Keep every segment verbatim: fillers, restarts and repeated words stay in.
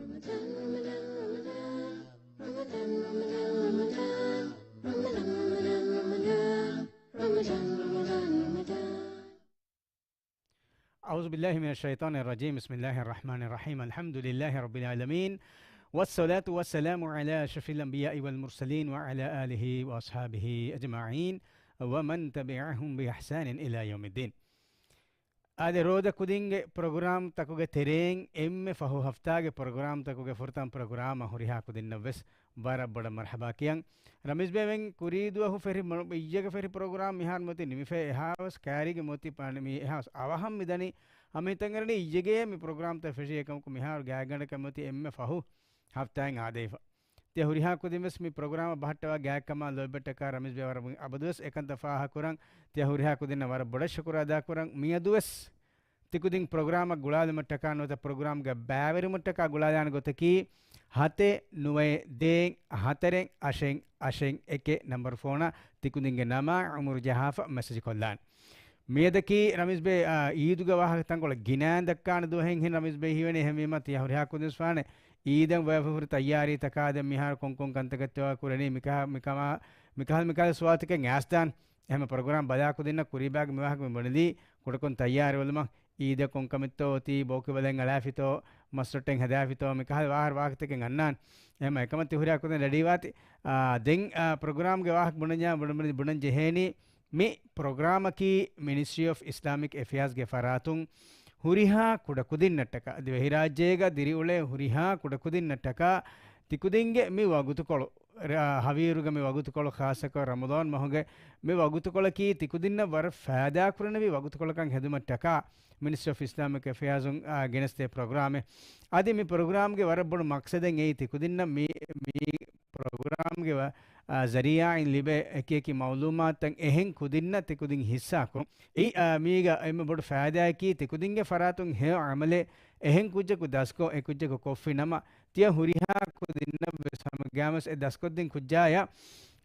أعوذ بالله من الشيطان الرجيم. بسم الله الرحمن الرحيم. الحمد لله رب العالمين. والصلاة والسلام على أشرف الأنبياء والمرسلين وعلى آله وأصحابه أجمعين ومن تبعهم بإحسان إلى يوم الدين. އާދެ، ރޯދަ ކުދިންގެ ޕްރޮގްރާމް ތަކުގެ ތެރެއިން އެންމެ ފަހު ހަފްތާގެ ޕްރޮގްރާމް ތަކުގެ ފުރަތަމަ ޕްރޮގްރާމަށް ހުރިހާ ކުދިންނަށް ވެސް ވަރަށް ބޮޑަށް މަރްޙަބާ ކިޔަން. ރަމީޒް ބޭ، މި ކުރީ ދުވަހު ފެށި މަ-، އިއްޔެގެ ފެށި ޕްރޮގްރާމް މިހާރު މަތި ނިމިފައި އެހާވެސް ކާރީގެ މަތި ޕާނި މި އެހާވެސް އަވަހަށް މި ދަނީ. ހަމަ ހިތަށް އަރަނީ އިއްޔެގެ މި ޕްރޮގްރާމްތައް ފެށި އެކަމަކު މިހާރު ގާތްގަނޑަކަށް މަތި އެންމެ ފަހު ހަފްތާއެއް އާދެވިފަ. ތިޔަ ހުރިހާ ކުދިން ވެސް މި ޕްރޮގްރާމަށް ބަހައްޓަވާ ގާތްކަމާ ލޯތްބެއްޓަކާ ރަމީޒް ބޭ ވަރަށް އަބަދުވެސް އެކަންތައް ފާހަގަކުރަން. ތިޔަ ހުރިހާ ކުދިންނަށް ވަރަށް ބޮޑަށް ޝުކުރު އަދާކުރަން. މިއަދުވެސް ތިކުދިން ޕްރޮގްރާމަށް ގުޅާލުމަށްޓަކާ ނުވަތަ ޕްރޮގްރާމްގަ ބައިވެރިވުމަށްޓަކާ ގުޅާލާނެ ގޮތަކީ، ހަތެއް ނުވައެއް ދޭއް ހަތަރެއް އަށެއް އަށެއް އެކެއް ނަންބަރު ފޯނަށް ތިކުދިންގެ ނަމާ އުމުރު ޖަހާފަ މެސެޖް ކޮށްލާނެ. މިއަދަކީ ރަމީޒް ބޭ، އާ، އީދުގެ ވާހަކަ ތަންކޮޅެއް ގިނައިން ދައްކާނެ ދުވަހެއް ހެން ރަމީޒް ބޭ ހީވަނީ. އެހެންވީމަ ތިޔަ ހުރިހާ ކުދިން ވެސް ފާނެ އީދަށް ވަޔަށް ހުރި ތައްޔާރީ ތަކާ ދެން މިހާރު ކޮންކޮން ކަންތަކެއްތޯ ކުރަނީ މިކަހަ-، މިކަމާ، މިކަހަލަ މިކަހަލަ ސުވާލުތަކެއް އައިސްދާނެ. އެހެންމަ ޕްރޮގްރާމް ބަލާ ކުދިންނަށް ކުރީބާގެ މިވާހަކަ މި ބުނެލީ ކުޑަކޮށް ތައްޔާރިވެލުމަށް. އީދަށް ކޮންކަމެއްތޯ އޮތީ، ބޯކިބަލައެއް އަޅާފިތޯ، މަސްރޮއްޓެއް ހަދާފިތޯ، މިކަހަލަ ވާހަރު ވާހަކަތަކެއް އަންނާނެ. އެހެންމަ އެކަމަށް ތި ހުރިހާ ކުދިން ރެޑީވާތި. އާ، ދެން، އާ، ޕްރޮގްރާމްގެ ވާހަކަ ބުނަންޏާ ބުނަ-، ބުނަން ޖެހޭނީ، މި ޕްރޮގްރާމަކީ މިނިސްޓްރީ އޮފް އިސްލާމިކް އެފެއާޒްގެ ފަރާތުން ހުރިހާ ކުޑަކުދިންނަށްޓަކާ، ދިވެހިރާއްޖޭގަ ދިރިއުޅޭ ހުރިހާ ކުޑަކުދިންނަށްޓަކާ، ތިކުދިންގެ މި ވަގުތުކޮޅު، ރ-، ހަވީރުގެ މި ވަގުތުކޮޅު، ޚާއްޞަކޮށް ރަމަޟާން މަހުގެ މި ވަގުތުކޮޅަކީ ތިކުދިންނަށް ވަރަށް ފައިދާކުރެވޭ ވަގުތުކޮޅަކަށް ހެދުމަށްޓަކާ، މިނިސްޓްރީ އޮފް އިސްލާމިކް އެފެއާޒުން، އާ، ގެނެސްދޭ ޕްރޮގްރާމެއް. އަދި މި ޕްރޮގްރާމްގެ ވަރަށް ބޮޑު މަޤްޞަދެއް އެއީ ތިކުދިންނަށް މި، މި ޕްރޮގްރާމްގެ ވަ-، އާ، ޒަރީޢާއިން ލިބޭ އެކި އެކި މަޢުލޫމާތުތައް އެހެން ކުދިންނަށް ތިކުދިން ހިއްސާކުރުން. އެއީ، އާ، މީގަ އެންމެ ބޮޑު ފައިދާއަކީ ތިކުދިންގެ ފަރާތުން ހެޔޮ ޢަމަލެއް އެހެން ކުއްޖަކު ދަސްކޮށް، އެ ކުއްޖަކު ކޮށްފި ނަމަ، ތިޔަ ހުރިހާ ކުދިންނަށް ވެސް ހަމަގައިމުވެސް އެ ދަސްކޮށްދިން ކުއްޖާޔަށް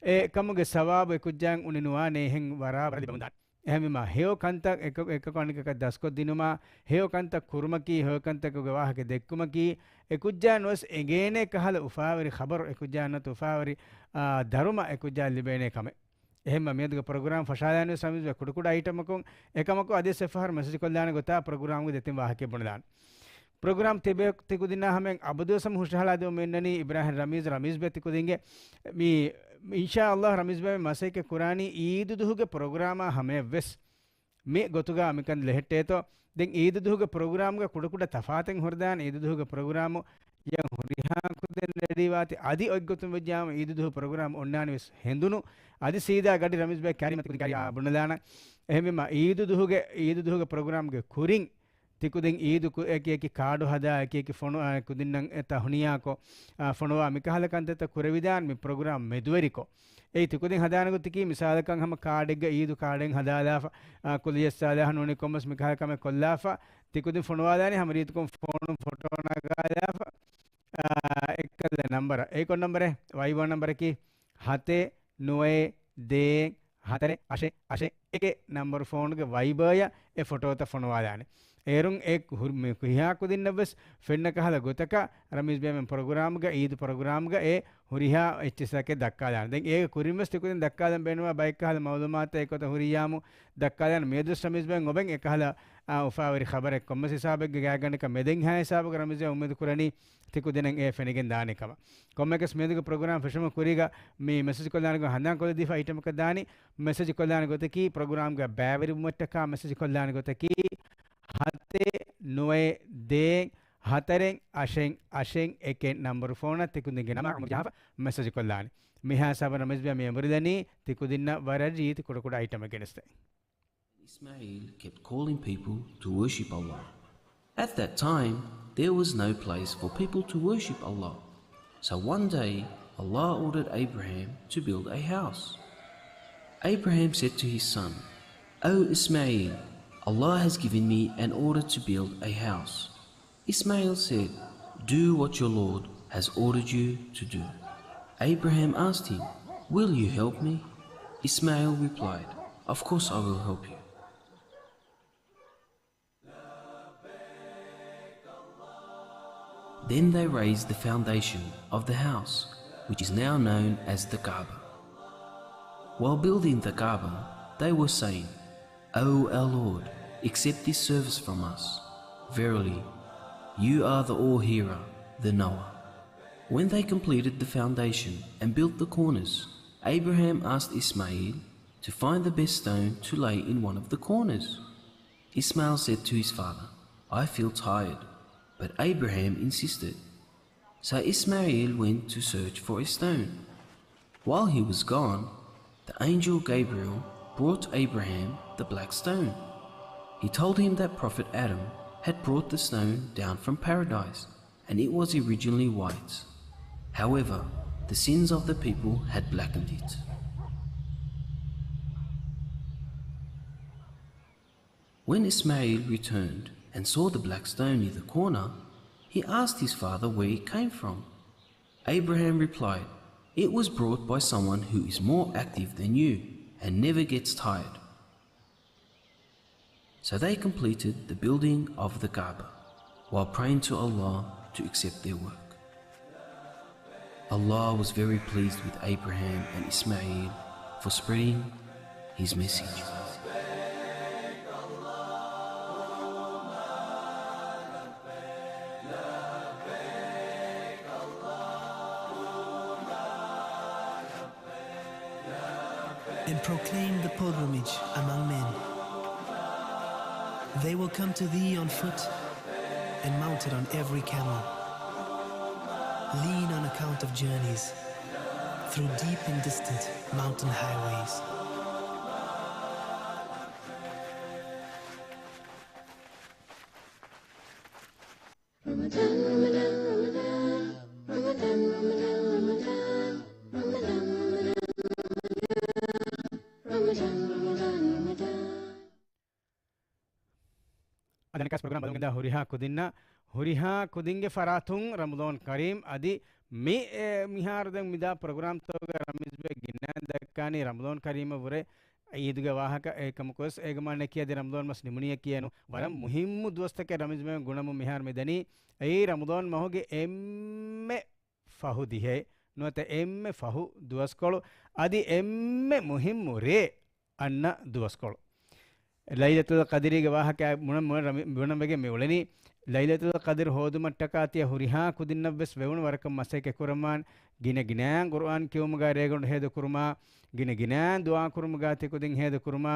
އެ ކަމުގެ ސަވާބު އެ ކުއްޖާއަށް އުނި ނުވާނެ އެހެން ވަރާ ވަރަށް ލިބެމުންދާނެ. އެހެންވީމަ، ހެޔޮ ކަންތައް އެކަ-، އެކަކު އަނެކަކަށް ދަސްކޮށްދިނުމާ، ހެޔޮ ކަންތައް ކުރުމަކީ، ހެޔޮ ކަންތަކުގެ ވާހަކަ ދެއްކުމަކީ، އެ ކުއްޖާއަށް ނުވެސް އެނގޭނެ ކަހަލަ އުފާވެރި ޚަބަރު، އެ ކުއްޖާއަށް ނުވަތަ އުފާވެރި، އާ، ދަރުމަ އެ ކުއްޖާއަށް ލިބޭނެ ކަމެއް. އެހެންމަ މިއަދުގެ ޕްރޮގްރާމް ފަށާލާނެ ވެސް ރަމީޒް ބޭ ކުޑަކުޑަ އައިޓަމަކުން، އެކަމަކު އަދިވެސް އެއްފަހަރު މެސެޖް ކޮށްލާނެ ގޮތާ ޕްރޮގްރާމްގެ ދެތިން ވާހަކައެއް ބުނެލާނެ. ޕްރޮގްރާމް ތިބެ-، ތިކުދިންނާ ހަމައިން އަބަދުވެސް ހަމަ ހުށަހަޅާދެމުން މިއަންނަނީ އިބްރާހިމް ރަމީޒް، ރަމީޒް ބޭ ތިކުދިންގެ މި، އިންޝާﷲ ރަމީޒް ބޭ މި މަސައްކަތް ކުރާނީ އީދު ދުހުގެ ޕްރޮގްރާމާ ހަމަޔަށްވެސް މި ގޮތުގަ މިކަން ލެހެއްޓޭތޯ. ދެން އީދު ދުހުގެ ޕްރޮގްރާމްގަ ކުޑަކުޑަ ތަފާތެއް ހުރެދާނެ. އީދު ދުހުގެ ޕްރޮގްރާމު ޔަ ހުރިހާ ކުދިން ރެޑީވާތި. އަދި އޮތްގޮތުން ވެއްޖާމަ އީދު ދުހު ޕްރޮގްރާމް އޮންނާނެ ވެސް ހެނދުނު. އަދި ސީދާ ގަޑި ރަމީޒް ބޭ ކާރި މަތި ކުދިން ކާރި ބުނެލާނަ. އެހެންވީމަ އީދު ދުހުގެ، އީދު ދުހުގެ ޕްރޮގްރާމްގެ ކުރިން ތިކުދިން އީދު ކު-، އެކި އެކި ކާޑު ހަދާ، އެކި އެކި ފޮނު-، އާ، ކުދިންނަށް އެ ތަހުނިޔާކޮށް، އާ، ފޮނުވާ މިކަހަލަ ކަންތައްތައް ކުރެވިދާން މި ޕްރޮގްރާމް މެދުވެރިކޮށް. އެއީ ތިކުދިން ހަދާނެ ގޮތަކީ މިސާލަކަށް ހަމަ ކާޑެއްގަ އީދު ކާޑެއް ހަދާލާފަ، އާ، ކުލިޔަސް ސާލިހަ ނޫނީ ކޮންމެސް މިކަހަލަ ކަމެއް ކޮށްލާފަ، ތިކުދިން ފޮނުވާލާނީ ހަމަ ރީތިކޮށް ފޯނުން ފޮޓޯ ނަގާލާފަ، އާ، އެއްކަލަ ނަންބަރަށް. އެއީ ކޮން ނަންބަރެއް؟ ވައިބާ ނަންބަރަކީ ހަތެއް ނުވައެއް ދޭއް ހަތަރެއް އަށެއް އަށެއް އެކެއް ނަންބަރު ފޯނުގެ ވައިބާޔަށް އެ ފޮޓޯތައް ފޮނުވާލާނެ. އޭރުން އެ ހުރި-، މި ހުރިހާ ކުދިންނަށްވެސް ފެންނަ ކަހަލަ ގޮތަކަށް ރަމީޒް ބޭ މި ޕްރޮގްރާމްގަ، އީދު ޕްރޮގްރާމްގަ އެ ހުރިހާ އެއްޗިއްސަކެއް ދައްކާލާނެ. ދެން އޭގެ ކުރިންވެސް ތިކުދިން ދައްކާލަން ބޭނުންވާ ބައެއް ކަހަލަ މައުލޫމާތުތައް އެއްގޮތަށް ހުރިއްޔާމު ދައްކާލާނެ. މިއަދުވެސް ރަމީޒް ބޭ އޮބެން އެކަހަލަ، އާ، އުފާވެރި ޚަބަރެއް ކޮންމެސް ހިސާބެއްގެ ގާތްގަނޑަކަށް މެދެންހާ ހިސާބުގަ ރަމީޒް ބޭ އުއްމީދު ކުރަނީ ތިކުދިންނަށް އެ ފެނިގެން ދާނެ ކަމަށް. ކޮންމެއަކަސް މިއަދުގެ ޕްރޮގްރާމް ފެށުމުގެ ކުރީގަ މި މެސެޖް ކޮށްލާނެ ގޮތް ހަނދާން ކޮށްލަދީފަ އައިޓަމަކަށް ދާނީ. މެސެޖް ކޮށްލާނެ ގޮތަކީ ޕްރޮގްރާމްގަ ބައިވެރިވުމަށްޓަކާ މެސެޖް ކޮށްލާނެ ގޮތަކީ ހަތެއް ނުވައެއް ދޭއް ހަތަރެއް އަށެއް އަށެއް އެކެއް ނަންބަރު ފޯނަށް ތިކުދިންގެ ނަމާ އުމުރު ޖަހާފަ މެސެޖް ކޮށްލާނެ. މިހާ ހިސާބަށް ރަމީޒް ބޭ މި އެނބުރިލަނީ ތިކުދިންނަށް ވަރަށް ރީތި ކުޑަކުޑަ އައިޓަމެއް ގެނެސްދޭ. Ismail kept calling people to worship Allah. At that time, there was no place for people to worship Allah. So one day, Allah ordered Abraham to build a house. Abraham said to his son, "O Ismail, Allah has given me an order to build a house." Ismail said, "Do what your Lord has ordered you to do." Abraham asked him, "Will you help me?" Ismail replied, "Of course I will help you." Then they raised the foundation of the house, which is now known as the Kaaba. While building the Kaaba, they were saying, "O our Lord, accept this service from us. Verily, you are the all-hearer, the knower." When they completed the foundation and built the corners, Abraham asked Ismail to find the best stone to lay in one of the corners. Ismail said to his father, "I feel tired," but Abraham insisted. So Ismail went to search for a stone. While he was gone, the angel Gabriel brought Abraham the black stone. He told him that Prophet Adam had brought the stone down from paradise, and it was originally white. However, the sins of the people had blackened it. When Ismail returned and saw the black stone near the corner, he asked his father where it came from. Abraham replied, "It was brought by someone who is more active than you and never gets tired." So they completed the building of the Kaaba while praying to Allah to accept their work. Allah was very pleased with Abraham and Ismail for spreading His message. And proclaim the pilgrimage among men. They will come to thee on foot and mounted on every camel. Lean on account of journeys through deep and distant mountain highways. އަދި އަނެއްކާސް ޕްރޮގްރާމް ބަލަމުން ގެންދާ ހުރިހާ ކުދިންނަށް، ހުރިހާ ކުދިންގެ ފަރާތުން ރަމަޟާން ކަރީމް. އަދި މި، އެ، މިހާރު ދެން މިދާ ޕްރޮގްރާމްތަކުގަ ރަމީޒްބެ ގިނައިން ދައްކާނީ ރަމަޟާން ކަރީމަށް ވުރެ ޢީދުގެ ވާހަކަ. އެކަމަކުވެސް އޭގެ މާނައަކީ އަދި ރަމަޟާން މަސް ނިމުނީއަކީއެއް ނޫން. ވަރަށް މުހިއްމު ދުވަސްތަކެއް ރަމީޒްބެ ގުނަމުން މިހާރު މި ދަނީ. އެއީ ރަމަޟާން މަހުގެ އެންމެ ފަހު ދިހައެއް ނުވަތަ އެންމެ ފަހު ދުވަސްކޮޅު، އަދި އެންމެ މުހިއްމު ރޭ އަންނަ ދުވަސްކޮޅު. ލައިލަތުލް ޤަދްރީގެ ވާހަކަ ބުނަން، ބުނަން، ބުނަން ވެގެން މި އުޅެނީ. ލައިލަތުލް ޤަދްރު ހޯދުމަށްޓަކާ ތިޔަ ހުރިހާ ކުދިންނަށްވެސް ވެވުނު ވަރަކަށް މަސައްކަތް ކުރަމާން. ގިނަ ގިނައިން ޤުރުއާން ކިޔުމުގަ ރޭގަނޑު ހޭދަކުރުމާ، ގިނަ ގިނައިން ދުޢާ ކުރުމުގަ ތިކުދިން ހޭދަކުރުމާ،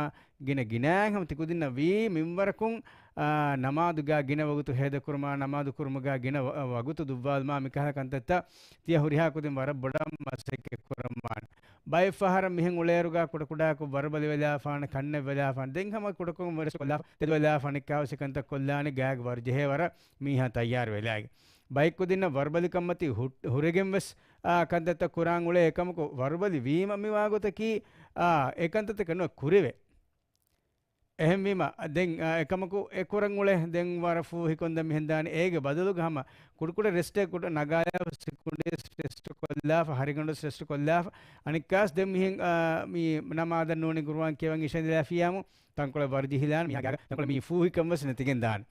ގިނަ ގިނައިން ހަމަ ތިކުދިންނަށް ވީ މިންވަރަކުން، އާ، ނަމާދުގަ ގިނަ ވަގުތު ހޭދަކުރުމާ، ނަމާދު ކުރުމުގަ ގިނަ ވަ-، ވަގުތު ދުއްވާލުމާ، މިކަހަލަ ކަންތައްތައް ތިޔަ ހުރިހާ ކުދިން ވަރަށް ބޮޑަށް މަސައްކަތް ކުރަމާން. ބައެއް ފަހަރަށް މިހެން އުޅޭއިރުގަ ކުޑަކުޑައަކު ވަރުބަލި ވެލާފާނެ، ކަންނެއް ވެލާފާނެ. ދެން ހަމަ ކުޑަކޮށް ވެރިސް ކޮށްލާފަ، ތެދު ވެލާފަ އަނެއްކާވެސް ކަންތައް ކޮށްލާނެ، ގާގެ ވަރު ޖެހޭ ވަރަށް މީހާ ތައްޔާރު ވެލާގެ. ބައެއް ކުދިންނަށް ވަރުބަލިކަންމަތީ ހު-، ހުރެގެން ވެސް، އާ، ކަންތައްތައް ކުރާން އުޅޭ. އެކަމަކު ވަރުބަލި ވީމަ މިވާގޮތަކީ، އާ، އެ ކަންތައްތަކެއް ނުވެ ކުރެވޭ. އެހެންވީމަ، ދެން، އާ، އެކަމަކު އެ ކުރަން އުޅޭ، ދެން ވަރަށް ފޫހިކޮން ދެން މިހެން ދާނެ. އޭގެ ބަދަލުގަ ހަމަ ކުޑަކުޑަ ރެސްޓެއް ކުޑަ ނަގާލާފަ، ސިކުނޑިވެސް ރެސްޓް ކޮށްލާފަ، ހަރިގަނޑުވެސް ރެސްޓް ކޮށްލާފަ. އަނެއްކާސް ދެން މިހެން، އާ، މި ނަމާދަށް ނޫނީ ޤުރުއާން ކިޔަވަން އިށެންދިލާފިޔާމު، ތަންކޮޅެއް ވަރު ޖެހިލާނެ، މީހާގެ ތަންކޮޅެއް މި ފޫހިކަންވެސް ނެތިގެން ދާނެ.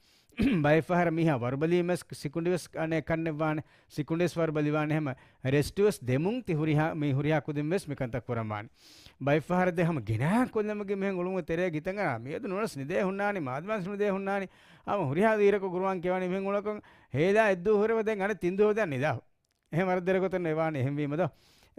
ބައެއް ފަހަރަށް މީހާ ވަރުބަލީމެސް ސިކުނޑިވެސް އަނެއް ކަންނެއްވާނެ، ސިކުނޑިވެސް ވަރުބަލިވާނެ. ހަމަ ރެސްޓުވެސް ދެމުން ތި ހުރިހާ، މި ހުރިހާ ކުދިންވެސް މިކަންތައް ކުރަމާނެ. ބައެއް ފަހަރަށް ދެ ހަމަ ގިނަ ކޮށްލަމުގެ މިހެން އުޅުމުގެ ތެރޭ ގިތަނގަރާ މިއަދު ނުވަސް ނިދޭ ހުންނާނީ، މާދަމާސް ނުދޭ ހުންނާނީ. ހަމަ ހުރިހާ ދީރަކު ގުރުއާން ކިޔަވަނީ މިހެން އުޅަކަން ހޭލާ އެއްދުވަހު ހުރެވޭ ދެން އަނެއް ތިން ދުވަހު ދެން ނިދާފަ. އެހެން ވަރަށް ދެރަ ގޮތެއް ނުވާނެ އެހެންވީމަ ދޯ.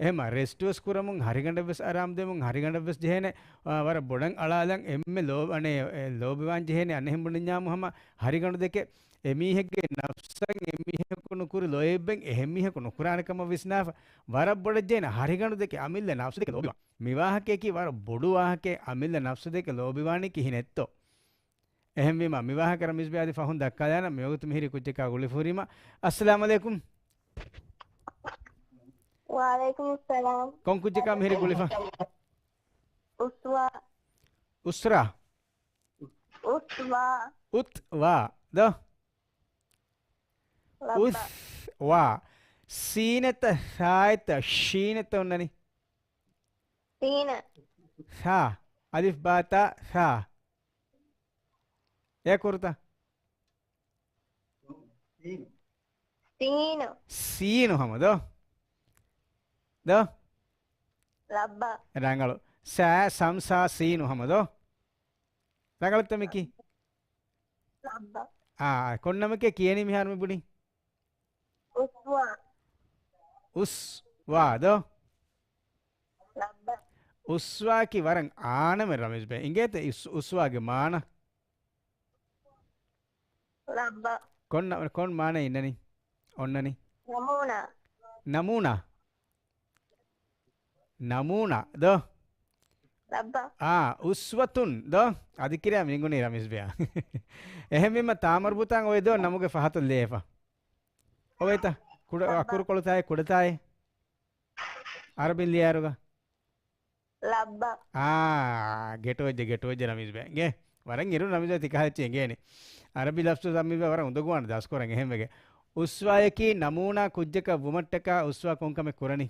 އެހެންމަ ރެސްޓުވެސް ކުރަމުން، ހަރިގަނޑަށްވެސް އަރާމް ދެމުން، ހަރިގަނޑަށްވެސް ޖެހޭނެ، އާ، ވަރަށް ބޮޑަށް އަޅާލަން އެންމެ ލޯ-، އަނެ، އެ، ލޯބިވާން ޖެހޭނެ އަނެއްހެން ބުނަންޏާމު ހަމަ ހަރިގަނޑު ދެކެ އެމީހެއްގެ ނަފްސަށް އެމީހަކު ނުކުރި ލޯތްބެއް އެހެން މީހަކު ނުކުރާނެ ކަމަށް ވިސްނާފަ، ވަރަށް ބޮޑަށް ޖެހޭނެ ހަރިގަނޑު ދެކެ އަމިއްލަ ނަފްސު ދެކެ ލޯބިވާން. މި ވާހަކަޔަކީ ވަރަށް ބޮޑު ވާހަކައެއް، އަމިއްލަ ނަފްސު ދެކެ ލޯބިވާނީ ކިހިނެއްތޯ؟ އެހެންވީމަ، މި ވާހަކަ ރަމީޒް ބެ އަދި ފަހުން ދައްކާލާނަން. މިވަގުތު މިހިރީ ކުއްޖަކާ ގުޅިފަ ހުރީމަ. އައްސަލާމު ޢަލައިކުމް. ވަޢަލައިކުމުއްސަލާމް. ކޮން ކުއްޖަކާ މިހިރީ ގުޅިފަ؟ އުސްވާ. އުސްރާ؟ އުސްވާ. އުތްވާ. ދޯ؟ ލައްބަ. އުސްވާ. ސީނެއްތަ ސާއެއްތަ ޝީނެއްތަ އޮންނަނީ؟ ސީނެއް. ސާ. އަލިފް ބާތާ ސާ. އެ ކުރުތަ؟ ސީނު. ސީނު ހަމަ ދޯ؟ ދޯ؟ ލައްބަ. ރަނގަޅު. ސާ، ސަމް، ސާ، ސީނު ހަމަ ދޯ؟ ރަނގަޅުތަ މިކީ؟ ލައްބަ. އާ، ކޮން ނަމެކޭ ކިޔަނީ މިހާރު މި ބުނީ؟ އުސްވާ. އުސްވާ ދޯ؟ ލައްބަ. އުސްވާކީ ވަރަށް އާނަމެއް ރަމީޒް ބޭ. އިނގޭތަ އުސް-، އުސްވާގެ މާނަ؟ ލައްބަ. ކޮން ނަ-، ކޮން މާނަ އިންނަނީ؟ އޮންނަނީ؟ ނަމޫނާ. ނަމޫނާ؟ ނަމޫނާ ދޯ؟ ލައްބަ. އާ، އުސްވަތުން ދޯ؟ އަދި ކިރިޔާ މިނގުނީ ރަމީޒް ބެއާ. އެހެންވީމަ ތާ މަރުބޫތާ އޮވެ ދޯ ނަމުގެ ފަހަތަށް ލިޔެފަ. އޮވޭތަ؟ ކުޑަ، ލައްބަ. އަކުރުކޮޅުތާއޭ ކުޑަތާއޭ؟ އަރަބިން ލިޔާއިރުގަ؟ ލައްބަ. އާ، ގެޓުވެއްޖެ، ގެޓުވެއްޖެ ރަމީޒް ބެ. ގެ، ވަރަށް އިރު ރަމީޒް ބެ ތިކަހަލެއްޗި އެނގޭނެ. އަރަބި ލަފްޒު ރަމީޒް ބެ ވަރަށް އުނދަގޫވާނެ ދަސްކުރަން އެހެންވެގެ. އުސްވާޔަކީ ނަމޫނާ ކުއްޖަކަށް ވުމަށްޓަކާ އުސްވާ ކޮންކަމެއް ކުރަނީ؟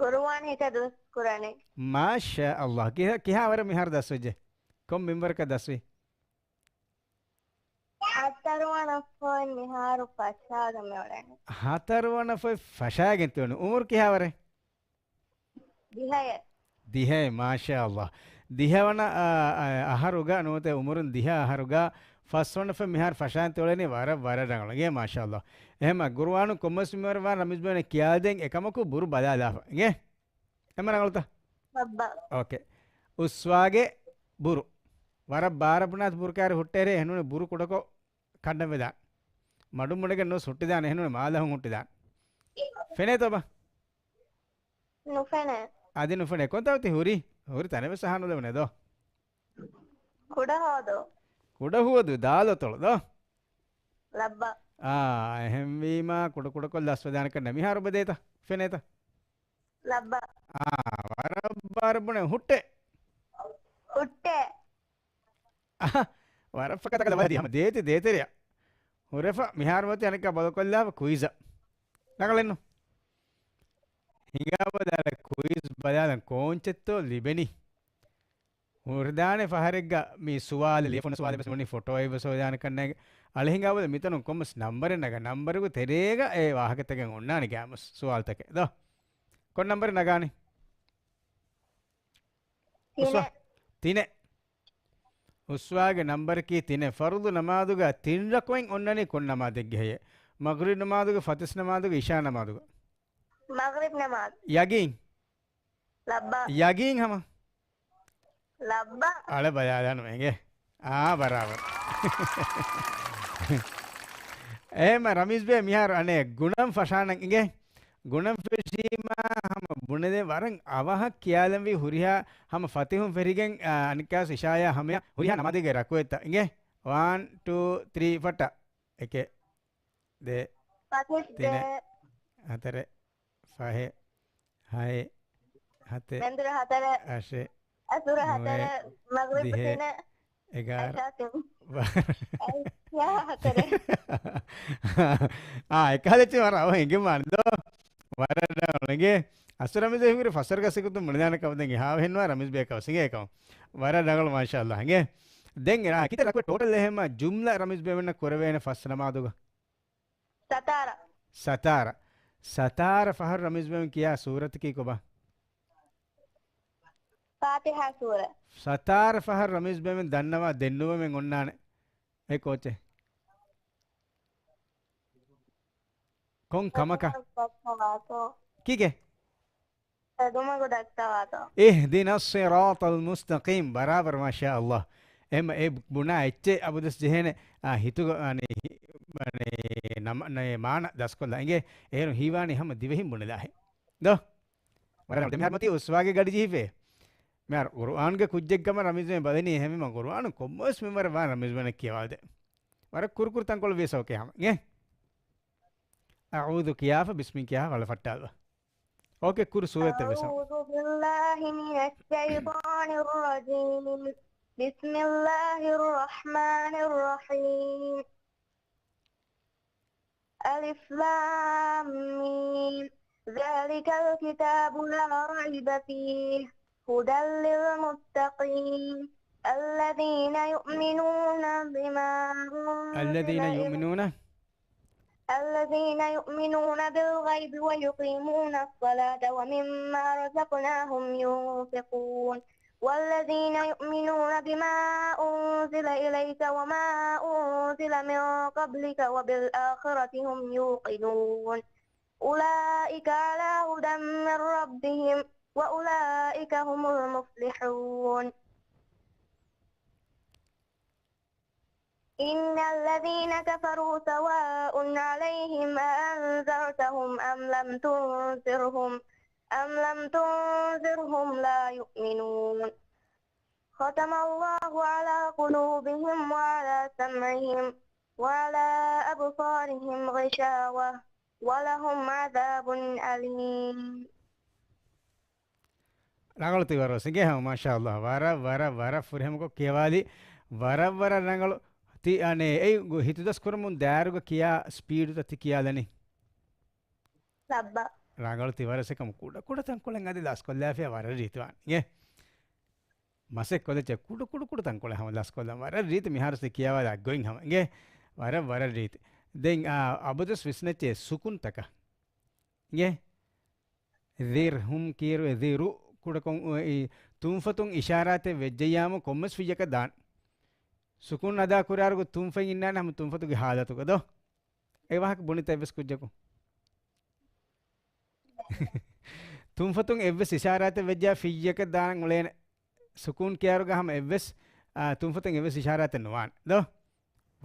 ގުރުއާން ހިތަށް ދަސްކުރަނީ. މާޝާ އައްލާ. ކިހާ، ކިހާވަރެއް މިހާރު ދަސްވެއްޖެ؟ ކޮން މިންވަރަކަށް ދަސްވީ؟ ހަތަރުވަނަ ފޮތް މިހާރު ފަށާގަ މިއުޅެނީ. ހަތަރުވަނަ ފޮތް ފަށާގެން ތިއުޅެނީ. އުމުރު ކިހާވަރެއް؟ ދިހައެއް. ދިހައެއް، މާޝާ އައްލާ. ދިހަވަނަ، އާ، އާ، އަހަރުގަ ނުވަތަ އުމުރުން ދިހަ އަހަރުގަ ފަސްވަނަ ފޮތް މިހާރު ފަށާން ތިއުޅެނީ ވަރަށް، ވަރަށް ރަނގަޅު. އިނގޭ މާޝާ އައްލާ. އެހެމަ ގުރުއާނު ކޮންމެސް މިންވަރެއް ވާން ރަމީޒް ބޭނެ ކިޔާދޭން އެކަމަކު ބުރު ބަލާލާފަ. އިނގޭ؟ އެމަ ރަނގަޅުތަ؟ ބައްބަ. އޯކޭ. އުސްވާގެ ބުރު. ވަރަށް ބާރަށް ބުނާތި ބުރު ކާރި ހުއްޓޭރޭ އެހެނުނެ ބުރު ކުޑަކޮށް ކަނޑަން ވެދާނެ. މަޑުން މުޑެގެން ނުވެސް ހުއްޓިދާނެ އެހެނުނެ މާލަހުން ހުއްޓިދާނެ. ފެނޭތޯ ބާ؟ ނުފެނޭ. އަދި ނުފެނޭ. ކޮންތާ އޮތީ ހުރީ؟ ހުރި ތަނެއް ވެސް އަހާ ނުލެވުނޭ ދޯ؟ ކުޑަ ހޯދޯ. ކުޑަ ހުވަދު ދާލޮތޮޅު ދޯ؟ ލައްބަ. އާ، އެހެންވީމާ ކުޑަ ކުޑަކޮށް ލަސްވެދާނެ ކަންނޭ. މިހާރު ބެދޭތަ؟ ފެނޭތަ؟ ލައްބަ. އާ، ވަރަށް ބާރަށް ބުނޭ ހުއްޓޭ. ހުއްޓޭ. އަހަ، ވަރަށް ފަކަތަކަލަ ވަދި ހަމަ ދޭތި ދޭތެރެއަށް. ހުރެފަ މިހާރު މަތި އަނެއްކާ ބޮލަކޮށްލާފަ ކުއިޒަށް. ރަނގަޅެއްނު. ހިނގާ ބަލާލަ ކުއިޒް ބަލާލަން ކޯންޗެއްތޯ ލިބެނީ. ހުރިދާނެ ފަހަރެއްގަ މި ސުވާލެއް، ލިޔެފުނު ސުވާލެއް ވެސް ނޫނީ ފޮޓޯއެއް ވެސް ހޯދާނެ ކަންނޭނގެ. އަޅެ ހިނގާ ބަލަ މިތަނުން ކޮންމެސް ނަންބަރެއް ނަގާ، ނަންބަރުގެ ތެރޭގަ އެ ވާހަކަތަކެއް އޮންނާނެ ގާމުސް ސުވާލުތަކެއް ދޯ. ކޮން ނަންބަރެއް ނަގާނީ؟ ތިނެއް. އުސްވާ-، ތިނެއް. އުސްވާގެ ނަންބަރަކީ ތިނެއް. ފަރުޟު ނަމާދުގަ ތިން ރަކުޢަތް އޮންނަނީ ކޮން ނަމާދެއްގެ ހެޔެއް؟ މަޣްރިބް ނަމާދުގަ، ފަތިސް ނަމާދުގަ، އިޝާ ނަމާދުގަ. މަޣްރިބް ނަމާދު. ޔަގީން؟ ލައްބަ. ޔަގީން ހަމަ؟ ލައްބަ. އަޅެ ބަލާލާނު އެނގޭ. އާ، ބަރާބަރު. އެހެމަ ރަމީޒް ބޭ މިހާރު އަނެއް ގުނަން ފަށާނަން އިނގޭ. ގުނަން ފެށީމާ ހަމަ ބުނެދޭ ވަރަށް އަވަހަށް ކިޔާލަންވީ ހުރިހާ ހަމަ ފަތިހުން ފެށިގެން، އަނެއްކާސް އިޝާޔާ ހަމަޔާ ހުރިހާ ނަމާދެއްގެ ރަކުއެއްތައް އިނގޭ. ވާން، ޓޫ، ތްރީ، ފަޓަ. އެކެއް، ދެ، ފަތިސް ތިނެއް، ދެ. ހަތަރެއް، ފަހެއް، ހައެއް، ހަތެއް، މެންދުރު ހަތަރެއް، އަށެއް، އަސުރު ނުވައެއް، ހަތަރެއް، މަޣްރިބް ދިހައެއް، ތިނެއް، އެގާރަ، އިޝާ ތިން. ބާރަ. އެއްޔާ ހަތަރެއް. އާ، އެކަހަލެއްޗެއް ވަރަށް އަވަހަށް އެނގެމާނެ ދޯ. ވަރަށް ރަނގަޅު އެނގޭ. އަސް ރަމީޒް ހިނގުރި ފަސްވަރުގަ ސިކުތު މުޅިދާނެ ކަމަށް ދެން އެހާ ހެންވާ ރަމީޒް ބޭކަށް ވެސް އެނގޭ ކަމަށް. ވަރަށް ރަނގަޅު މާޝާﷲ އެނގޭ. ދެން އެ ކިތަ ރަކު ޓޯޓަލް އެހެމަ ޖުމްލަ ރަމީޒް ބޭ ވެންނަ ކުރެވޭނެ ފަސް ނަމާދުގަ؟ ސަތާރަ. ސަތާރަ. ސަތާރަ ފަހަރު ރަމީޒް ބޭމެން ކިޔާ ސޫރަތަކީ ކޮބާ؟ ފާތިޙާ ސޫރަ. ސަތާރަ ފަހަރު ރަމީޒް ބޭމެން ދަންނަވާ ދެންނުވަމެން އޮންނާނެ. އެ ކޯޗެއް؟ ކޮން ކަމަކަށް؟ ކީކޭ؟ އެދުމަގު ދައްކަވާތޯ؟ اهدنا الصراط المستقيم. ބަރާބަރު، މާޝާﷲ. އެހެން އެ ބުނާ އެއްޗެއް އަބަދުވެސް ޖެހޭނެ، އާ، ހިތުގަ، އަނެ، އަނެ، ނަމ-، ނަ-، މާނަ ދަސްކޮށްލާ އިނގޭ. އޭރު ހީވާނީ ހަމަ ދިވެހިން ބުނެލާހެން. ދޯ؟ ވަރަށް ރަނގަޅު. ދެ މިހާރު މަތީ އުސްވާގެ ގަޑި ޖެހިފޭ. މިހާރު ޤުރުއާންގެ ކުއްޖެއްގަމަ ރަމީޒް ބޭ ބަލަނީ އެހެންވީމަ ޤުރުއާނު ކޮންމެވެސް މިންވަރެއް ވާން ރަމީޒް ބޭން ކިޔަވާލަދޭ. ވަރަށް ކުރުކުރު ތަންކޮޅު ވިޔަސް އޯކޭ ހަމަ. އިނގޭ؟ އަޢޫޛު ކިޔާފަ، ބިސްމި ކިޔާފަ، ވަޅަށް ފައްޓާލަބަ. އޯކޭ، ކުރު ސޫރަތެއް ވެސް. أعوذ بالله من الشيطان الرجيم. بسم الله الرحمن الرحيم. ألف لام ميم. ذلك الكتاب لا ريب فيه. هدى للمتقين. الذين يؤمنون بما أنزل الذين إليك يؤمنون الذين يؤمنون بالغيب ويقيمون الصلاة ومما رزقناهم ينفقون والذين يؤمنون بما أنزل إليك وما أنزل من قبلك وبالآخرة هم يوقنون أولئك على هدى من ربهم وأولئك هم المفلحون إن الذين كفروا سواء عليهم أأنذرتهم أم لم تنذرهم أم لم تنذرهم لا يؤمنون ختم الله على قلوبهم وعلى سمعهم وعلى أبصارهم غشاوة ولهم عذاب أليم. ރަނގަޅު ތި ވަރަށް ސިނގޭ ހަމަ، މާޝާﷲ. ވަރަށް، ވަރަށް، ވަރަށް ފުރިހަމަކޮށް ކިޔަވާލި. ވަރަށް، ވަރަށް ރަނގަޅު. ތި، އަނެއް، އެއީ ގު-، ހިތުދަސް ކުރަމުން ދާއިރުގަ ކިޔާ ސްޕީޑުތައް ތި ކިޔާލަނީ؟ ލައްބަ. ރަނގަޅު ތި ވަރަށް ސެކަމު ކުޑަ، ކުޑަ ތަންކޮޅެއް އަދި ލަސްކޮށްލާފިޔާ ވަރަށް ރީތިވާން. އިނގޭ؟ މަސެއް ކޮލެއްޗެއް ކުޑަ، ކުޑަ، ކުޑަ ތަންކޮޅެއް ހަމަ ލަސްކޮށްލަން. ވަރަށް ރީތި މިހާރު ތި ކިޔަވާލާ ގޮތް ހަމަ. އިނގޭ؟ ވަރަށް، ވަރަށް ރީތި. ދެން، އާ، އަބަދުވެސް ވިސްނައްޗޭ ސުކުންތަކަށް. އިނގޭ؟ ޒިރް ހުމް ކީރު އެ ޒިރު ކުޑަކޮށް އެ ތުންފަތުން އިޝާރާތެއް ވެއްޖެއްޔާމު ކޮންމެސް ފިއްޔަކަށް ދާން. ސުކޫން އަދާ ކުރާރުގަ ތުންފަތް އިންނާނެ ހަމަ ތުންފަތުގެ ހާލަތުގަ ދޯ. އެ ވާހަކަ ބުނިތަ އެއްވެސް ކުއްޖަކު؟ ތުންފަތުން އެއްވެސް އިޝާރާތެއް ވެއްޖާ ފިއްޔަކަށް ދާން އުޅޭނެ. ސުކޫން ކިޔާރުގަ ހަމަ އެއްވެސް، އާ، ތުންފަތުން އެއްވެސް އިޝާރާތެއް ނުވާނެ. ދޯ؟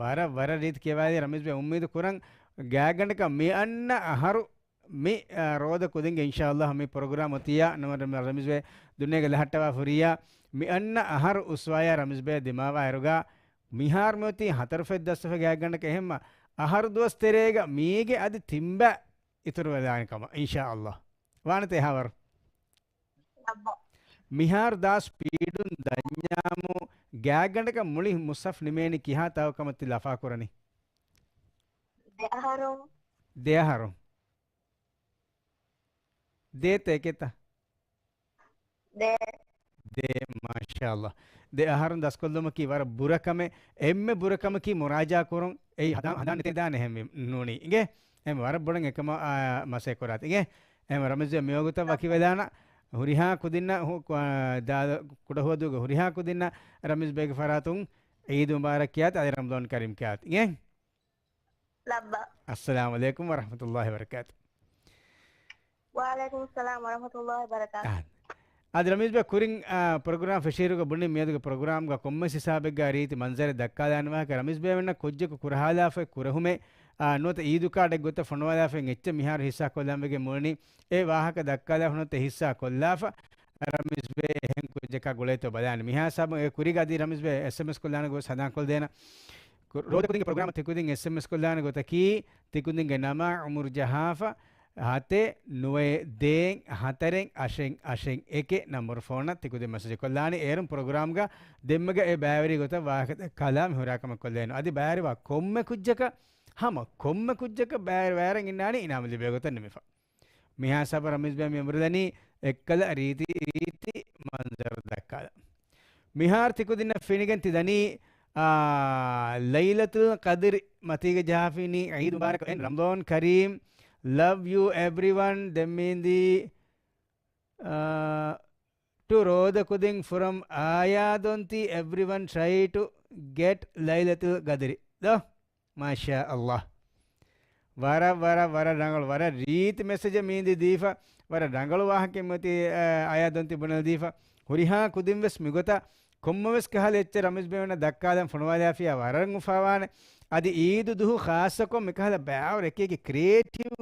ވަރަށް، ވަރަށް ރީތި ކިޔަވާލި ރަމީޒްބެ، އުއްމީދު ކުރަން ގާތްގަނޑަކަށް މި އަންނަ އަހަރު މި، އާ، ރޯދަ ކުދިންގެ އިންޝާﷲ މި ޕްރޮގްރާމް އޮތިއްޔާ ނަމަ ރަމީޒްބެ ދުނިޔޭގަ ލަހައްޓަވާ ފުރިއްޔާ މި އަންނަ އަހަރު އުސްވާޔާ ރަމީޒްބެ ދިމާވާއިރުގަ މިހާރު މިއޮތީ ހަތަރު ފަތް ދަސްވެފަ ގާތްގަނޑަކަށް އެހެންމަ އަހަރު ދުވަސް ތެރޭގަ މީގެ އަދި ތިންބަ އިތުރުވެލާނެ ކަމަށް އިންޝާﷲ. ވާނެތަ އެހާވަރު؟ މިހާރު ދާ ސްޕީޑުން ދަންޏާމު ގާތްގަނޑަކަށް މުޅި މުޞްޙަފް ނިމޭނީ ކިހާ ތާކު ކަމަށް ތި ލަފާ ކުރަނީ؟ ދެ އަހަރު. ދެ އަހަރު. ދޭތަ އެކެތަ؟ ދޭ. ދޭ، މާޝާﷲ. ދެ އަހަރުން ދަސްކޮށްލުމަކީ ވަރަށް ބުރަ ކަމެއް. އެންމެ ބުރަ ކަމަކީ މުރާޖާ ކުރުން. އެއީ ހަދާ، ހަދާން ނެތޭ ދާނެ އެހެން ނޫނީ. އިނގޭ؟ އެހެން ވަރަށް ބޮޑަށް އެކަމަށް، އާ، މަސައްކަތް ކުރާތި. އިނގޭ؟ އެހެން ރަމީޒް މިވަގުތަށް ވަކިވެލާނަ ހުރިހާ ކުދިންނަށް ހު-، ކު-، އާ، ދާ-، ކުޑަހުވަދޫގެ ހުރިހާ ކުދިންނަށް ރަމީޒް ބޭގެ ފަރާތުން ޢީދު މުބާރަކް ކިޔާތި، އަދި ރަމަޟާން ކަރީމް ކިޔާތި. އިނގޭ؟ ލައްބަ. އައްސަލާމު ޢަލައިކުމް ވަރަޙްމަތުﷲ ވަބަރަކާތު. ވަޢަލައިކުމުއްސަލާމް ވަރަޙްމަތުﷲ ވަބަރަކާތު. އާ. އަދި ރަމީޒް ބޭ ކުރިން، އާ، ޕްރޮގްރާމް ފެށިއިރުގަ ބުނި މިއަދުގެ ޕްރޮގްރާމްގަ ކޮންމެސް ހިސާބެއްގަ ރީތި މަންޒަރެއް ދައްކާލާނެ ވާހަކަ ރަމީޒް ބޭ ވެންނަ ކުއްޖަކު ކުރަހާލާފައި ކުރެހުމެއް، އާ، ނުވަތަ އީދު ކާޑެއް ގޮތަށް ފޮނުވާލާފައި އެއްޗެއް މިހާރު ހިއްސާ ކޮށްލަން ވެގެން މުޅެނީ. އެ ވާހަކަ ދައްކާލާފަ ނުވަތަ ހިއްސާ ކޮށްލާފަ ރަމީޒް ބޭ އެހެން ކުއްޖަކާ ގުޅޭތޯ ބަލާނެ. މިހާ ހިސާބުން އެ ކުރީގަ އަދި ރަމީޒް ބޭ އެސްއެމްއެސް ކޮށްލާނެ ގޮތް ހަނދާން ކޮށްދޭނަ. ކު-، ރޯދަ ކުދިންގެ ޕްރޮގްރާމަށް ތިކުދިން އެސްއެމްއެސް ކޮށްލާނެ ގޮތަކީ، ތިކުދިންގެ ނަމާ އުމުރު ޖަހާފަ، ހަތެއް ނުވައެއް ދޭއް ހަތަރެއް އަށެއް އަށެއް އެކެއް ނަންބަރު ފޯނަށް ތިކުދިން މެސެޖެއް ކޮށްލާނެ. އޭރުން ޕްރޮގްރާމްގަ ދެންމެގަ އެ ބައިވެރި ގޮތަށް ވާހަކަ ދައްކާލާ މި ހުރާ ކަމެއް ކޮށްލޭނު. އަދި ބައިވެރިވާ ކޮންމެ ކުއްޖަކަށް، ހަމަ ކޮންމެ ކުއްޖަކަށް ބައިވެރިވާއިރަށް އިންނާނީ އިނާމު ލިބޭ ގޮތަށް ނިމިފަ. މިހާ ހިސާބަށް ރަމީޒް ބޭ މި އުމުރުލަނީ އެއްކަލަ ރީތި ރީތި މަންޒަރު ދައްކާލަ. މިހާރު ތިކުދިންނަށް ފެނިގެން ތި ދަނީ، އާ، ލައިލަތުލް ޤަދްރި މަތީގަ ޖަހާފިނީ ޢީދު މުބާރަކް އެންޑް ރަމަޟާން ކަރީމް، love you everyone ދެންމީންދީ، އާ، to ރޯދަ ކުދިން from އާޔާދޮންތީ everyone try to get ލައިލަތުލް ޤަދްރި ދޯ؟ މާޝާ ﷲ. ވަރަށް، ވަރަށް، ވަރަށް ރަނގަޅު، ވަރަށް ރީތި މެސެޖެއް މީނދީ ދީފަ، ވަރަށް ރަނގަޅު ވާހަކައެއް މިއޮތީ، އާ، އާޔާދޮންތީ ބުނެލަދީފަ. ހުރިހާ ކުދިން ވެސް މިގޮތަށް ކޮންމެވެސް ކަހަލަ އެއްޗެއް ރަމީޒް ބޭ ވެންނަ ދައްކާލަން ފޮނުވާލާފިޔާ ވަރަށް އުފާވާނެ. އަދި އީދު ދުހު ޚާއްޞަކޮށް މިކަހަލަ ބައިވަރު އެކި އެކި ކްރިއޭޓިވް،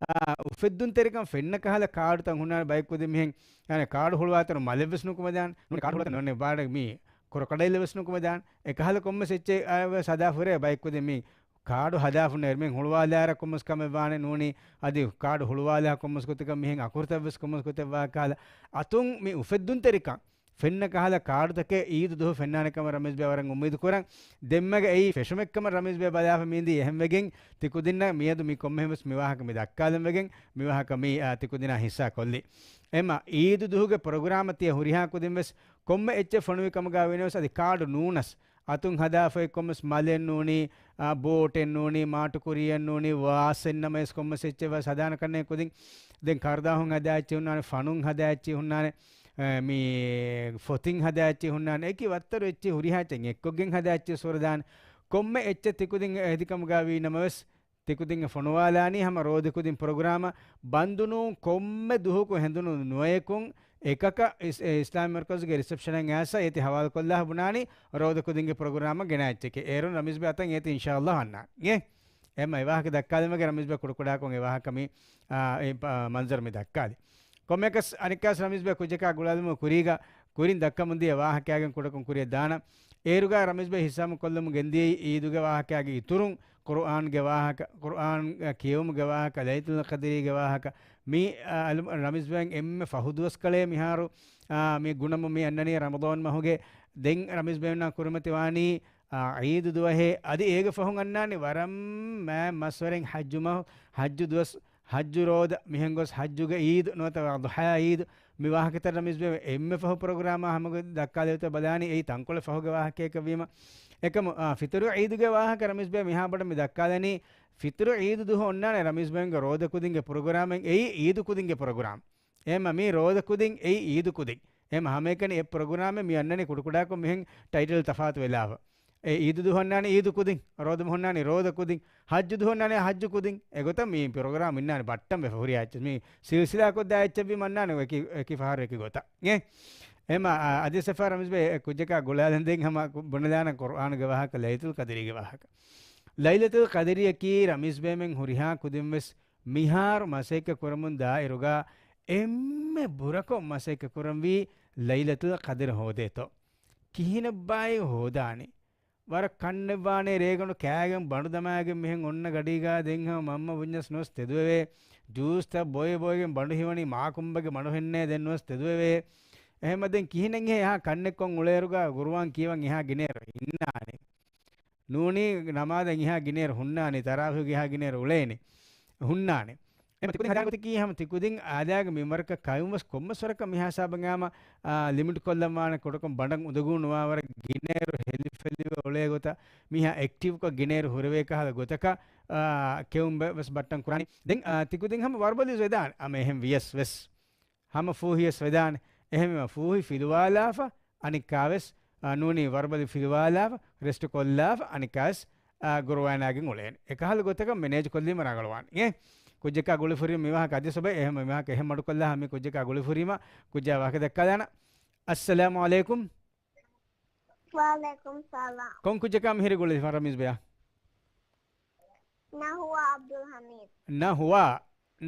އާ، އުފެއްދުންތެރިކަން ފެންނަ ކަހަލަ ކާޑުތައް ހުންނާނެ ބައެއް ކުދިން މިހެން. އަނެއް ކާޑު ހުޅުވާތަނު މަލެއްވެސް ނުކުމެދާނެ. ނޫނީ ކާޑު ހުޅުވާތަނު ނޫނީ ބާޑެއް މީ ކްރޮކަޑައިލް ވެސް ނުކުމެދާނެ. އެކަހަލަ ކޮންމެސް އެއްޗެއް އަ، ވެސް ހަދާފަ ހުރޭ ބައެއް ކުދިން މީ ކާޑު ހަދާފަ ނޭރު މިހެން ހުޅުވާލާއިރަށް ކޮންމެސް ކަމެއް ވާނެ ނޫނީ. އަދި ކާޑު ހުޅުވާލާ ކޮންމެސް ގޮތަކަށް މިހެން އަކުރުތައް ވެސް ކޮންމެސް ގޮތެއް ވާ ކަހަލަ. އަތުން މި އުފެއްދުންތެރިކަން ފެންނަ ކަހަލަ ކާޑުތަކެއް އީދު ދުހު ފެންނާނެ ކަމަށް ރަމީޒް ބޭ ވަރަށް އުއްމީދު ކުރަން. ދެންމެގަ އެއީ ފެށުމެއްކަމަށް ރަމީޒް ބޭ ބަލާފަ މީނދީ އެހެންވެގެން ތިކުދިންނަށް މިއަދު މި ކޮންމެހެން ވެސް މި ވާހަކަ މި ދައްކާލަން ވެގެން މި ވާހަކަ މި، އާ، ތިކުދިންނާ ހިއްސާ ކޮށްލީ. އެމަ އީދު ދުހުގެ ޕްރޮގްރާމަށް ތިޔަ ހުރިހާ ކުދިން ވެސް ކޮންމެ އެއްޗެއް ފޮނުވި ކަމުގަ ވީނަމަވެސް އަދި ކާޑު ނޫނަސް، އަތުން ހަދާފައި ކޮންމެސް މަލެއް ނޫނީ، އާ، ބޯޓެއް ނޫނީ، މާޓުކުރިއެއް ނޫނީ، ވާސްއެއް ނަމަވެސް ކޮންމެސް އެއްޗެއް ވެސް ހަދާނެ ކަންނޭނގެ ކުދިން. ދެން ކަރުދާހުން ހަދާ އެއްޗެއް ހުންނާނެ، ފަނުން ހަދާ އެއްޗެއް ހުންނާނެ، އެ، މި ފޮތިން ހަދާ އެއްޗެއް ހުންނާނެ. އެކި ވައްތަރު އެއްޗެއް ހުރިހާ އެއްޗެއް އެއްކޮށްގެން ހަދާ އެއްޗެއް ސުވަރު ދާނެ. ކޮންމެ އެއްޗެއް ތިކުދިން އެ ހެދި ކަމުގަ ވީ ނަމަވެސް، ތިކުދިން އެ ފޮނުވާލާނީ ހަމަ ރޯދަ ކުދިން ޕްރޮގްރާމަށް. ބަންދު ނޫން ކޮންމެ ދުހަކު ހެނދުނު ނުވަޔަކުން އެކަކަށް އިސް-، އެ އިސްލާމީ މަރުކަޒުގެ ރިސެޕްޝަނަށް އައިސް އޭތި ހަވާލުކޮށްލާ ބުނާނީ ރޯދަ ކުދިންގެ ޕްރޮގްރާމަށް ގެނައި އެއްޗެކޭ. އޭރުން ރަމީޒް ބޭ އަތަށް އޭތި އިންޝާﷲ އަންނާނެ. އެ، އެމަ އެ ވާހަކަ ދައްކާލުމުގެ ރަމީޒް ބޭ ކުޑަކުޑަކޮށް އެ ވާހަކަ މި، އާ، އެ ޕ-، މަންޒަރު މި ދައްކާލި. ކޮންމެއަކަސް އަނެއްކާސް ރަމީޒް ބޭ ކުއްޖަކާ ގުޅާލުމުގެ ކުރީގަ ކުރިން ދައްކަމުން ދިޔަ ވާހަކައިގެން ކުޑަކޮށް ކުރިއަށް ދާނަން. އޭރުގަ ރަމީޒް ބޭ ހިއްސާމަ ކޮށްލަމުން ގެންދިޔައީ އީދުގެ ވާހަކައިގެ އިތުރުން ޤުރުއާންގެ ވާހަކަ، ޤުރުއާން ކިޔެވުމުގެ ވާހަކަ، ލައިލަތުލް ޤަދްރީގެ ވާހަކަ. މި، އަ، އަލު-، ރަމީޒް ބޭން އެންމެ ފަހު ދުވަސްކަޅޭ މިހާރު، އާ، މި ގުނަމު މި އަންނަނީ ރަމަޟާން މަހުގެ. ދެން ރަމީޒް ބޭންނާ ކުރިމަތިވާނީ، އާ، އީދު ދުވަހޭ. އަދި އޭގެ ފަހުން އަންނާނީ ވަރަށް މާ މަސްވެރިން ޙައްޖު މަހު، ޙައްޖު ދުވަސް، ޙައްޖު ރޯދަ، މިހެން ގޮސް ޙައްޖުގެ އީދު ނުވަތަ އަޟްޙާ އީދު. މި ވާހަކަތައް ރަމީޒް ބޭ އެންމެ ފަހު ޕްރޮގްރާމާ ހަމަ ދައްކާލެވިތޯ ބަލާނީ އެއީ ތަންކޮޅެއް ފަހުގެ ވާހަކައެކެއް ވީމަ. އެކަމު، އާ، ފިތުރު ޢީދުގެ ވާހަކަ ރަމީޒް ބޭ މިހާ ބޮޑަށް މި ދައްކާލަނީ، ފިތުރު ޢީދު ދުވަހު އޮންނާނެ ރަމީޒް ބޭގެ ރޯދަ ކުދިންގެ ޕްރޮގްރާމެއް އެއީ ޢީދު ކުދިންގެ ޕްރޮގްރާމް. އެހެންމަ މީ ރޯދަ ކުދިން އެއީ ޢީދު ކުދިން. އެހެންމަ ހަމައެކަނި އެ ޕްރޮގްރާމެއް މި އަންނަނީ ކުޑަކުޑަކޮށް މިހެން ޓައިޓަލް ތަފާތު ވެލާފަ. އެ ޢީދު ދުވަހު އޮންނާނެ ޢީދު ކުދިން، ރޯދަ މަހު އޮންނާނެ ރޯދަ ކުދިން، ޙައްޖު ދުވަހު އޮންނާނެ ޙައްޖު ކުދިން. އެގޮތަށް މި ޕްރޮގްރާމް އިންނާނެ ބައްޓަން ވެފަ ހުރިހާ އެއްޗެއް. މި ސިލްސިލާ ކޮށްދާ އެއްޗެއް ވީމަ އަންނާނެ އެކި، އެކި ފަހަރު އެކި ގޮތަށް. އެ، އެމަ، އާ، އަދި ސެފާ ރަމީޒް ބޭ އެ ކުއްޖަކާ ގުޅާލަން ދެން ހަމަ ބުނެލާނަން ޤުރުއާނުގެ ވާހަކަ، ލައިލަތުލް ޤަދްރީގެ ވާހަކަ. ލައިލަތުލް ޤަދްރީއަކީ ރަމީޒް ބޭމެން ހުރިހާ ކުދިން ވެސް މިހާރު މަސައްކަތް ކުރަމުން ދާއިރުގަ އެންމެ ބުރަކޮށް މަސައްކަތް ކުރަންވީ ލައިލަތުލް ޤަދްރު ހޯދޭތޯ. ކިހިނެއްބާއޭ ހޯދާނީ؟ ވަރަށް ކަންނެއްވާނޭ ރޭގަނޑު ކާގެން ބަނޑު ދަމާގެން މިހެން އޮންނަ ގަޑީގަ ދެން ހަމަ މަންމަ ބުންޏަސް ނުވަސް ތެދުވެވޭ. ޖޫސްތައް ބޮއެ ބޮއެގެން ބަނޑު ހިވަނީ މާކުނބަގެ ބަނޑު ހެންނޭ ދެން ނުވަސް ތެދުވެވޭ. އެހެންމަ ދެން ކިހިނެއްހޭ އެހާ ކަންނެއްކޮށް އުޅޭއިރުގަ ޤުރުއާން ކިޔަވަން އެހާ ގިނައިރު އިންނާނީ. ނޫނީ ނަމާދަށް އިހާ ގިނައިރު ހުންނާނީ، ތަރާވީހުގެ އިހާ ގިނައިރު އުޅޭނީ. ހުންނާނީ. އެމަ ތިކުދިން ހަދާން ގޮތަކީ ހަމަ ތިކުދިން އާދައިގެ މިންވަރަކަށް ކައިވުން ވެސް ކޮންމެސް ވަރަކަށް މިހާ ހިސާބަށް އާމަ، އާ، ލިމިޓް ކޮށްލަން ވާނެ ކުޑަކޮށް ބަނޑަށް އުނދަގޫ ނުވާ ވަރަށް ގިނައިރު ހެލިފެލިވެ އުޅޭ ގޮތަށް މީހާ އެކްޓިވްކޮށް ގިނައިރު ހުރެވޭ ކަހަލަ ގޮތަކަށް، އާ، ކެއުން ވެ-، ވެސް ބައްޓަން ކުރާނީ. ދެން، އާ، ތިކުދިން ހަމަ ވަރުބަލީ ވެދާނެ. އާމަ އެހެން ވިޔަސް ވެސް. ހަމަ ފޫހިޔަސް ވެދާނެ. އެހެންވީމަ ފޫހި ފިލުވާލާފަ، އަނެއްކާވެސް، އާ، ނޫނީ ވަރުބަލި ފިލުވާލާފަ، ރެސްޓް ކޮށްލާފަ، އަނެއްކާވެސް، އާ، ގުރުއާނާގެން އުޅޭނެ. އެކަހަލަ ގޮތަކަށް މެނޭޖް ކޮށްލީމަ ރަނގަޅުވާނެ. އޭ، ކުއްޖަކާ ގުޅިފުރީމަ މިވާހަކަ އަދި ސޮބެ، އެހެން މިވާހަކަ އެހެން މަޑުކޮށްލާ ހަމަ މި ކުއްޖަކާ ގުޅިފުރީމަ، ކުއްޖާ ވާހަކަ ދައްކާލާނަ. އައްސަލާމު ޢަލައިކުމް. ވަޢަލައިކުމް ސަލާމް. ކޮން ކުއްޖަކާ މިހިރި ގުޅި ރަމީޒް ބެޔާ؟ ނަހުވާ ޢަބްދުލް ޙަމީދު. ނަހުވާ.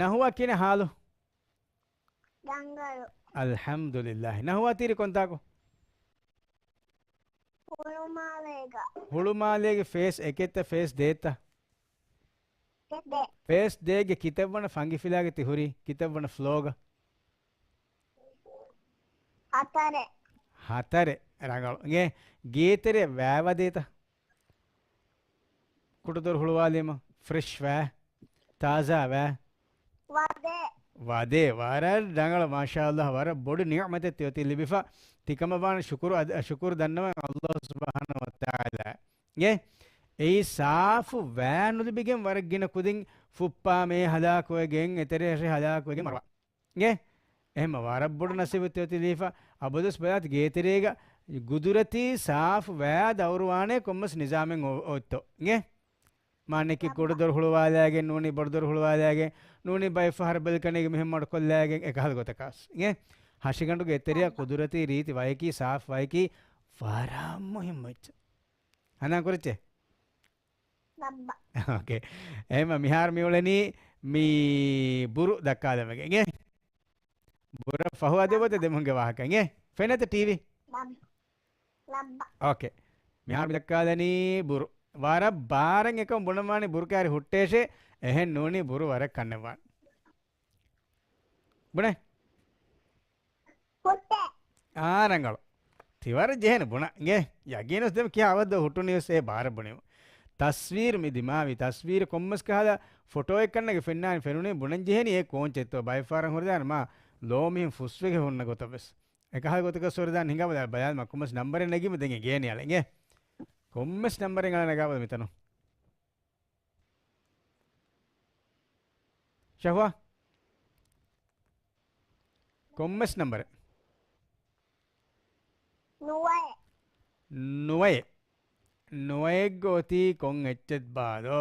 ނަހުވާ ކިހިނެއް ޙާލު؟ ރަނގަޅު. އަލްޙަމްދުލިއްލާހި. ނަހުވާ ތިރި ކޮންތާކު؟ ހުޅުމާލޭގަ. ހުޅުމާލޭގެ ފޭސް އެކެއްތަ ފޭސް ދޭތަ؟ ދެ. ފޭސް ދޭގެ ކިތައްވަނަ ފަންގިފިލާގަ ތި ހުރީ؟ ކިތައްވަނަ ފްލޯގަ؟ ހަތަރެއް. ހަތަރެއް. ރަނގަޅު. އިނގޭ ގޭތެރެ ވައި ވަދޭތަ؟ ކުޑަދޮރު ހުޅުވާލީމަ ފްރެޝް ވައި، ތާޒާ ވައި. ވަދޭ. ވަދޭ. ވަރަށް ރަނގަޅު، މާޝާﷲ. ވަރަށް ބޮޑު ނިޢުމަތެއް ތި އޮތީ ލިބިފަ. ތިކަމަށްވާނެ ޝުކުރު އަދ-، ޝުކުރު ދަންނަވަން ﷲ ސުބްޙާނަހޫ ވަތަޢާލާ. އިނގޭ އެއީ ސާފު ވައި ނުލިބިގެން ވަރަށް ގިނަ ކުދިން ފުއްޕާ މޭ ހަލާކުވެގެން، އެތެރެ ހަށި ހަލާކުވެގެން މަރުވާ. އިނގޭ އެހެންމަ ވަރަށް ބޮޑު ނަސީބު ތި އޮތީ ލިބިފަ. އަބަދުވެސް ބަލާތި ގޭތެރޭގަ ގުދުރަތީ ސާފު ވައި ދައުރުވާނޭ ކޮންމެސް ނިޒާމެއް އޮ-، އޮތްތޯ. އިނގޭ މާނައަކީ ކުޑަދޮރު ހުޅުވާލައިގެން ނޫނީ ބޮޑުދޮރު ހުޅުވާލައިގެން ނޫނީ ބައެއްފަހަރު ބެލްކަނީގެ މިހެން މަޑުކޮށްލައިގެން އެކަހަލަ ގޮތަކަސް. އިނގޭ ހަށިގަނޑުގެ އެތެރެއަށް ޤުދުރަތީ ރީތި ވަޔަކީ ސާފު ވަޔަކީ ވަރަށް މުހިއްމު އެއްޗެއް. ހަނދާން ކުރެއްޗޭ؟ ލައްބަ. އޯކޭ. އެހެންމަ މިހާރު މި އުޅެނީ މި ބުރު ދައްކާލަމެގެ. އިނގޭ؟ ބުރަށް ފަހު އަދި އޮތަ ދެމުހުންގެ ވާހަކަ. އިނގޭ؟ ފެންނަތަ ޓީވީ؟ ލައް-، ލައްބަ. އޯކޭ. މިހާރު މި ދައްކާލަނީ ބުރު. ވަރަށް ބާރަށް އެކަމު ބުނަމާނީ ބުރު ކާރި ހުއްޓޭށޭ. އެހެން ނޫނީ ބުރު ވަރަށް ކަންނެއްވާނެ. ބުނޭ؟ ހުއްޓޭ. އާ، ރަނގަޅު. ތިވަރަށް ޖެހޭނެ ބުނާ. އިނގޭ؟ ޔަގީނުސް ދެމި ކިޔާ އަވަށްދޯ ހުއްޓުނީވެސް އޭ ބާރަށް ބުނީމަ. ތަސްވީރު މި ދިމާވި. ތަސްވީރު ކޮންމެސް ކަހަލަ ފޮޓޯއެއް ކަންނަގެ ފެންނާނެ ފެނުނީ ބުނަން ޖެހޭނީ އޭ ކޯންޗެއްތޯ. ބައެއްފަހަރަށް ހުރެދާނެ މާ ލޯ މިހެން ފުސްވެގެ ހުންނަ ގޮތަށް ވެސް. އެކަހަލަ ގޮތަކަށް ސޮރިދާން ހިނގާ ބަލާ، ބަލާލަމާ ކޮންމެސް ނަމްބަރެއް ނެގީމަ ދެން އެ ގޭނީ އަޅަ އިނގޭ. ކޮންމެސް ނަމްބަރެއް އަޅަ ނަގާބަލަ މިތަނުން. ޝަހުވާ. ކޮންމެސް ނަމްބަރެއް؟ ނުވައެއް. ނުވައެއް. ނުވައެއްގަ އޮތީ ކޮން އެއްޗެއް ބާދޯ؟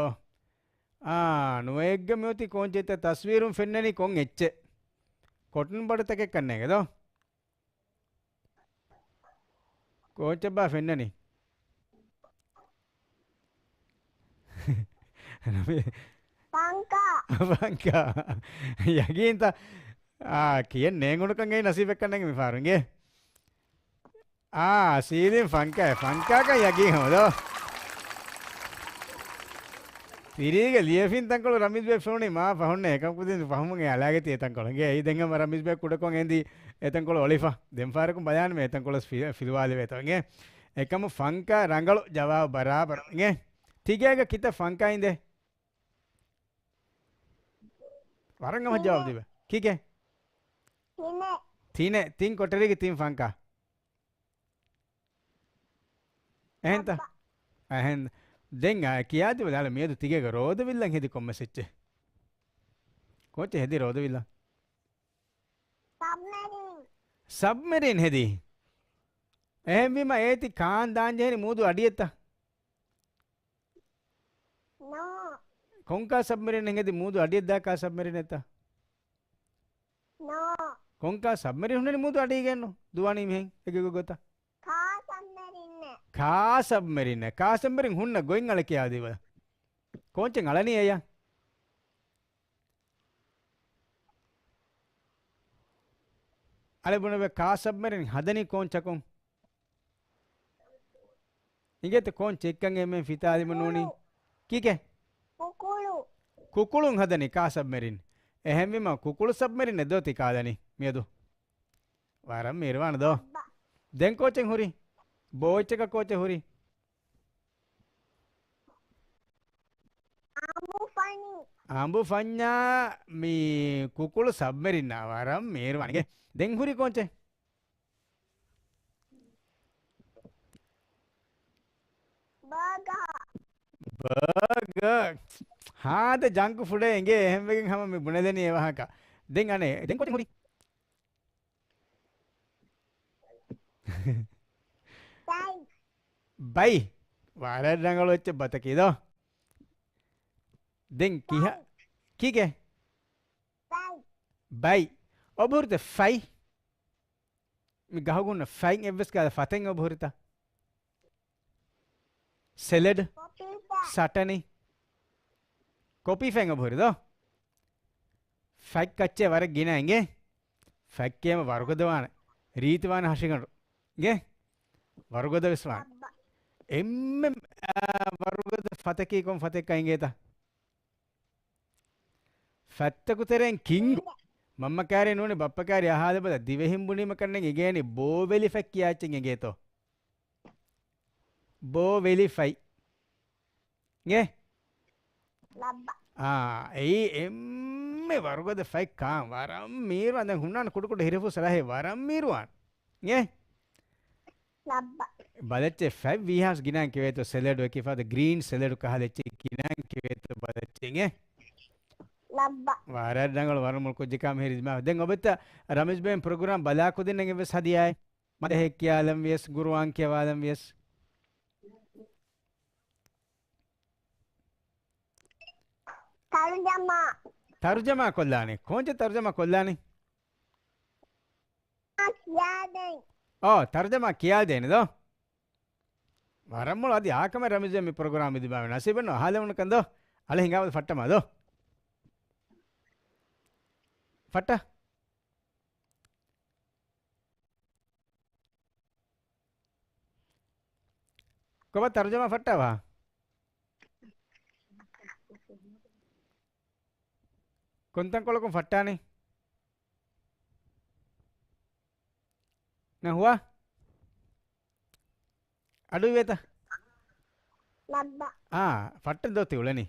އާ، ނުވައެއްގަ މިއޮތީ ކޯންޗެއްތަ؟ ތަސްވީރުން ފެންނަނީ ކޮން އެއްޗެއް؟ ކޮޓަރިން ބޮޑު ތަކެއް ކަންނޭނގެ ދޯ؟ ކޯންޗެއްބާ ފެންނަނީ؟ ފަންކާ. ފަންކާ. ޔަގީންތަ؟ އާ، ކިޔެން ނޭނގުނުކަން އެއީ ނަސީބެއްކަންނޭނގެ މި ފާރުންގެ. އާ، ސީލިން ފަންކާ، ފަންކާކަން ޔަގީން ހަމަ ދޯ. ތިރީގެ ލިޔެފިން ތަންކޮޅު ރަމީޒް ބޭ ފެނުނީ މާ ފަހުންނޭ. އެކަމަކު ދެން ފަހުމުން އެ އަލާގެ ތި އެތަންކޮޅު. އިނގޭ އެއީ ދެން ހަމަ ރަމީޒް ބޭ ކުޑަކޮށް އެނދި އެތަންކޮޅު އޮޅިފަ. ދެން ފާރަކުން ބަލާނަމޭ އެތަންކޮޅަސް ފި-، ފިލުވާލެވޭތޯ. އިނގޭ އެކަމު ފަންކާ ރަނގަޅު ޖަވާބު ބަރާބަރު. އިނގޭ ތިގޭގަ ކިތައް ފަންކާ އިނދޭ؟ ވަރަށް ހަމަ ޖަވާބު ތިނެއް. ދީބަ. ކީކޭ؟ ތިނެއް. ތިނެއް. ތިން ކޮޓަރީގެ ތިން ފަންކާ. އެހެންތަ؟ އައްބަ. އެހެން. ދެން އާ ކިޔާދިބަ ދާނަ މިއަދު ތިގޭގަ ރޯދަވިއްލަން ހެދި ކޮންމެސް އެއްޗެއް؟ ކޯއްޗެއް ހެދި ރޯދަވިއްލަން؟ ސަބްމެރިން. ސަބްމެރިން ހެދީ. އެހެންވީމަ އޭތި ކާން ދާން ޖެހެނީ މޫދު އަޑިއެއްތަ؟ ނޯ. ކޮންކާ ސަބްމެރިން ހެދީ މޫދު އަޑިއެއް ދާ ކާ ސަބްމެރިން އެއްތަ؟ ނޯ. ކޮންކާ ސަބްމެރިން ހުންނަނީ މޫދު އަޑީގެއްނު؟ ދުވާނީ މިހެން އެގެގޮ ގޮތަށް. ކާ ސަބްމެރިން. ކާ ސަބްމެރިން. ކާ ސަބްމެރިން ހުންނަ ގޮތް އަޅެ ކިޔާދީބަލަ. ކޯއްޗެއް އަޅަނީ އެޔަ. އަޅެ ބުނެވޭ ކާ ސަބްމެރިން ހަދަނީ ކޯން ޗަކުން؟ އިނގޭތަ ކޯން ޗެއްކަން އެންމެން ފިތާލިމަ ނޫނީ؟ ކުކުޅު. ކީކޭ؟ ކުކުޅު. ކުކުޅުން ހަދަނީ ކާ ސަބްމެރިން. އެހެންވީމަ ކުކުޅު ސަބްމެރިން އެއްދޯ ތި ކާލަނީ މިއަދު. ވަރަށް މީރުވާނެ ދޯ. ބަ. ދެން ކޯޗެއް ހުރީ؟ ބޯއެއްޗަކަށް ކޯޗެއް ހުރީ؟ އަނބުފަނި. އަނބުފަންޏާ މި ކުކުޅު ސަބްމެރިންނާ ވަރަށް މޭރުވާނެ. ދެން ހުރި ކޯންޗެއް؟ ބާގާ. ބާގާ. ހާދަ ޖަންކް ފުޑެއް އެނގޭ އެހެންވެގެން ހަމަ މި ބުނެލެނީ އެ ވާހަކަ. ދެން އަނެއް، ދެން ކޯޗެއް ހުރީ؟ ބައި. ބައި. ވަރަށް ރަނގަޅު އެއްޗެއް ބަތަކީ ދޯ. ދެން ކިހާ؟ ކީކޭ؟ ބައި. ބައި. އޮބުހުރިތަ ފައި؟ މި ގަހުގަ ހުންނަ ފައިން އެއްވެސް ކާލަ ފަތެއް އޮބުހުރިތަ؟ ސެލަޑް، ކޮޕީފަ. ސަޓަނި، ކޮޕީފައިން އޮބުހުރި ދޯ؟ ފަތް ކައްޗޭ ވަރަށް ގިނަ އިނގޭ. ފަތް ކޭމަ ވަރުގަދަ ވާނެ. ރީތި ވާނެ ހަށިގަނޑު. އިނގޭ؟ ވަރުގަދަ ވެސް ވާނެ. އެއްބަ. އެންމެ، އާ، ވަރުގަދަ ފަތަކީ ކޮން ފަތެއްކަ އިނގޭތަ؟ ފަތްތަކު ތެރެއިން ކިންގު. މަންމަ ކާރި ނޫނީ ބައްޕަ ކާރި އަހާލަބަލަ ދިވެހިން ބުނީމަ ކަންނެން އިނގޭނީ ބޯވެލި ފަތް ކިޔާ އެއްޗެއް އިނގޭތޯ؟ ބޯވެލި ފަތް. އިނގޭ؟ ލައްބަ. އާ، އެއީ އެންމެ ވަރުގަދަ ފަތް ކާން ވަރަށް މީރު އަނދަން ހުންނާނެ ކުޑަކުޑަ ހިރަފުސް ރަހެއް ވަރަށް މީރުވާން. އިނގޭ؟ ލައްބަ. ބަލައްޗޭ ފަތް ވީހާސް ގިނައިން ކިވޭތޯ ސެލަޑު އެކި ފަދަ ގްރީން ސެލަޑު ކަހަލަ އެއްޗެއް ގިނައިން ކިވޭތޯ ބަލައްޗޭ. އިނގޭ؟ ލައްބަ. ވަރަށް ރަނގަޅު ވަރަށް މޮޅު ކުއްޖެއް ކާމި ހިރި ދިމާ. ދެން އޮބެއްތަ ރަމީޒް ބޭން ޕްރޮގްރާމް ބަލާ ކުދިންނަށް އެއްވެސް ހަދިޔާއެއް؟ މަދަހެއް ކިޔާލަން ވިޔަސް، ގުރުއާން ކިޔަވާލަން ވިޔަސް. ތަރުޖަމާ. ތަރުޖަމާ ކޮށްލާނެ. ކޯންޗެއް ތަރުޖަމާ ކޮށްލާނެ؟ ކިޔާދޭން. އޯ، ތަރުޖަމާ ކިޔާދޭނެ ދޯ. ވަރަށް މޮޅު އަދި އާކަމެއް ރަމީޒް ބޭން މި ޕްރޮގްރާމް މި ދިމާވެ ނަސީބެއްނު އަހާލެވުނުކަން ދޯ. އަޅެ ހިނގާބަލަ ފައްޓަމާ ދޯ. ފައްޓަ. ކޮބާ ތަރުޖަމާ ފައްޓާވާ؟ ކޮންތަންކޮޅަކުން ފައްޓާނީ؟ ނަހުވާ؟ އަޑު އިވޭތަ؟ ލައްބަ. އާ، ފައްޓަން ދޯ ތި އުޅެނީ؟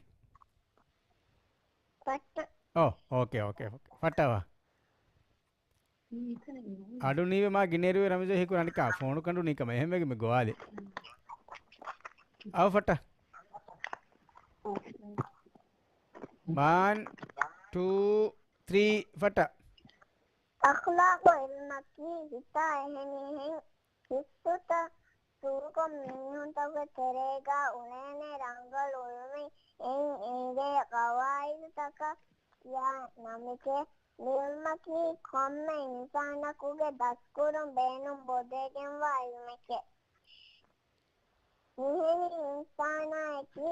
ފައްޓަ. އޯ، އޯކޭ، އޯކޭ، އޯކޭ. ފައްޓާވާ. އަޑު ނީވެ މާ ގިނައިރުވެ ރަމިޒު ހީކުރާ އަނެއްކާ ފޯނު ކަނޑުނީ ކަމަށް އެހެންވެގެން މި ގޮވާލި. އަވަ ފައްޓަ. ވަން، ޓޫ، ތްރީ، ފައްޓަ. އަޚްލާޤު ޢިލްމަކީ ހިތާ އެހެނިހެން ހިއްސުތައް ސުރުކޮށް މީހުންތަކުގެ ތެރޭގާ އުޅޭނެ ރަނގަޅު އުޅުމެއް. އެއިން އެނގޭ ޤަވާޢިދުތަކަށް ކިޔާ ނަމެކޭ. ޢިލްމަކީ ކޮންމެ އިންސާނަކުގެ ދަސްކުރުން ބޭނުން ބޮޑުވެގެންވާ ޢިލްމެކޭ. މިހެނި އިންސާނާއަކީ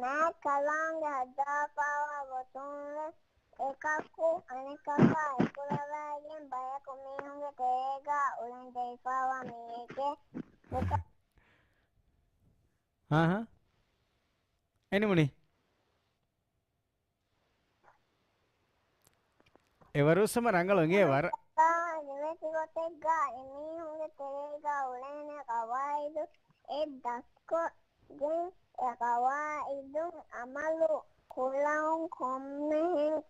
މާތް ކަލާނގެ ހައްދާފާވާ ގޮތުންވެސް އެކަކު އަނެކަކާ އެކުލަވައިގެން ބަޔަކު މީހުންގެ ތެރޭގާ އުޅެން ޖެހިފާވާ މީހެކޭ. މިކަ- ހާ ހާ. އެނިމުނީ. އެވަރުސަމަ ރަނގަޅު އިނގޭ ވަރަށް. ނިވެތި ގޮތެއްގާ އެމީހުންގެ ތެރޭގާ އުޅޭނެ ޤަވާޢިދު އެއް ދަސްކޮށްގެން އެ ޤަވާޢިދުން ޢަމަލު ކުރަން ކޮންމެހެން،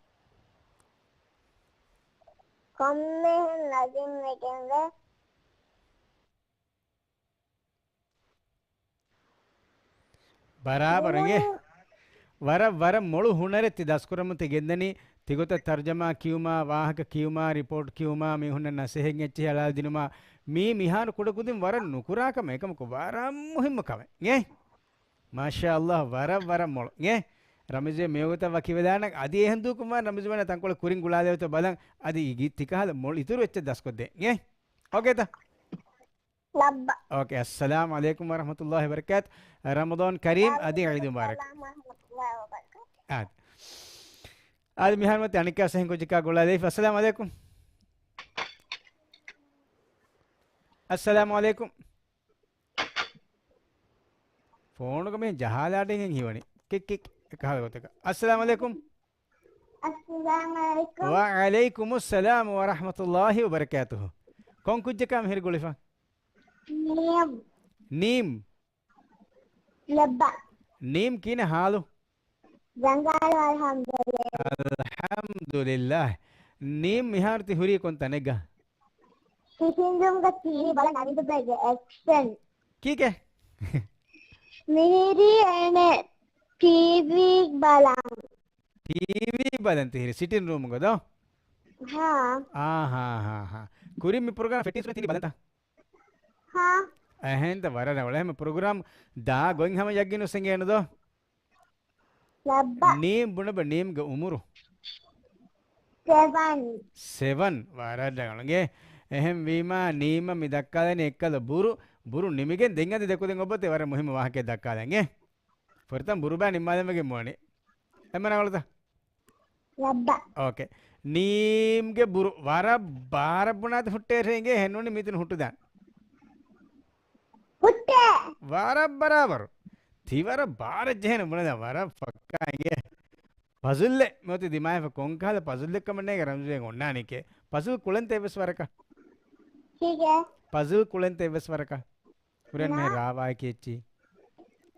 ކޮންމެހެން ލަޒިމްވެގެންވޭ. ބަރާބަރު އިނގޭ. ވަރަށް، ވަރަށް މޮޅު ހުނަރެއް ތި ދަސްކުރަމުން ތި ގެންދަނީ. ތިގޮތަށް ތަރުޖަމާ ކިޔުމާ، ވާހަކަ ކިޔުމާ، ރިޕޯޓް ކިޔުމާ، މީހުންނަށް ނަސޭހަތް އެއްޗެހި އަޅާލަދިނުމާ، މީ މިހާރު ކުޑަކުދިން ވަރަށް ނުކުރާ ކަމެއް. އެކަމަކު ވަރަށް މުހިއްމު ކަމެއް އިނގޭ. މާޝާﷲ، ވަރަށް، ވަރަށް މޮޅު އިނގޭ. ރަމިޒު މިވަގުތަށް ވަކިވެލާނަން. އަދި އެހެން ދޫކުންވާން ރަމިޒު ވަނަ ތަންކޮޅެއް ކުރިން ގުޅާލެވޭތޯ ބަލަން. އަދި ތިކަހަލަ މޮޅު އިތުރު އެއްޗެއް ދަސްކޮށްދޭ އިނގޭ. އޯކޭތަ؟ ލައްބަ. އޯކޭ، އައްސަލާމު ޢަލައިކުމް ވަރަޙްމަތުﷲި ވަބަރަކާތު. ރަމަޟާން ކަރީމް، އަދި ޢީދު މުބާރަކް. އާދެ. އާދެ، މިހާރު މަތި އަނެއްކާ ސަހެން ކުއްޖަކާ ގުޅާލައިފި. އައްސަލާމު ޢަލައިކުމް. އައްސަލާމު ޢަލައިކުމް. ފޯނުގަ މިހެން ޖަހާލާޑެން ހިވަނީ. ކިކް ކިކް ކަހަލަ ގޮތަކަށް. އައްސަލާމު ޢަލައިކުމް. އައްސަލާމު ޢަލައިކުމް. ވަޢަލައިކުމުއްސަލާމު ވަރަޙްމަތުﷲި ވަބަރަކާތުހު. ކޮން ކުއްޖަކާ މިހިރި ގުޅިފަ؟ ނީމް. ނީމް. ލައްބަ. ނީމް ކިހިނެއް ހާލު؟ ރަނގަޅު، އަލްޙަމްދުލިއްލާހް. އަލްޙަމްދުލިއްލާހް. ނީމް މިހާރު ތި ހުރީ ކޮން ތަނެއްގަ؟ ސިޓިން ރޫމްގަ ޓީވީ ބަލަން އަވިދުބެގެ އެކްޝަން. ކީކޭ؟ މިހިރީ އޭނެ ޓީވީ ބަލަން. ޓީވީ ބަލަން ތިހިރީ ސިޓިން ރޫމުގަ ދޯ؟ ހާ. އާ، ހާ، ހާ، ހާ. ކުރިން މި ޕްރޮގްރާމް ފެއްޓި ސުރެ ތިނި ބަލަންތަ؟ ހާ. އެހެންތަ ވަރަށް ރަނގަޅު. އެހެން ޕްރޮގްރާމް ދާ ގޮތް ހަމަ ޔަގީނު ސެނގޭނު ދޯ؟ ލައްބަ. ނީމް ބުނަބަ ނީމްގެ އުމުރު؟ ސެވަން. ސެވަން. ވަރަށް ރަނގަޅު. އެހެން ވީމާ ނީމަށް މި ދައްކާލަނީ އެއްކަލަ ބުރު، ބުރު ނިމިގެން ދެން އަދި ދެކުދިން އޮބޮތެ ވަރަށް މުހިއްމު ވާހަކައެއް ދައްކާލަން އޭ. ފުރަތަމަ ބުރުބާ ނިންމާލަން ވެގެން މިވަނީ. އެންމެ ރަނގަޅުތަ؟ ލައްބަ. އޯކޭ. ނީމްގެ ބުރު ވަރަށް ބާރަށް ބުނާތި ފުއްޓޭ ރޭނގޭ ހެންނޫނި މީތިން ހުއްޓުދާން. ހުއްޓޭ. ވަރަށް ބަރާބަރު. ތި ވަރަށް ބާރަށް ޖެހޭނެ ބުނެދާ ވަރަށް ފައްކާ އިނގޭ. ޕަޒުލްއެއް މިއޮތީ ދިމާވެފަ ކޮންކަހަލަ ޕަޒުލްއެއް ކަމަށް ނޭނގެ ރަމްޒުވެން އޮންނާނެކޭ. ޕަޒުލް ކުޅެންތަ އެއްވެސް ވަރަކަށް؟ ކީކޭ؟ ޕަޒުލް ކުޅެންތަ އެއްވެސް ވަރަކަށް؟ ހުރެން މިހެން ނާ. ރާވާއެކޭ އެއްޗި.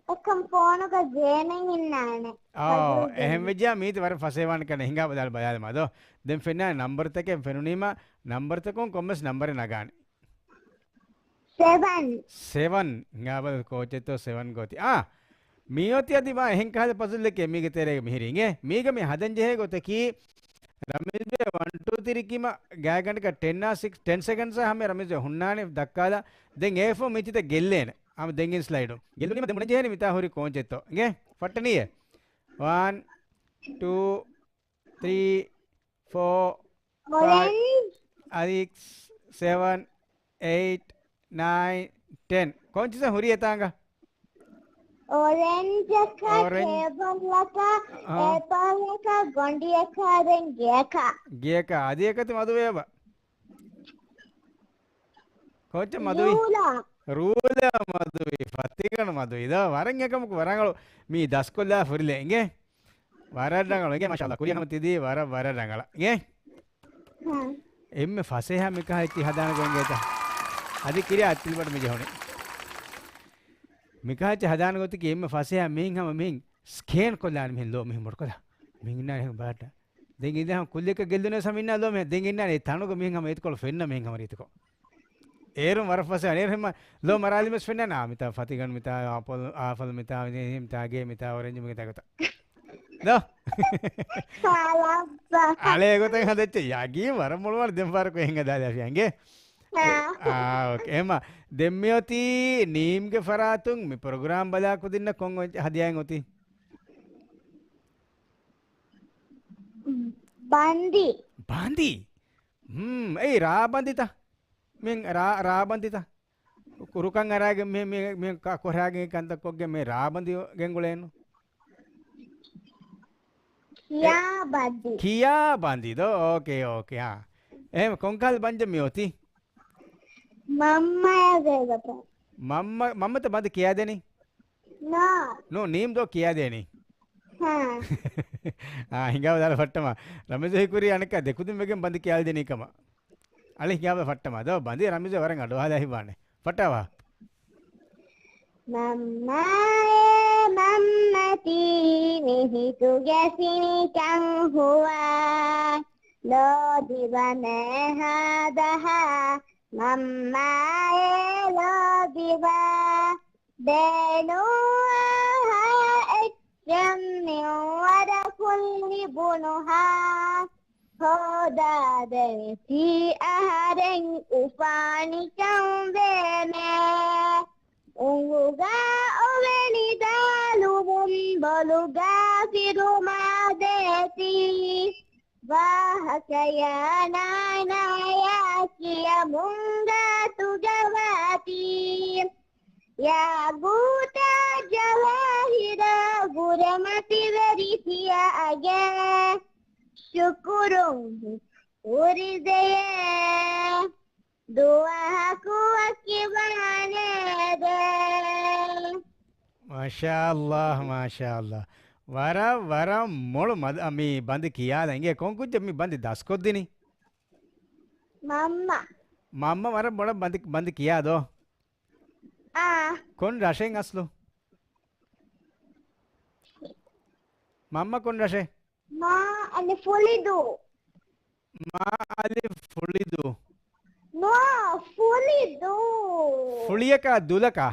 އެކަމް ފޯނުގަ ގޭމެއް އިންނާނެ. އާ، ޕަޒުލް ގޭމް. އެހެން ވެއްޖާ މީތި ވަރަށް ފަސޭހަވާނެ ކަން ހިނގާ ބަލާލަ ބަލާލަމާ ދޯ. ދެން ފެންނާނެ ނަންބަރުތަކެއް ފެނުނީމާ ނަންބަރުތަކުން ކޮންމެސް ނަންބަރެއް ނަގާނެ. ސެވަން. ސެވަން. ހިނގާބަލަ ކޯޗެއްތޯ ސެވަން ގޯތި. އާ، މިއޮތީ އަދި މާ އެހެން ކަހަލަ ޕަޒުލްއެކޭ މީގެ ތެރޭގަ މިހިރީ އިނގޭ. މީގަ މި ހަދަން ޖެހޭ ގޮތަކީ، ރަމީޒް ވަން ޓޫ ތިރީ ކިމަ ގާތްގަނޑަކަށް ޓެން އާ ސިކްސް، ޓެން ސެކަންޑްސް އާ ހަމަ ރަމީޒް ހުންނާނެ ދައްކާލަ. ދެން އޭ ފޯ މިތިތަ ގެއްލޭނެ. ހަމަ ދެން އިން ސްލައިޑު. ގެއްލުނީމަ ދެން ބުނަން ޖެހޭނެ މިތާ ހުރި ކޯންޗެއްތޯ. އިނގޭ؟ ފައްޓަނީއޭ. ވަން، ޓޫ، ތްރީ، ފޯ، ފައިވް، ސިކްސް، ސެވަން، އެއިޓް، ނައިން، ޓެން. ކޯންޗިސަ ހުރި އެތާނގަ؟ އޮރެންޖަކަށް، އޮރެން-، ޓޭބަލްއަކަށް، އާ. އެޕަލްއަކަށް، ގޮނޑިއަކާ ދެން ގެއަކާ. ގެއަކާ އަދި އެކަތި މަދުވެއަބަ. ކޯންޗެއް މަދުވި؟ ރޫލާ. ރޫލާ މަދުވި، ފަތިގަނޑު މަދުވި. ދޯ ވަރަށް އެކަމަކު ވަރަށް ރަނގަޅު މީ ދަސްކޮށްލާ ފުރިލެއް އިނގޭ. ވަރަށް ރަނގަޅު އިނގޭ، މާޝާﷲ. ކުރިޔަށް ހަމަ ތިދީ ވަރަށް، ވަރަށް ރަނގަޅަށް އިނގޭ. ހަ. އެންމެ ފަސޭހަ މިކަހަ އެއްޗި ހަދާނެ ގޮތް އިނގޭތަ؟ އަދި ކިރިޔާ އަތްތިލިބަޑު މި ޖެހުނީ. މިކަހަ އެއްޗި ހަދާނެ ގޮތަކީ އެންމެ ފަސޭހަ މިހިން ހަމަ މިހިން ސްކޭން ކޮށްލާނެ މިހިން ލޯ މިހިން ބޮޑުކޮށްލާ. މިހިން އިންނާނެ އެހެން ބަލައްޓަ. ދެން އިނދެ ހަމަ ކުއްލިއަކަށް ގެއްލުނޭސް ހަމަ އިންނާ ލޯ މެ ދެން އިންނާނެ އެ ތަނުގަ މިހެން ހަމަ އެތިކޮޅު ފެންނަ މިހެން ހަމަ ރީތިކޮށް. އޭރުން ވަރަށް ފަސޭހަ އަނެއް ހަމަ ލޯ މަރާލިމެސް ފެންނާނެ އާ މިތާ ފަތިގަނޑު މިތާ އާޕަލް އާފަލް މިތާ މިތާ ގޭ މިތާ އޮރެންޖު މިތާ ގޮތަށް. ދޯ؟ ކާލައްބަ. އަޅޭ ގޮތަށް ހަދައްޗެ ޔަގީން ވަރަށް މޮޅުވާނެ ދެން ފާރަކު އެހެން ހަދާލާފި އަނގޭ. އާ. އާ، އޯކޭ. އެމަ، ދެން މިއޮތީ ނީމްގެ ފަރާތުން މި ޕްރޮގްރާމް ބަލާ ކުދިންނަށް ކޮން އޮތް ހަދިޔާއެއް އޮތީ؟ ބަނދި. ބަނދި؟ ހުން، އެއީ ރާ ބަނދިތަ؟ މި ރާ، ރާ ބަނދިތަ؟ ކުރުކަން އަރާގެން މި، މި، މި ކަ-، ކޮށާގެން ކަންތައް ކޮށްގެން މި ރާ ބަނދި ގެންގުޅޭނު. ކިޔާ ބަނދި. ކިޔާ ބަނދި ދޯ؟ އޯކޭ، އޯކޭ، އާ. އެހެން ކޮންކަހަލަ ބަންޖެއް މި އޮތީ؟ މަންމަޔާ ގޭގަ. މަންމަ، މަންމަތަ ބަނދި ކިޔާދޭނީ؟ ނޯ. ނޯ، ނީމް ދޯ ކިޔާދޭނީ؟ ހާ. އާ، ހިނގާ ބަލާ ފައްޓަމާ. ރަމީޒު ހީކުރީ އަނެއްކާ ދެކުދިން ވެގެން ބަނދި ކިޔާލަދިނީ ކަމަށް. އަޅެ ހިނގާ ބަލާ ފައްޓަމާ. ދޯ ބަނދި ރަމީޒު ވަރަށް އަޑުއަހާލާ ހިތްވާނެ. ފައްޓާވާ. މަންމާއޭ މަންމަތީ މިހިތުގެ ފިނިކަން ހުވާ. ލޯ ދިބަނޭ ހާދަހާ މަންމާއޭ ލޯ ދިބާ. ބޭނުންވާހާ އެއްޗެއް މިންވަރަކުން ލިބުނުހާ. ހޯދާދޭތީ އަހަރެން އުފާނިކަން ވޭމޭ. އުނގުގަ އޮވެނި ދާލުމުން ބޮލުގަ ފިރުމާދޭތީ. ވާހަކަޔާ ނާނާޔާ ކިޔަމުން ގާތުގަ ވާތީ. ޔާގޫތާ ޖަވާހިރާ ގުރަމަތިވެރި ތިޔައަގެ ޝުކުރުން ހުރިދެޔޭ. ދުވަހަކު ވަކިވާނޭދޭ. މާޝާﷲ، މާޝާﷲ. ވަރަށް، ވަރަށް މޮޅު މަދ-، މި ބަނދި ކިޔާލަ އިނގޭ. ކޮން ކުއްޖެއް މި ބަނދި ދަސްކޮށްދިނީ؟ މަންމަ. މަންމަ ވަރަށް ބޮޑަށް ބަނދި، ބަނދި ކިޔާ ދޯ؟ އާ. ކޮން ރަށެއް އަސްލު؟ މަންމަ ކޮން ރަށެއް؟ މާ އަލި ފުޅިދޫ. މާ އަލި ފުޅިދޫ. ނޯ، ފުޅިދޫ. ފުޅިއަކާ ދުލަކާ؟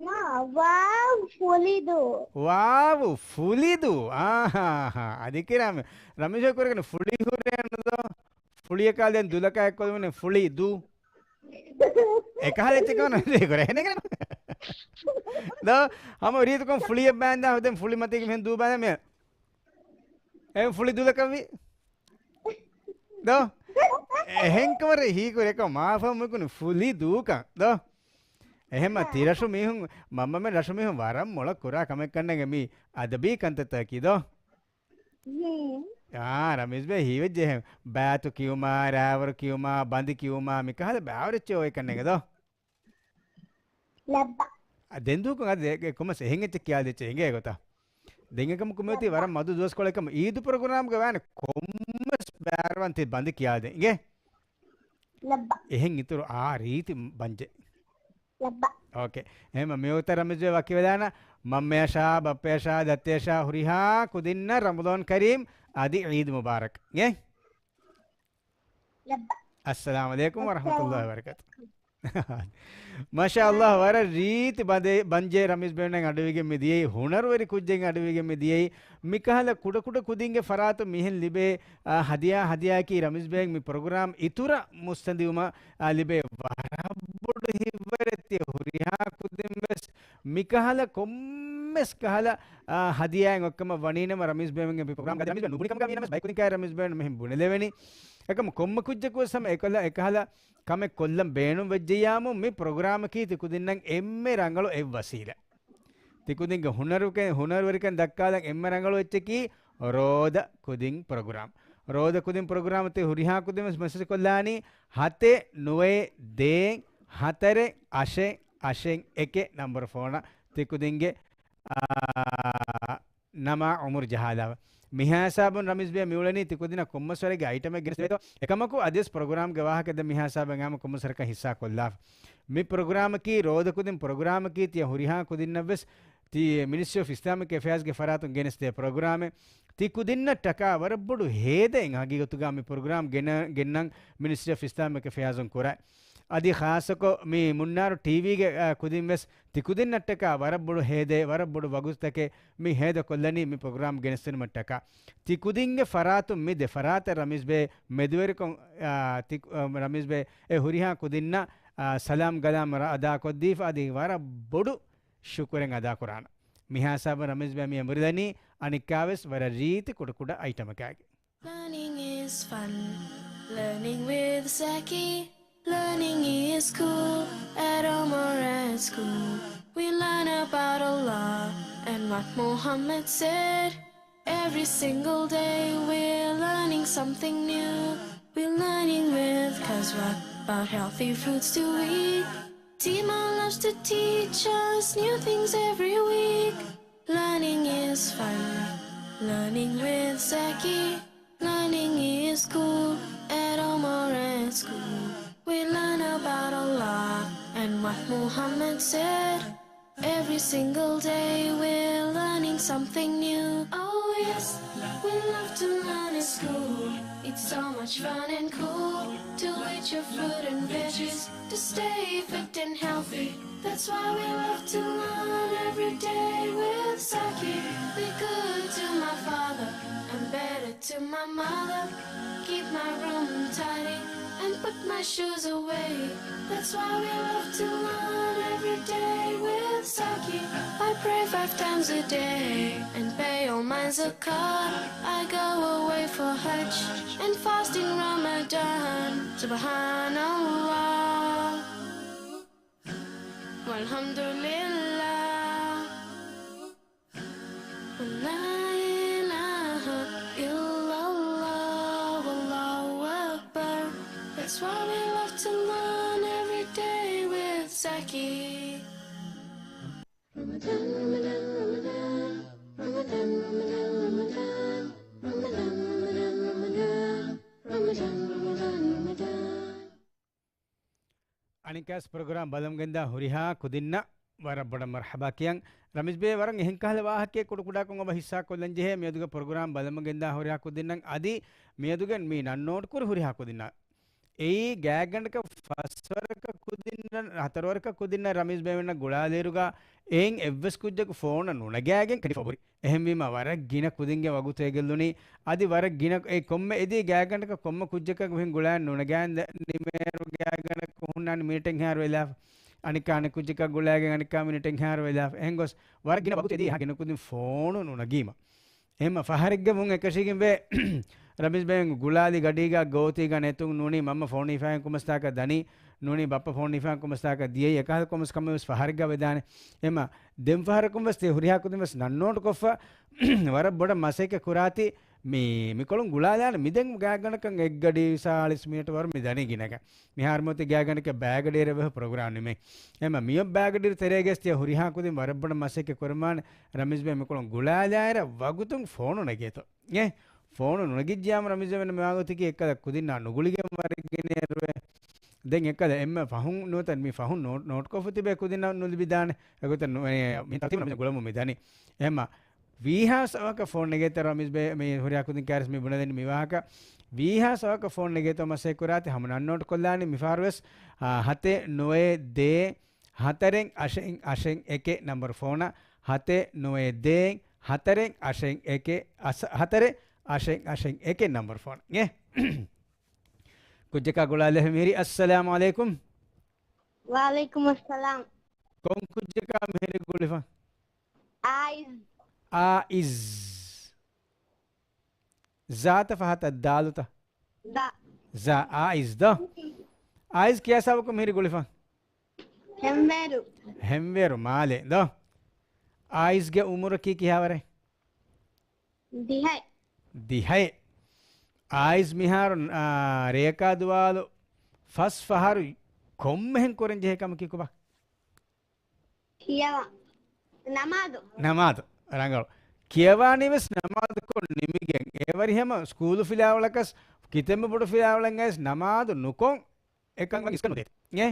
ނާ، ވާވް ފުޅިދޫ. ވާވް ފުޅިދޫ. އާހާހާ. އަދި ކިރާމެ. ރަމީޒު ކުރެގެން ފުޅި ހުރޭނު ދޯ؟ ފުޅިއަކާ ދެން ދުލަކާ އެއްކޮށްލުމުން ފުޅިދޫ. އެކަހަލަ އެއްޗެއް ކަމަށް ނަން ދޭ ކުރޭ. ދޯ؟ ހަމަ ރީތިކޮށް ފުޅިއެއް ބާންދާ ދެން ފުޅި މަތީގެ މިހެން ދޫ ބާންދާ މި. އެ ފުޅި ދުލަކަށްވީ. ދޯ؟ އެހެންކަމަށް ހީކުރެކޮ މާފަ މުކުނި ފުލި ދޫކަން. ދޯ؟ އެހެންމަ ތިރަށު މީހުން، މަންމަމެން ރަށު މީހުން ވަރަށް މޮޅަށް ކުރާ ކަމެއް ކަންނޭނގެ މީ އަދަބީ ކަންތައްތަކަކީ ދޯ؟ އާ، ރަމީޒް ބޭ ހީވެއްޖެ އެހެން. ބާތު ކިޔުމާ، ރާވަރު ކިޔުމާ، ބަނދި ކިޔުމާ، މިކަހަލަ ބާވަރެއްޗެއް އޮވެ ކަންނޭނގެ ދޯ؟ ލައްބަ. އަ، ދެން ދޫކޮށް އަދި އެ، ކޮމަސް އެހެން އެއްޗެއް ކިޔާލި އެއްޗެއް އެނގޭ ގޮތަށް. ދެން އެކަމަކު މިއޮތީ ވަރަށް މަދު ދުވަސްކޮޅެއް ކަމަށް އީދު ޕްރޮގްރާމްގެ ވާނެ ކޮންމެސް ބާރަވަން ތި ބަނދި ކިޔާދެން. އިނގޭ؟ ލައްބަ. އެހެން އިތުރު އާ ރީތި ބަންޖެ. ލައްބަ. އޯކޭ. އެހެމަ މިއޮތަ ރަމީޒް ވަކިވެލާނަ މަންމަޔަށާ، ބައްޕަޔަށާ، ދައްތަޔަށާ ހުރިހާ ކުދިންނަށް ރަމަޟާން ކަރީމް އަދި އީދު މުބާރަކް. އިނގޭ؟ ލައްބަ. އައްސަލާމު ޢަލައިކުމް ވަރަޙްމަތުﷲ ވަބަރަކާތު. މާޝާﷲ، ވަރަށް ރީތި ބަނދެ-، ބަންޖެ ރަމީޒް ބޭންނަށް އަޑުވިގެން މި ދިޔައީ، ހުނަރުވެރި ކުއްޖެއް އަޑުވިގެން މި ދިޔައީ. މިކަހަލަ ކުޑަކުޑަ ކުދިންގެ ފަރާތުން މިހެން ލިބޭ، އާ، ހަދިޔާ، ހަދިޔާއަކީ ރަމީޒް ބޭން މި ޕްރޮގްރާމް އިތުރަށް މުއްސަނދިވުމަށް، އާ، ލިބޭ ވަރަށް ބޮޑު ހިތްވަރެއް. ތިޔަ ހުރިހާ ކުދިން ވެސް މިކަހަލަ ކޮންމެސް ކަހަލަ، އާ، ހަދިޔާއެއް އޮތްކަމަށް ވަނީނަމަ ރަމީޒް ބޭންގެ މި ޕްރޮގްރާމް ގަދަ ރަމީޒް ބޭން ނުބުނި ކަމުގަ ވީނަމަސް ބައިކުދިން ކާ ރަމީޒް ބޭން މިހެން ބުނެލެވެނީ. އެކަމަ ކޮންމެ ކުއްޖަކު ވެސް ހަމަ އެކަހަލަ، އެކަހަލަ ކަމެއް ކޮށްލަން ބޭނުން ވެއްޖެޔާމު، މި ޕްރޮގްރާމަކީ ތިކުދިންނަށް އެންމެ ރަނގަޅު އެއް ވަސީލަ. ތިކުދިންގެ ހުނަރުކެ-، ހުނަރުވެރިކަން ދައްކާލަން އެންމެ ރަނގަޅު އެއްޗަކީ ރޯދަ ކުދިން ޕްރޮގްރާމް. ރޯދަ ކުދިން ޕްރޮގްރާމް ތި ހުރިހާ ކުދިން ވެސް މެސެޖް ކޮށްލާނީ ހަތެއް ނުވައެއް ދޭއް ހަތަރެއް އަށެއް އަށެއް އެކެއް ނަންބަރު ފޯނަށް. ތިކުދިންގެ، އާ، ނަމާ އުމުރު ޖަހާލާ. މިހާ ހިސާބުން ރަމީޒް ބޭ މިއުޅެނީ ތިކުދިނަށް ކޮންމެސް ވަރެއްގެ އައިޓަމެއް ގެނެސްދެވޭތޯ. އެކަމަކު އަދިވެސް ޕްރޮގްރާމްގެ ވާހަކަ ދެން މިހާ ހިސާބަށް އައިމަ ކޮންމެސް ވަރަކަށް ހިއްސާ ކޮށްލާފަ. މި ޕްރޮގްރާމަކީ ރޯދަ ކުދިން ޕްރޮގްރާމަކީ ތިޔަ ހުރިހާ ކުދިންނަށް ވެސް ތި މިނިސްޓްރީ އޮފް އިސްލާމިކް އެފެއާޒްގެ ފަރާތުން ގެނެސްދޭ ޕްރޮގްރާމެއް. ތި ކުދިންނަށްޓަކާ ވަރަށް ބޮޑު ހޭދައެއް ހަގީގަތުގަ މި ޕްރޮގްރާމް ގެނަ-، ގެންނަން މިނިސްޓްރީ އޮފް އިސްލާމިކް އެފެއާޒުން ކުރާ. އަދި ޚާއްޞަކޮށް މި މުންނާރު ޓީވީގެ، އާ، ކުދިން ވެސް ތި ކުދިންނަށްޓަކާ ވަރަށް ބޮޑު ހޭދައެއް، ވަރަށް ބޮޑު ވަގުތުތަކެއް މި ހޭދަ ކޮށްލަނީ މި ޕްރޮގްރާމް ގެނެސްދިނުމަށްޓަކާ. ތި ކުދިންގެ ފަރާތުން މި ދެ ފަރާތަށް ރަމީޒްބޭ މެދުވެރިކޮށް، އާ، ތި، އާ، ރަމީޒްބޭ އެ ހުރިހާ ކުދިންނަށް، އާ، ސަލާމް ގަލާމް ރަ-، އަދާކޮށްދީފަ އަދި ވަރަށް ބޮޑު ޝުކުރެއް އަދާކުރާނަ. މިހާ ހިސާބަށް ރަމީޒްބޭ މި އެނބުރިލަނީ އަނެއްކާވެސް ވަރަށް ރީތި ކުޑަކުޑަ އައިޓަމަކާގެ. Learning is fun. Learning with Zaki. Learning is cool. At home or at school, we learn about Allah and what Muhammad said. Every single day we're learning something new. We're learning with Kazwa about healthy foods to eat. Tima loves to teach us new things every week. Learning is fun. Learning with Zaki. Learning is cool. At home or at school, we learn about Allah and what Muhammad said. Every single day we're learning something new. Oh yes, we love to learn at school. It's so much fun and cool to eat your fruit and veggies, to stay fit and healthy. That's why we love to learn every day with Zaki. Be good to my father and better to my mother. Keep my room tidy and put my shoes away. That's why we love to learn every day with Zaki. I pray five times a day and pay all my zakat. I go away for Hajj and fast in Ramadan. Subhanallah. والحمد لله. ولا إله إلا الله والله أكبر. That's why we love to learn every day with Zaki. رمضان، رمضان، رمضان. رمضان، رمضان، رمضان. رمضان، رمضان، رمضان. رمضان، رمضان، رمضان. އަނެއްކާސް ޕްރޮގްރާމް ބަލަމުގެންދާ ހުރިހާ ކުދިންނަށް ވަރަށް ބޮޑަށް މަރްޙަބާ ކިޔަން. ރަމީޒްބޭ ވަރަށް އެހެން ކަހަލަ ވާހަކައެއް ކުޑަކުޑާކޮށް އޮބަ ހިއްސާކޮށްލަން ޖެހޭ މިއަދުގެ ޕްރޮގްރާމް ބަލަމުގެންދާ ހުރިހާ ކުދިންނަށް އަދި މިއަދުގެ މި ނަންނޯޓްކުރި ހުރިހާ ކުދިންނަށް. އެއީ ގާތްގަނޑަކަށް ފަސްވަރަކަށް ކުދިންނަށް، ހަތަރުވަރަކަށް ކުދިންނަށް ރަމީޒް ބޭމެންނަށް ގުޅާލިއިރުގަ އެއިން އެއްވެސް ކުއްޖަކު ފޯނަށް ނުނަގާގެން ކަނޑިފަ އުބުރި. އެހެންވީމަ ވަރަށް ގިނަ ކުދިންގެ ވަގުތު އެ ގެއްލުނީ. އަދި ވަރަށް ގިނަ އެ ކޮންމެ އެދި ގާތްގަނޑަކަށް ކޮންމެ ކުއްޖަކަށް ވިހިން ގުޅާން ނުނަގާން ދަ-، ނިމޭރު ގާތްގަނޑަކަށް ހުންނާނެ މިނިޓެއްހާރު ވެލާފަ. އަނެއްކާ އަނެއް ކުއްޖަކަށް ގުޅާގެން އަނެއްކާ މިނިޓެއްހާރު ވެލާފަ. އެހެން ގޮސް ވަރަށް ގިނަ ވަގުތު އެދި އެހާ ގިނަ ކުދިން ފޯނު ނުނަގީމަ. އެހެންމަ ފަހަރެއްގެ ވުން އެކަށީގެން ވޭ. ރަމީޒް ބޭން ގުޅާލި ގަޑީގަ ގޯތީގަ ނެތުން ނޫނީ މަންމަ ފޯނު ހިފާގެން ކޮންމެސްތާކަށް ދަނީ. ނޫނީ ބައްޕަ ފޯނު ހިފާގެން ކޮންމެސްތާކަށް ދިޔައީ. އެކަހަލަ ކޮންމެސް ކަމެއް ވެސް ފަހަރެއްގަ ވެދާނެ. އެހެންމަ ދެން ފަހަރަކުން ވެސް ތި ހުރިހާ ކުދިން ވެސް ނަންނޯޓުކޮށްފަ ވަރަށް ބޮޑަށް މަސައްކަތް ކުރާތި މި، މިކޮޅުން ގުޅާލާނެ މިދެން ގާތްގަނޑަކަށް އެއްގަޑި ސާޅީސް މިނެޓް ވަރު މި ދަނީ ގިނަގަ. މިހާރު މިއޮތީ ގާތްގަނޑަކަށް ބައިގަޑިއެރޭ ވެހި ޕްރޮގްރާމް ނިމޭ. އެހެންމަ މިއޮތް ބައިގަޑިއިރު ތެރޭގައި ތިޔަ ހުރިހާ ކުދިން ވަރަށް ބޮޑަށް މަސައްކަތް ކުރަމާނެ. ރަމީޒް ބޭ މިކޮޅުން ގުޅާލާއިރަށް ވަގުތުން ފޯނު ނެގޭތޯ. އޭ، ފޯނު ނުނެގިއްޖިއްޔާމު ރަމީޒް ބޭ މިވާގޮތަކީ އެއްކަލަ ކުދިންނާ ނުގުޅިގެން ވަރަށް ގިނައިރުވޭ. ދެން އެއްކަލަ އެންމެ ފަހުން ނުވަތަ މި ފަހުން ނޯޓް، ނޯޓްކޮށްފަ ތިބޭ ކުދިންނަށް ނުލިބިދާނެ. އެގޮތަށް ނު-، އެ، މި ތަރުތީބުން ރަމީޒް ގުޅަމުން މި ދަނީ. އެހެންމަ ވީހާސް އަވަހަކަށް ފޯނު ނެގޭތޯ ރަމީޒް ބޭ މި ހުރިހާ ކުދިން ކާރިސް މި ބުނެދެނީ މި ވާހަކަ. ވީހާސް އަވަހަކަށް ފޯނު ނެގޭތޯ މަސައްކަތް ކުރާތި ހަމަ ނަން ނޯޓް ކޮށްލާނީ މިފަހަރު ވެސް، އާ، ހަތެއް ނުވައެއް ދޭއް ހަތަރެއް އަށެއް އަށެއް އެކެއް ނަންބަރު ފޯނަށް، ހަތެއް ނުވައެއް ދޭއް ހަތަރެއް އަށެއް އެކެއް އަސް-، ހަތަރެއް އަށެއް އަށެއް އެކެއް ނަންބަރު ފޯނަށް. އޭ. ކުއްޖަކާ ގުޅާލެވޭ މިހިރީ. އައްސަލާމު ޢަލައިކުމް. ވަޢަލައިކުމުއްސަލާމް. ކޮން ކުއްޖަކާ މިހިރީ ގުޅިފަ؟ އާއިޒް. އާއިޒް. ޒާތަ ފަހަތަ ދާލުތަ؟ ދާ. ޒާ، އާއިޒް ދޯ؟ އާއިޒް ކިޔާ ސާބަކު މިހިރީ ގުޅިފަ؟ ހެންވޭރު. ހެންވޭރު މާލެ ދޯ؟ އާއިޒްގެ އުމުރަކީ ކިހާވަރެއް؟ ދިހައެއް. ދިހައެއް. އާއިޒް މިހާރު، އާ، ރެޔަކާ ދުވާލު ފަސް ފަހަރު ކޮންމެހެން ކުރަން ޖެހޭ ކަމަކީ ކޮބާ؟ ކިޔަވާ. ނަމާދު. ނަމާދު. ރަނގަޅު. ކިޔަވާނީ ވެސް ނަމާދުކޮށް ނިމިގެން. އެވަރިހަމަ ސްކޫލު ފިލާވަޅަކަސް ކިތަންމެ ބޮޑު ފިލާވަޅެއްގައިސް ނަމާދު ނުކޮށް އެކަން ވަން އިސްކަން ނުދޭތެ. އޭ؟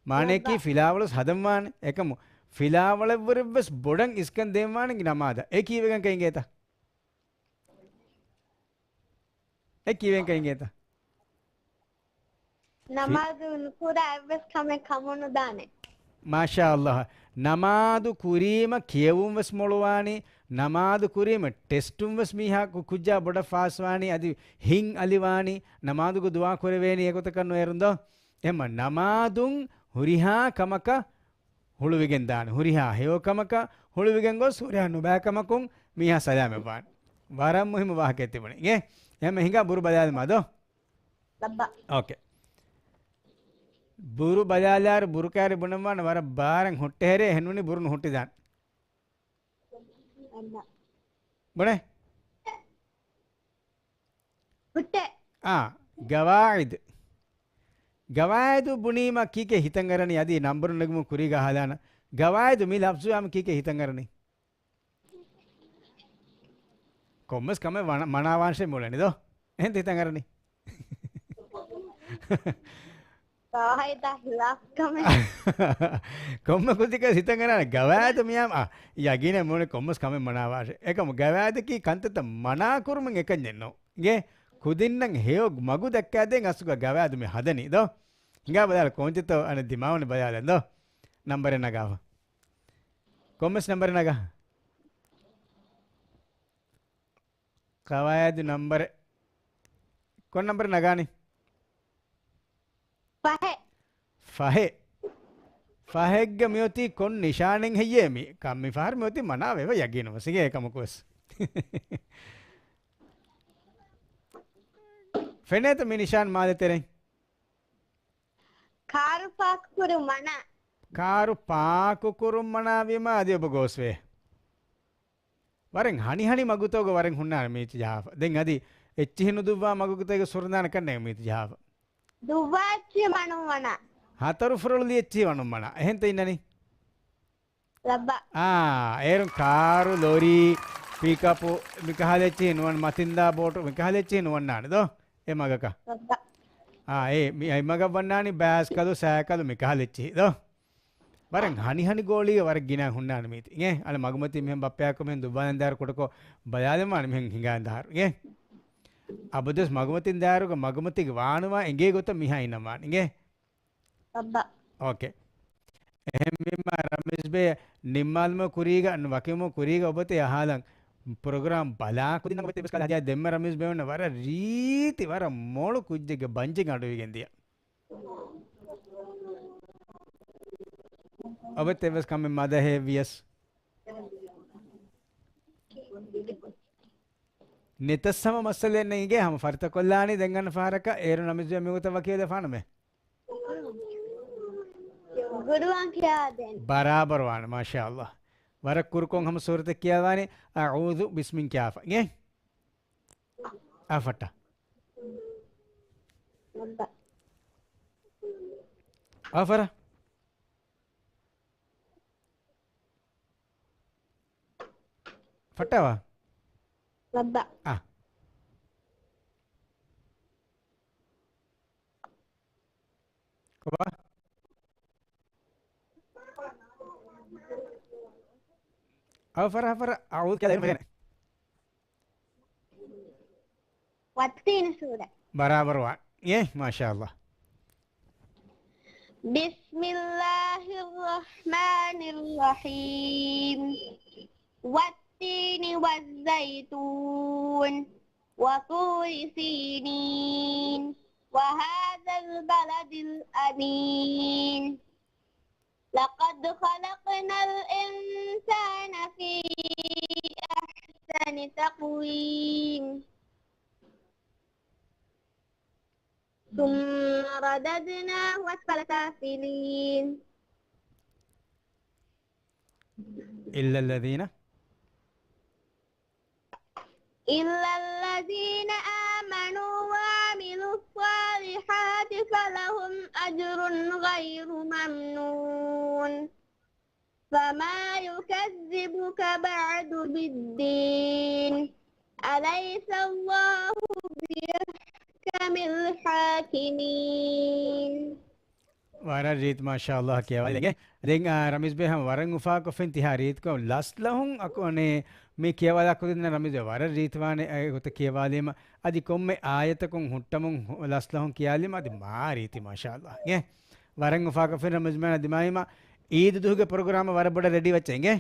މާނަޔަކީ އެއްބަ. ފިލާވަޅުސް ހަދަންވާނެ. އެކަމު ފިލާވަޅެއްވުރެއްވެސް ބޮޑަށް އިސްކަން ދޭންވާނެ ނަމާދަށް. އެ ކީއްވެގެންކަން އިނގޭތަ؟ އެ ކީއްވެގެންކަން އިނގޭތަ؟ ނަމާދު ނުކުރާ އެއްވެސް ކަމެއް ކަމުނުދާނެ. މާޝާ ﷲ. ނަމާދު ކުރީމަ ކިޔެވުން ވެސް މޮޅުވާނީ، ނަމާދު ކުރީމަ ޓެސްޓުން ވެސް މީހާ ކު-، ކުއްޖާ ބޮޑަށް ފާސްވާނީ، އަދި ހިތް އަލިވާނީ، ނަމާދުގަ ދުޢާ ކުރެވޭނީ އެގޮތަކަށް ނުއޭރުން ދޯ؟ އެހެންމަ ނަމާދުން ހުރިހާ ކަމަކަށް ހުޅުވިގެން ދާނެ. ހުރިހާ ހެޔޮ ކަމަކަށް ހުޅުވިގެން ގޮސް ހުރިހާ ނުބައި ކަމަކުން މީހާ ސަލާމަތް ވާނެ. ވަރަށް މުހިއްމު ވާހަކައެއް ތިބުނީ. އިނގޭ؟ އެހެންމަ ހިނގާ ބުރު ބަލާލަމާ ދޯ؟ ލައްބަ. އޯކޭ. ބުރު ބަލާލާއިރު ބުރު ކާރި ބުނަންވާނެ ވަރަށް ބާރަށް ހުއްޓެހެރޭ، އެހެންނޫނީ ބުރު ނުހުއްޓިދާނެ. އަންނަ. ބުނޭ؟ ހުއްޓޭ. އާ، ގަވާއިދު. ގަވާއިދު ބުނީމަ ކީކޭ ހިތަށް އަރަނީ؟ އަދި ނަންބަރު ނެގުމުން ކުރީގަ އަހާލާނަ. ގަވާއިދު މި ލަފްޒު އާމު ކީކޭ ހިތަށް އަރަނީ؟ ކޮންމެސް ކަމެއް ވަނަ-، މަނާވާންށޭ މިއުޅެނީ ދޯ؟ އެހެން ހިތަށް އަރަނީ؟ ގަވާއިދާ ހިލާފު ކަމެއް. ކޮންމެ ކުދިކަސް ހިތަށް އަރާނެ ގަވާއިދު މިއާ، އާ، ޔަގީނެއް މޫނެ ކޮންމެސް ކަމެއް މަނާވާށޭ. އެކަމު ގަވާއިދަކީ ކަންތައްތައް މަނާ ކުރުމުން އެކަންޏެއް ނޫން. އިނގޭ؟ ކުދިންނަށް ހެޔޮ މަގު ދައްކާދޭން އަސްލުގަ ގަވާއިދު މި ހަދަނީ ދޯ؟ ހިނގާ ބަލާލަ ކޯންޗިތޯ އަނެއް ދިމާވަނި ބަލާލަން ދޯ؟ ނަންބަރެއް ނަގާފަ. ކޮންމެސް ނަންބަރެއް ނަގާ. ގަވާއިދު ނަންބަރެއް. ކޮން ނަންބަރެއް ނަގާނީ؟ ފަހެއް. ފަހެއް. ފަހެއްގަ މިއޮތީ ކޮން ނިޝާނެއް ހެއްޔޭ މި؟ ކަ-، މި ފަހަރު މިއޮތީ މަނާވެފަ ޔަގީނު ވެސް އިނގޭ އެކަމަކު ވެސް. ފެނޭތަ މި ނިޝާން މާލެ ތެރެއިން؟ ކާރު ޕާކް ކުރުން މަނާ. ކާރު ޕާކު ކުރުން މަނާވީމަ އަދި އޮބަ ގޯސްވޭ. ވަރަށް ހަނިހަނި މަގުތަކުގަ ވަރަށް ހުންނާނެ މީތި ޖަހާފަ. ދެން އަދި އެއްޗިހި ނުދުއްވާ މަގުތަކުގެ ސުރުނާނެ ކަންނޭނގެ މީތި ޖަހާފަ. ދުއްވާ އެއްޗިހި ވަނުން މަނާ. ހަތަރު ފުރޮޅުލި އެއްޗިހި ވަނުން މަނާ. އެހެންތަ އިންނަނީ؟ ލައްބަ. އާ، އޭރުން ކާރު، ލޮރީ، ޕިކަޕު، މިކަހަލަ އެއްޗިހި ނުވަން، މަތިންދާ ބޯޓު، މިކަހަލަ އެއްޗިހި ނުވަންނާނެ ދޯ؟ އެ މަގަކަށް. ލައްބަ. އާ، އޭ، މި އަތްމަގަށް ވަންނާނީ ބާސްކަލު، ސައިކަލު، މިކަހަލަ އެއްޗިހި ދޯ؟ ވަރަށް ހަނިހަނި ގޯޅީގަ ވަރަށް ގިނަ ހުންނާނެ މީތި. އިނގޭ؟ އަޅެ މަގުމަތީ މިހެން ބައްޕަޔާކު މިހެން ދުއްވާލަން ދާއިރު ކުޑަކޮށް ބަލާލަންވާނެ މިހެން ހިނގާލަން ދާއިރު. އިނގޭ؟ އަބަދުވެސް މަގުމަތިން ދާއިރުގަ މަގުމަތީގެ ވާނުވާ އެނގޭ ގޮތަށް މިހާ އިންނަންވާނެ. އިނގޭ؟ އައްބަ. އޯކޭ. އެހެންވީމަ ރަމީޒް ބޭ ނިންމާލުމުގެ ކުރީގަ، ވަކިވުމުގެ ކުރީގަ އޮބަތެ އަހާލަން ޕްރޮގްރާމް ބަލާ ކުދިންނަށް އޮބަތެ އެއްވެސް ކަލަ ހަދިޔާ ދެންމެ ރަމީޒް ބޭ އޮންނަ ވަރަށް ރީތި ވަރަށް މޮޅު ކުއްޖެއްގެ ބަންޖެއް އަޑުއިވިގެން ދިޔަ. އޮބަތެ އެއްވެސް ކަމެއް މަދަހެއް ވިޔަސް. ނެތަސް ހަމަ މައްސަލައެއް ނެތް އިނގޭ ހަމަ ފަރިތަކޮށްލާނީ ދެން އަންނަ ފަހަރަކަށް އޭރު ނަމިޒު މިގޮތަށް ވަކިވެލަފާނަމޭ. ގުރުއާން ކިޔާދޭން. ބަރާބަރު ވާނެ، މާޝާ ﷲ. ވަރަށް ކުރުކޮށް ހަމަ ސޫރަތެއް ކިޔާލާނީ، އަޢޫޛު ބިސްމިން ކިޔާފަ. އިނގޭ؟ އާ ފައްޓާ. އާ ފަރާ. ފައްޓާވާ؟ ލައްބަ. އާ. ކޮބާ؟ އައު ފަރާ، ފަރާ، އައު ކިޔާ ދެން ފެނޭ. ވައްތީން ސޫރަ. ބަރާބަރު ވާން. އޭ، މާޝާ ﷲ. بسم الله الرحمن الرحيم. والتين والزيتون. وطور سينين. وهذا البلد الأمين. لقد خلقنا الإنسان في أحسن تقويم. ثم رددناه أسفل سافلين. إلا الذين إلا الذين آمنوا وعملوا الصالحات فلهم أجر غير ممنون. فما يكذبك بعد بالدين. أليس الله بأحكم الحاكمين. ވަރަށް ރީތި މާޝާﷲ ކިޔަވާލެގެ. ދެން، އާ، ރަމީޒް ބޭ ހަމަ ވަރަށް އުފާކޮށްފިން ތިހާ ރީތިކޮށް ލަސްލަހުން އަކު އަނެ މި ކިޔަވާލާ ކުދިންނަށް ރަމީޒް ބޭ ވަރަށް ރީތިވާނެ އެ ގޮތަށް ކިޔަވާލީމަ. އަދި ކޮންމެ އާޔަތަކުން ހުއްޓަމުން ހު-، ލަސްލަހުން ކިޔާލީމަ އަދި މާ ރީތި މާޝާﷲ. އިނގޭ. ވަރަށް އުފާކޮށްފިން ރަމީޒް ބޭ ދިމާވީމަ އީދު ދުވަހުގެ ޕްރޮގްރާމަށް ވަރަށް ބޮޑަށް ރެޑީ ވައްޗޭ އިނގޭ.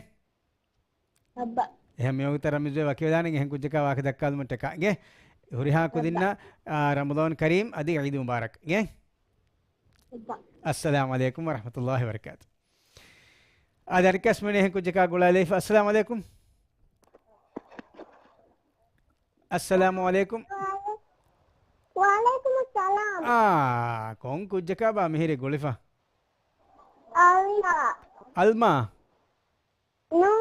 އައްބަ. އެހެން މިވަގުތަށް ރަމީޒް ބޭ ވަކިވެލާނެ އެހެން ކުއްޖަކާ ވާހަކަ ދައްކާލުމަށް ޓެކާ އިނގޭ. ހުރިހާ ކުދިންނަށް، އާ، ރަމަޟާން ކަރީމް އަދި ޢީދު މުބާރަކް އިނގޭ. އައްބަ. އައްސަލާމު ޢަލައިކުމް ވަރަޙްމަތުﷲި ވަބަރަކާތު. އާދެ، އަނެއްކާސް މީނަ އެހެން ކުއްޖަކާ ގުޅާލައިފަ. އައްސަލާމު ޢަލައިކުމް. އައްސަލާމު ޢަލައިކުމް. ވަޢަލައިކުމުއްސަލާމް. އާ، ކޮން ކުއްޖަކާބާ މިހިރީ ގުޅިފަ؟ އަލްމާ. އަލްމާ؟ ނޫ.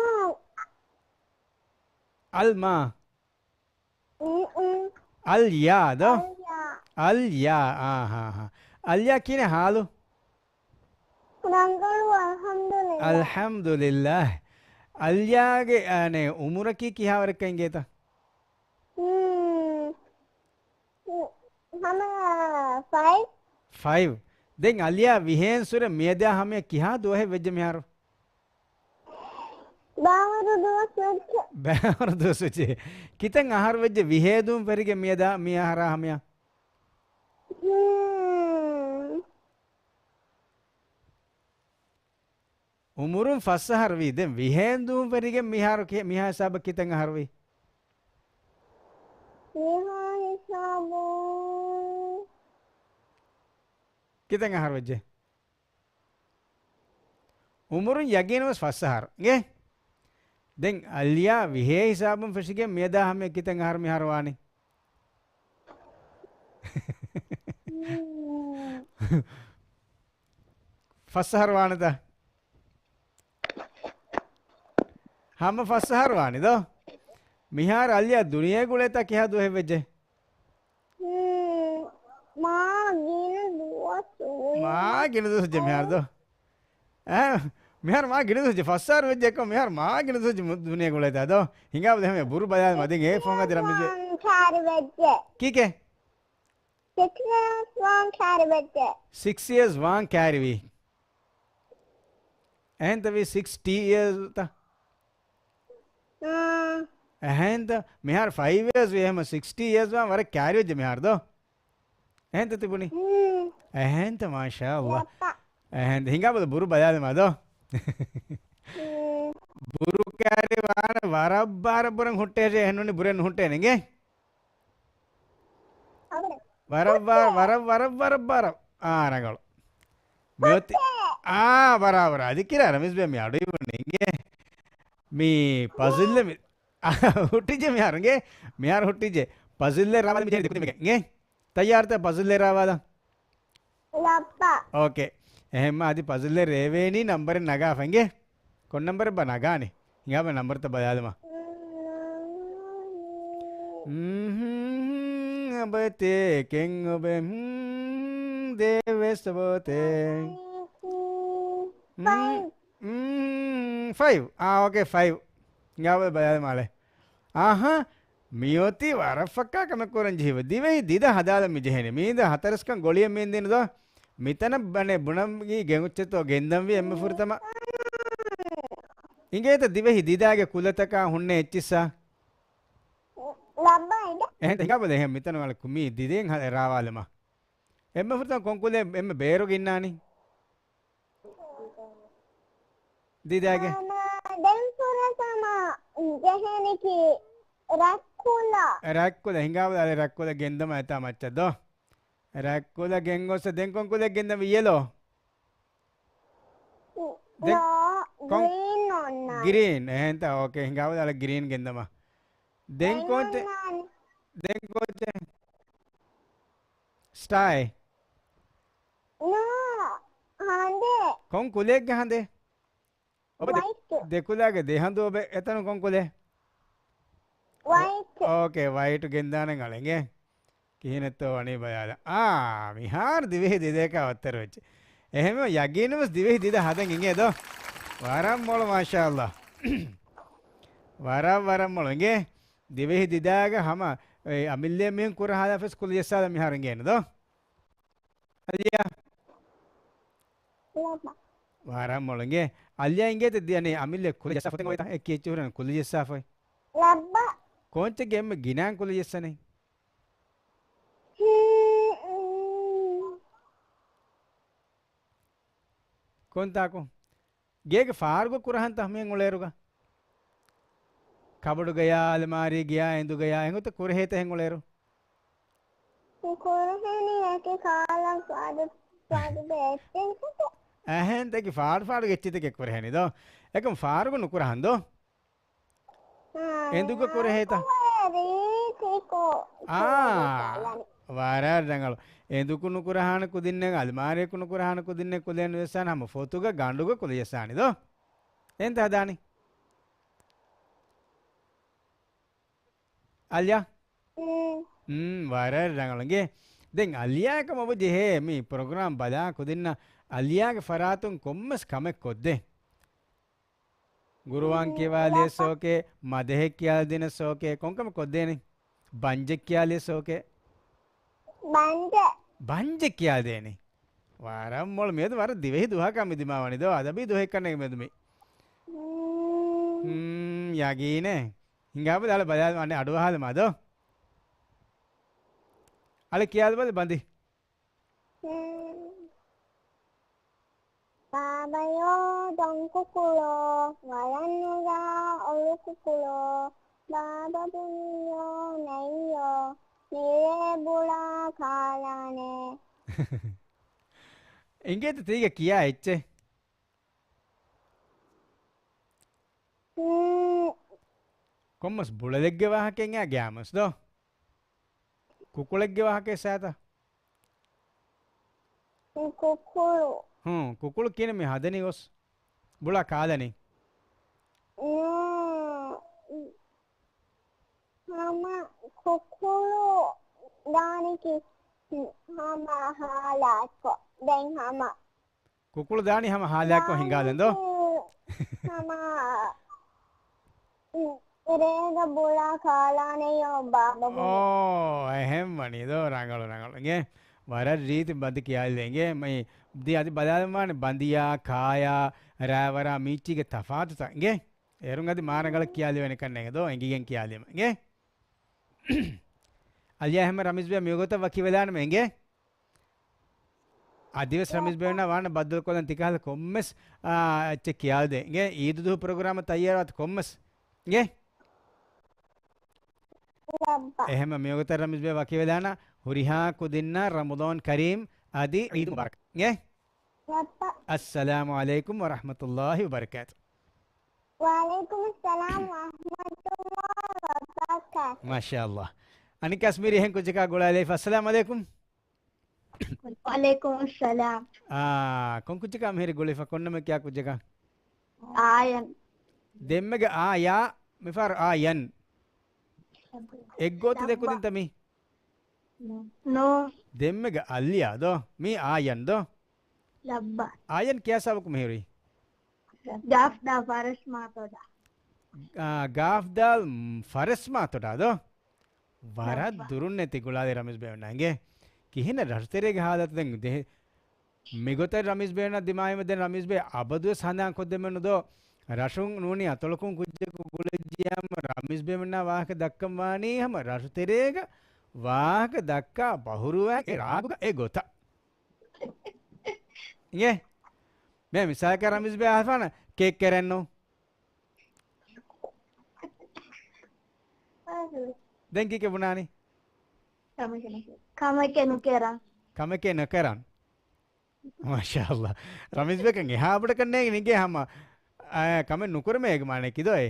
އަލްމާ؟ އުން، އުން. އަލްޔާ ދޯ؟ އަލްޔާ. އަލްޔާ، އާ، ހާ، ހާ. އަލްޔާ ކިހިނެއް ހާލު؟ ރަނގަޅު، އަލްޙަމްދުލިއްލާހް. އަލްޙަމްދުލިއްލާހް. އަލްޔާގެ، އަނެ، އުމުރަކީ ކިހާވަރެއްކަން އިނގޭތަ؟ ހުން. ހަމަ ފައިވް. ފައިވް. ދެން އަލްޔާ ވިހޭން ސުރެ މިއަދާ ހަމަޔަށް ކިހާ ދުވަހެއް ވެއްޖެ މިހާރު؟ ބައިވަރު ދުވަސް ވެއްޖެ. ބައިވަރު ދުވަސް ވެއްޖެ. ކިތަން އަހަރު ވެއްޖެ ވިހޭ ދުވަހުން ފެށިގެން މިއަދާ މި އަހަރާ ހަމަޔަށް؟ ހުން. އުމުރުން ފަސް އަހަރު ވީ. ދެން ވިހޭން ދުވަހުން ފެށިގެން މިހާރު ކި-، މިހާ ހިސާބަށް ކިތަން އަހަރު ވީ؟ މިހާ ހިސާބުން. ކިތަން އަހަރު ވެއްޖެ؟ އުމުރުން ޔަގީނުން ވެސް ފަސް އަހަރު. އިނގޭ؟ ދެން އަލްޔާ ވިހޭ ހިސާބުން ފެށިގެން މިއަދާ ހަމަޔަށް ކިތަން އަހަރު މިހާރު ވާނީ؟ ފަސް އަހަރު ވާނެތަ؟ ހަމަ ފަސް އަހަރު ވާނެ ދޯ؟ މިހާރު އަލްޔާ ދުނިޔޭގަ އުޅޭތާ ކިހާ ދުވަހެއް ވެއްޖެ؟ ހުން، މާ ގިނަ ދުވަސް ވެއްޖެ. މާ ގިނަ ދުވަސް ވެއްޖެ މިހާރު ދޯ؟ އާ، މިހާރު މާ ގިނަ ދުވަސް ވެއްޖެ. ފަސް އަހަރު ވެއްޖެ އެއްކޮށް މިހާރު މާ ގިނަ ދުވަސް ވެއްޖެ މު-، ދުނިޔޭގަ އުޅޭތާ ދޯ؟ ހިނގާބަލަ އެހެން ބުރު ބަލާލަމާ ދެން އޭ ފޯނު އަދި ރަމީޒް. ވާން ކާރި ވެއްޖެ. ކީކޭ؟ ސިކްސް އިޔާސް ވާން ކާރި ވެއްޖެ. ސިކްސް އިޔާސް ވާން ކާރިވީ. އެހެންތަ ވީ ސިކްސްޓީ އިޔާސްތަ؟ އާ. އެހެންތަ؟ މިހާރު ފައިވް އިޔާސް ވީ، އެހެން ސިކްސްޓީ އިޔާސް ވާން ވަރަށް ކާރިވެއްޖެ މިހާރު ދޯ؟ އެހެންތަ ތިބުނީ؟ ހުން. އެހެންތަ؟ މާޝާﷲ. ޔައްޕަ. އެހެންތަ؟ ހިނގާބަލަ ބުރު ބަލާލަމާ ދޯ؟ ހުން. ބުރު ކާރި ވާން ވަރަށް ބާރަށް ބުރަން ހުއްޓޭށޭ، އެހެންނޫނީ ބުރެއް ނުހުއްޓޭނެ އިނގޭ؟ ވަރަށް ވާ-، ވަރަށް، ވަރަށް، ވަރަށް، ވަރަށް. އާ، ރަނގަޅު. މިއޮތީ. އާ، ބަރާބަރާ. އަދި ކިރާ ރަމީޒް ބޭ މި އަޑު އިވުނީ އިނގޭ. މި ޕަޒިލް މި-، ހުއްޓިއްޖެ މިހާރު އިނގޭ. މިހާރު ހުއްޓިއްޖެ. ޕަޒިލް ރާވާލަ މި ޖެހޭ ދެކުދިމެގެ އިނގޭ. ތައްޔާރުތަ ޕަޒިލް ރާވާލަ؟ ލައްބަ. އޯކޭ. އެހެންމަ އަދި ޕަޒިލް ރޭވޭނީ ނަންބަރެއް ނަގާފަ އިނގޭ. ކޮން ނަންބަރެއް ބާ ނަގާނީ؟ ހިނގާބަ ނަންބަރުތައް ބަލާލަމާ. އުންހުން، އަބަތޭ، ކެން އޮބެ، ހުން، ދޭވެސް އަބަތޭ. ހުން، ހުން، ފައިވް. އާ، އޯކޭ، ފައިވް. ހިނގާބަ ބަލާލަމާ އަޅެ. އަހަ، މިއޮތީ ވަރަށް ފައްކާ ކަމެއް ކުރަން ޖެހިފަ. ދިވެހި ދިދަ ހަދާލަން މި ޖެހޭނެ. މީދަ ހަތަރެސްކަން ގޮޅިއެއް މީން ދިނު ދޯ. މިތަނަށް ބަނެ ބުނަން ގެން އުއްޗެތޯ ގެންދަންވީ އެންމެ ފުރަތަމަ. އިނގޭތަ ދިވެހި ދިދާގެ ކުލަތަކާ ހުންނެ އެއްޗިއްސާ؟ ލައްބަ އިނގޭ. އެހެން ހިނގާބަލަ އެހެން މިތަނަށް ވަޅަ ކު-، މީ ދިދޭން ހަ-، ރާވާލަމާ. އެންމެ ފުރަތަމަ ކޮން ކުލަ އެންމެ ބޭރުގަ އިންނާނީ؟ ދިދާގެ. ހަމަ ދެން ފުރަތަމަ ޖެހެނީކީ ރަތްކުލަ. ރަތްކުލަ ހިނގާބަލަ އަޅެ ރަތްކުލަ ގެންދަމާ އެތާ މައްޗަށް ދޯ. ރަތްކުލަ ގެންގޮސް ދެން ކޮން ކުލައެއް ގެންދަން ވީ ޔެލޯ؟ ދެން ނޯ، ކޮން؟ ގްރީން އޮންނާނެ. ގްރީން، އެހެންތަ؟ އޯކޭ، ހިނގާބަލަ އަޅެ ގްރީން ގެންދަމާ. ދެން ކޯޗެއް؟ އޮންނާނެ. ދެން ކޯޗެއް؟ ސްޓާއެއް؟ ނޯ، ހަނދެއް. ކޮން ކުލައެއްގެ ހަނދެއް؟ އޮބެ ދެ-، ވައިޓް. ދެކުލާގެ ދެހަނދު އޮބެ އެތަނު ކޮން ކުލައެއް؟ ވައިޓް. އޯކޭ، ވައިޓް ގެންދާނެ އަޅެ އިނގޭ. ކިހިނެއްތޯ ވަނީ ބަޔާލަ. އާ، މިހާރު ދިވެހި ދިދަޔަކާ ވައްތަރު ވެއްޖެ. އެހެންވެ ޔަގީނުވެސް ދިވެހި ދިދަ ހަދަން އިނގޭ ދޯ. ވަރަށް މޮޅު މާޝާﷲ. ވަރަށް ވަރަށް މޮޅު އިނގޭ. ދިވެހި ދިދާގަ ހަމަ އެ އަމިއްލަ މީހުން ކުރާ ހާލާ ފެސް ކުލަ ޖައްސާލަ މިހާރު އިނގޭނެ ދޯ. އަލިޔާ. ލައްބަ. ވަރަށް މޮޅު އިނގޭ. އަލްޔާ އިނގޭތަ ދިޔަނީ އަމިއްލަ ކުލަ ޖައްސާފަ އޮތަން އޮތަ؟ އެ ކީއްޗެއް ހުރެން ކުލަ ޖައްސާފައި. ލައްބަ. ކޯންޗެއްގެ އެންމެ ގިނައިން ކުލަ ޖައްސަނީ؟ ހުން، ހުން. ކޮންތާކު؟ ގޭގެ ފާރުގަ ކުރަހަންތަ މިހެން އުޅޭރުގަ؟ ކަބަޑުގަޔާ، އަލަމާރީގަޔާ، އެނދުގަޔާ، އެނގުތަ ކުރެހޭތަ ހެން އުޅޭރު؟ ކުރެހެނީ އެކި ކާލަ ފާދު، ފާދު ބޭއްޗެއްކަތަ. އެހެން ތަކި ފާޑު ފާޑު އެއްޗިތަކެއް ކުރެހެނީ ދޯ؟ އެކަމް ފާރުގަ ނުކުރަހަން ދޯ؟ އެނދުގަ ކުރެހޭތަ؟ ރީތިކޮ. އާ، ވަރަށް ރަނގަޅު. އެނދުކު ނުކުރަހާނެ ކުދިންނެއް، އަލްމާރީއަކު ނުކުރަހާނެ ކުދިންނެއް ކުލައެއް ނުޖައްސާނެ، ހަމަ ފޮތުގަ ގަނޑުގަ ކުލަ ޖައްސާނެ ދޯ؟ އެންތަ ހަދާނީ؟ އަލްޔާ؟ ހުން. ހުން، ވަރަށް ރަނގަޅު އިނގޭ. ދެން އަލްޔާ ކަމަށް އޮވެ ޖެހޭ މި ޕްރޮގްރާމް ބަލާ ކުދިންނަށް އަލްޔާގެ ފަރާތުން ކޮންމެސް ކަމެއް ކޮށްދޭ. ގުރުއާން ކިޔަވާލިޔަސް އޯކޭ، މަދަހެއް ކިޔާދިނަސް އޯކޭ، ކޮންކަމެއް ކޮށްދޭނެ؟ ބަންޖެއް ކިޔާލިޔަސް އޯކޭ. ބަންޖެއް. ބަންޖެއް ކިޔާދޭނެ. ވަރަށް މޮޅު. މިއަދު ވަރަށް ދިވެހި ދުވަހަކަށް މި ދިމާވަނީ ދޯ. އަދަބީ ދުވަހެއްކަންނޭނގެ މިއަދު މި. ހުން. ހުން، ޔަގީނޭ. ހިނގާބަލަ އަޅެ ބަލާލަމާ އަޑުއަހާލަމާ ދޯ. އަޅެ ކިޔާލަބަލަ ބަނދި. ހުން. ބާބަޔޯ ދޮންކުކުޅޯ، ވަރަށް ނުރާ އޮޅުކުކުޅޯ، ބާބަ ބުނިޔޯ ނެތްޔޯ، މިރޭ ބުޅާ ކާލާނެ. އިނގޭތަ ތީގެ ކިޔާ އެއްޗެއް؟ ހުން. ކޮންމަސް ބުޅަލެއްގެ ވާހަކައެއް ގާމަސް ދޯ؟ ކުކުޅެއްގެ ވާހަކައެއް ސާތަ؟ ކުކުޅު. ހުން، ކުކުޅު ކިޔަނީ މި ހަދަނީ ގޮސް. ބުޅާ ކާލަނީ. ނޫ، ހަމަ ކުކުޅު ދާނީކީ ހަމަ ހާލާކޮށް. ދެން ހަމަ ކުކުޅު ދާނީ ހަމަ ހާލާކޮށް ހިނގާލަން ދޯ؟ ހަމަ، ރޭގަ ބުޅާ ކާލާނެޔޯ ބާބަ ބުނި. އޯ، އެހެން ވަނީ ދޯ؟ ރަނގަޅު، ރަނގަޅު. އިނގޭ، ވަރަށް ރީތި ބަނދި ކިޔާލި އިނގޭ. މައި ދި އަދި ބަލާލަމާނެ ބަނދިޔާ، ކާޔާ، ރާވަރާ މީޗީގެ ތަފާތުތައް އިނގޭ. އޭރުން އަދި މާ ރަނގަޅަށް ކިޔާލިވޭނެ ކަންނޭނގެ ދޯ؟ އެނގިގެން ކިޔާލީމަ އިނގޭ. އަލްޔާ އެހެމަ ރަމީޒް ބޭ މިގޮތަށް ވަކިވެލާނަމަ އިނގޭ. އަދިވެސް ރަމީޒް ބޭންނާ ވާނަ ބައްދަލުކޮށްލަން ތިކަހަލަ ކޮންމެސް، އާ، އެއްޗެއް ކިޔާލަދޭ. އިނގޭ، އީދު ދުހު ޕްރޮގްރާމަށް ތައްޔާރަވާތަ ކޮންމެސް. އިނގޭ. އެހެމަ މިވަގުތަށް ރަމީޒް ބޭ ވަކިވެލާނަ ހުރިހާ ކުދިންނަށް ރަމަޟާން ކަރީމް އަދި އީދު މުބާރަކް. އިނގޭ. އައްސަލާމު ޢަލައިކުމް ވަރަޙްމަތުﷲި ވަބަރަކާތު. ވަޢަލައިކުމުއްސަލާމް ވަރަޙްމަތުﷲި ވަބަރަކާތު. މާޝާﷲ. އަނެއްކާސް މިރި އެހެން ކުއްޖަކާ ގުޅާލައިފަ. އައްސަލާމު ޢަލައިކުމް. ވަޢަލައިކުމުއްސަލާމް. އާ، ކޮން ކުއްޖަކާ މިހިރި ގުޅިފަ؟ ކޮން ނަމެއް ކިޔާ ކުއްޖަކާ؟ އާޔަން. ދެންމެގަ އާ ޔާ، މިފަހަރު އާޔަން. އެއްގޯތި ދެ ކުދިންތަ މީ؟ ނޯ. ދެންމެގަ އަލްޔާ ދޯ؟ މީ އާޔަން ދޯ؟ ލައްބަ. އާޔަން ކިޔާ ސާބަކު މިހިރީ؟ ގާފް ދާ ފަރަސް މާތޮޑާ. އާ، ގާފް ދާލް ފަރަސް މާތޮޑާ ދޯ؟ ވަރަށް ދުރުން ނެތި ގުޅާލި ރަމީޒް ބޭ އޮންނަ އިނގޭ. ކިހިނެއް ރަށުތެރޭގެ ހާލަތު ދެން ދެ-، މިގޮތަށް ރަމީޒް ބޭ އޮންނަ ދިމާވީމަ ދެން ރަމީޒް ބޭ އަބަދުވެސް ހަނދާން ކޮށްދެމެއް ނުދޯ. ރަށުން ނޫނީ އަތޮޅަކުން ކުއްޖަކު ގުޅިއްޖިޔާމަ ރަމީޒް ބޭ އޮންނަ ވާހަކަ ދައްކަން ވާނީ ހަމަ ރަށުތެރޭގަ ވާހަކަ ދައްކާ ބަހުރުވާ އެ ރާގުގަ އެ ގޮތަށް. އިނގޭ؟ މޭ މިސާލަކަށް ރަމީޒް ބޭ އަހަފާނަ ކޭކް ކެރެންނު. ދެން ކީކޭ ބުނާނީ؟ ކަމެކޭ ނުކެރަން. ކަމެކޭ ނުކެރަން. މާޝާﷲ. ރަމީޒް ބޭކަން އެހާ ބޮޑަކަށް ނޭނގެ ހަމަ، އާ، ކަމެއް ނުކުރުމޭ އޭގެ މާނައަކީ ދޯ އޭ؟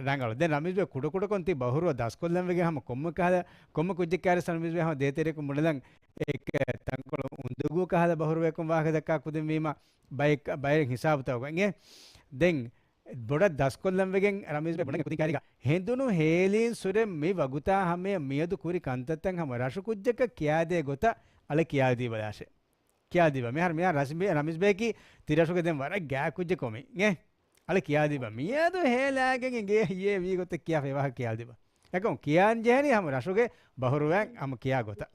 ރަނގަޅު. ދެން ރަމީޒް ބޭ ކުޑަކުޑަކޮށް ތި ބަހުރުވަ ދަސްކޮށްލަން ވެގެން ހަމަ ކޮންމެ ކަހަލަ، ކޮންމެ ކުއްޖެއް ކާރި ރަމީޒް ބޭ ހަމަ ދޭތެރެއަކުން ބުނެލަން އެ ތަންކޮޅު އުނދަގޫ ކަހަލަ ބަހުރުވައަކުން ވާހަކަ ދައްކާ ކުދިން ވީމަ ބައެއް، ބައެއް ހިސާބުތަކުގަ އިނގޭ. ދެން ބޮޑަށް ދަސްކޮށްލަން ވެގެން ރަމީޒް ބޭ ބުނެގެން ކުދިން ކާރީގަ ހެނދުނު ހޭލީން ސުރެން މި ވަގުތާ ހަމަޔަށް މިއަދު ކުރި ކަންތައްތައް ހަމަ ރަށު ކުއްޖަކަށް ކިޔާދޭ ގޮތަށް އަޅެ ކިޔާދީބަލާށޭ. ކިޔާދީބަ. މިހާރު، މިހާރު ރަސް-، ރަމީޒް ބޭކީ ތިރަށުގެ ދެން ވަރަށް ގާތް ކުއްޖެއް ކޮމި. އޭ؟ އަޅެ ކިޔާދީބަ. މިއަދު ހޭލާގެން އިނގޭ ހިޔޭ ވީ ގޮތަށް ކިޔާފަ އެ ވާހަކަ ކިޔާދީބަ. އެކަމު ކިޔާން ޖެހެނީ ހަމަ ރަށުގެ ބަހުރުވައިން ހަމަ ކިޔާ ގޮތަށް.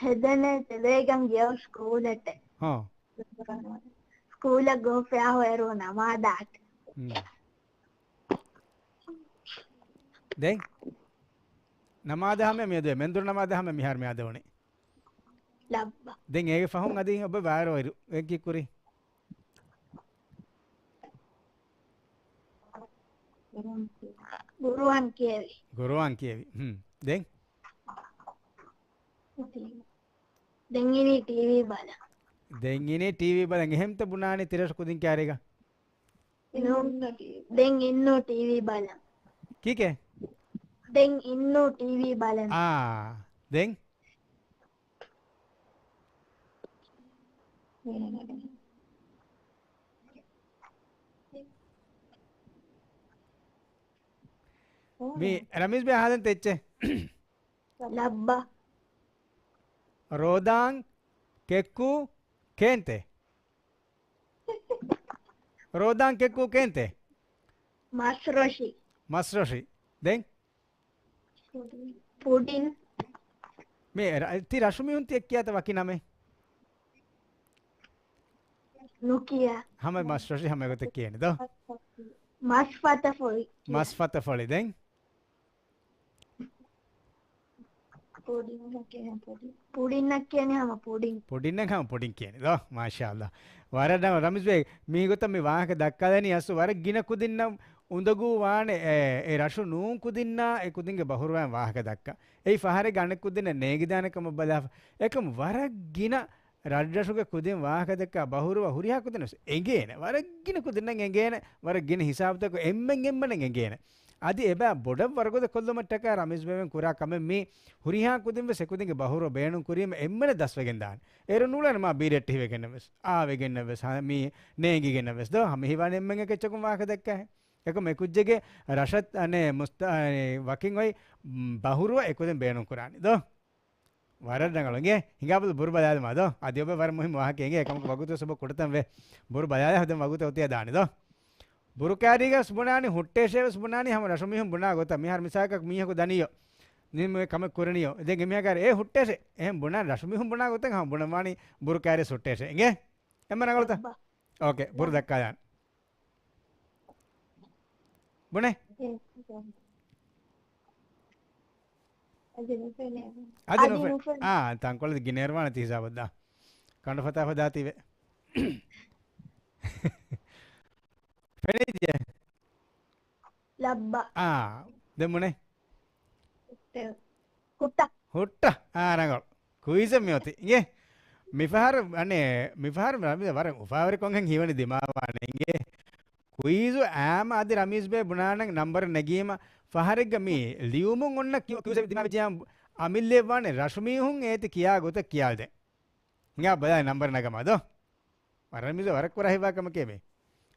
ހެދެނޭ ތެލޭގަން ގެޔޮ ސްކޫލަށްޓެ. ހާ. ސްކޫލަށް ގޮސްފި އަހު އޭރު ނަމާދާ. ހުން. ދެން ނަމާދަށް ހަމަ މިއަދު މެންދުރު ނަމާދަށް ހަމަ މިހާރު މިއަދު ވަނީ. ލައްބަ. ދެން އޭގެ ފަހުން އަދި އޮބެ ވާރު އިރު އެއްގި ކުރި. ގުރުއާން ކިޔެވި. ގުރުއާން ކިޔެވި. ހުން. ދެން؟ ދެން އިނީ ޓީވީ ބަލަން. ދެން އިނީ ޓީވީ ބަލަން. އެހެންތަ ބުނާނީ ތިރަށު ކުދިން ކާރީގަ؟ ދެން އިންނު ޓީވީ ބަލަން. ކީކޭ؟ ދެން އިންނު ޓީވީ ބަލަން. އާ. ދެން؟ މި ރަމީޒް ބޭ އަހާލަންތަ އެއްޗެއް؟ ލައްބަ. ރޯދާން ކެއްކޫ ކޭންތޭ؟ ރޯދާން ކެއްކޫ ކޭންތޭ؟ މަސްރޮށި. މަސްރޮށި. ދެން؟ ޕުޑިން. މި ރަ-، ތި ރަށު މީހުން ތި އެއްކިޔާތަ ވަކި ނަމެއް؟ ނުކިޔާ. ހަމަ މަސްރޮށި ހަމަ ގޮތެއް ކިޔޭނެ ދޯ؟ މަސްފަތަފޮޅި. މަސްފަތަފޮޅި. ދެން؟ ޕުޑިން. ޕުޑިން. ޕުޑިންނަށް ކިޔަނީ ހަމަ ޕުޑިން. ޕުޑިންނަށް ހަމަ ޕުޑިން ކިޔަނީ ދޯ؟ މާޝާﷲ. ވަރަށް ރަ-، ރަމީޒް ބޭ، މީ ގޮތަށް މި ވާހަކަ ދައްކާލަނީ އަސް ވަރަށް ގިނަ ކުދިންނަށް އުނދަގޫ ވާނެ، އެ، އެ ރަށު ނޫން ކުދިންނާ އެ ކުދިންގެ ބަހުރުވައިން ވާހަކަ ދައްކާ. އެއީ ފަހަރެއްގަ އަނެއް ކުދިންނަށް ނޭނގިދާނެ ކަމަށް ބަލާފަ. އެކަމް ވަރަށް ގިނަ ރަށްރަށުގެ ކުދިން ވާހަކަ ދައްކާ ބަހުރުވާ ހުރިހާ ކުދިންނަށް އެނގޭނެ. ވަރަށް ގިނަ ކުދިންނަށް އެނގޭނެ. ވަރަށް ގިނަ ހިސާބުތަކު އެންމެން އެންމެނަށް އެނގޭނެ. އަދި އެބަ ބޮޑަށް ވަރުގަދަ ކޮށްލުމަށްޓަކާ ރަމީޒް ބޭބެން ކުރާ ކަމެއް މީ ހުރިހާ ކުދިން ވެސް އެކުދިންގެ ބަހުރުވަ ބޭނުން ކުރީމަ އެންމެނަށް ދަސްވެގެން ދާނެ. އޭރު ނޫޅޭނެ މާ ބީރެއްޓިހިވެގެންނެއް ވެސް، އާވެގެންނެއް ވެސް، ހަ-، މީ ނޭނގިގެންނެއް ވެސް ދޯ ހަމަ ހީވާނެ އެންމެން އެކެއްޗަކުން ވާހަކަ ދައްކާހެ. އެކަމް އެކުއްޖެގެ ރަށަށް އަނެއް މުސްތަ-، އަނެއް ވަކިން އޮތް ބަހުރުވަ އެކުދިން ބޭނުން ކުރާނެ ދޯ. ވަރަށް ރަނގަޅު އިނގޭ. ހިނގާބަލަ ބުރު ބަލާލަމާ ދޯ. އަދި އޮބެ ވަރަށް މުހިންމު ވާހަކަ އިނގޭ. އެކަމަކު ވަގުތު ސުބަ ކުޑަތަން ވޭ. ބުރު ބަލާލާ ހަދަން ވަގުތު އޮތިޔާ ދާނެ ދޯ. ބުރު ކާރީގަސް ބުނާނީ ހުއްޓޭށޭ ވެސް ބުނާނީ ހަމަ ރަށު މީހުން ބުނާ ގޮތަށް. މިހާރު މިސާލަކަށް މީހަކު ދަނިޔޯ. ނިމެ ކަމެއް ކުރަނިޔޯ. ދެން އެމީހަކާރެ އޭ ހުއްޓޭށޭ. އެހެން ބުނާ ރަށު މީހުން ބުނާ ގޮތަށް ހަމަ ބުނަން ވާނީ ބުރު ކާރީ ހުއްޓޭށޭ. އިނގޭ؟ އެންމެ ރަނގަޅުތަ؟ އޯކޭ. ބުރު ދައްކާލާން. ބުނޭ. އަދި ނުފެނޭ. އާ، ތަންކޮޅެއް ގިނައިރުވާނެ ތި ހިސާބަށް ދާ. ކަނޑު ފަތާފަ ދާތީވެ. ފެނިއްޖެ. ލައްބަ. އާ، ދެން ބުނޭ. ހުއްޓަ. ހުއްޓަ. އާ، ރަނގަޅު. ކުއިޒެއް މިއޮތީ. އިނގޭ؟ މިފަހަރު، އަނެއް، މިފަހަރު ވަރަށް އުފާވެރިކޮންހެން ހީވަނީ ދިމާވާނެ. އިނގޭ؟ ކުއިޒު އާމަ އަދި ރަމީޒް ބޭ ބުނާނަން ނަންބަރު ނެގީމަ ފަހަރެއްގަ މި ލިޔުމުން އޮންނަ ކި-، ކުއިޒެއް ދިމާވެއްޖެ އަމިއްލައަށް ވާނެ ރަށު މީހުން އޭތި ކިޔާ ގޮތަށް ކިޔާލްދޭ. ހިނގާ ބަލާ ނަންބަރު ނަގަމާ ދޯ. ވަރަށް މިޒު ވަރަށް ކުރާ ހިއްވާ ކަމެކޭ މީ.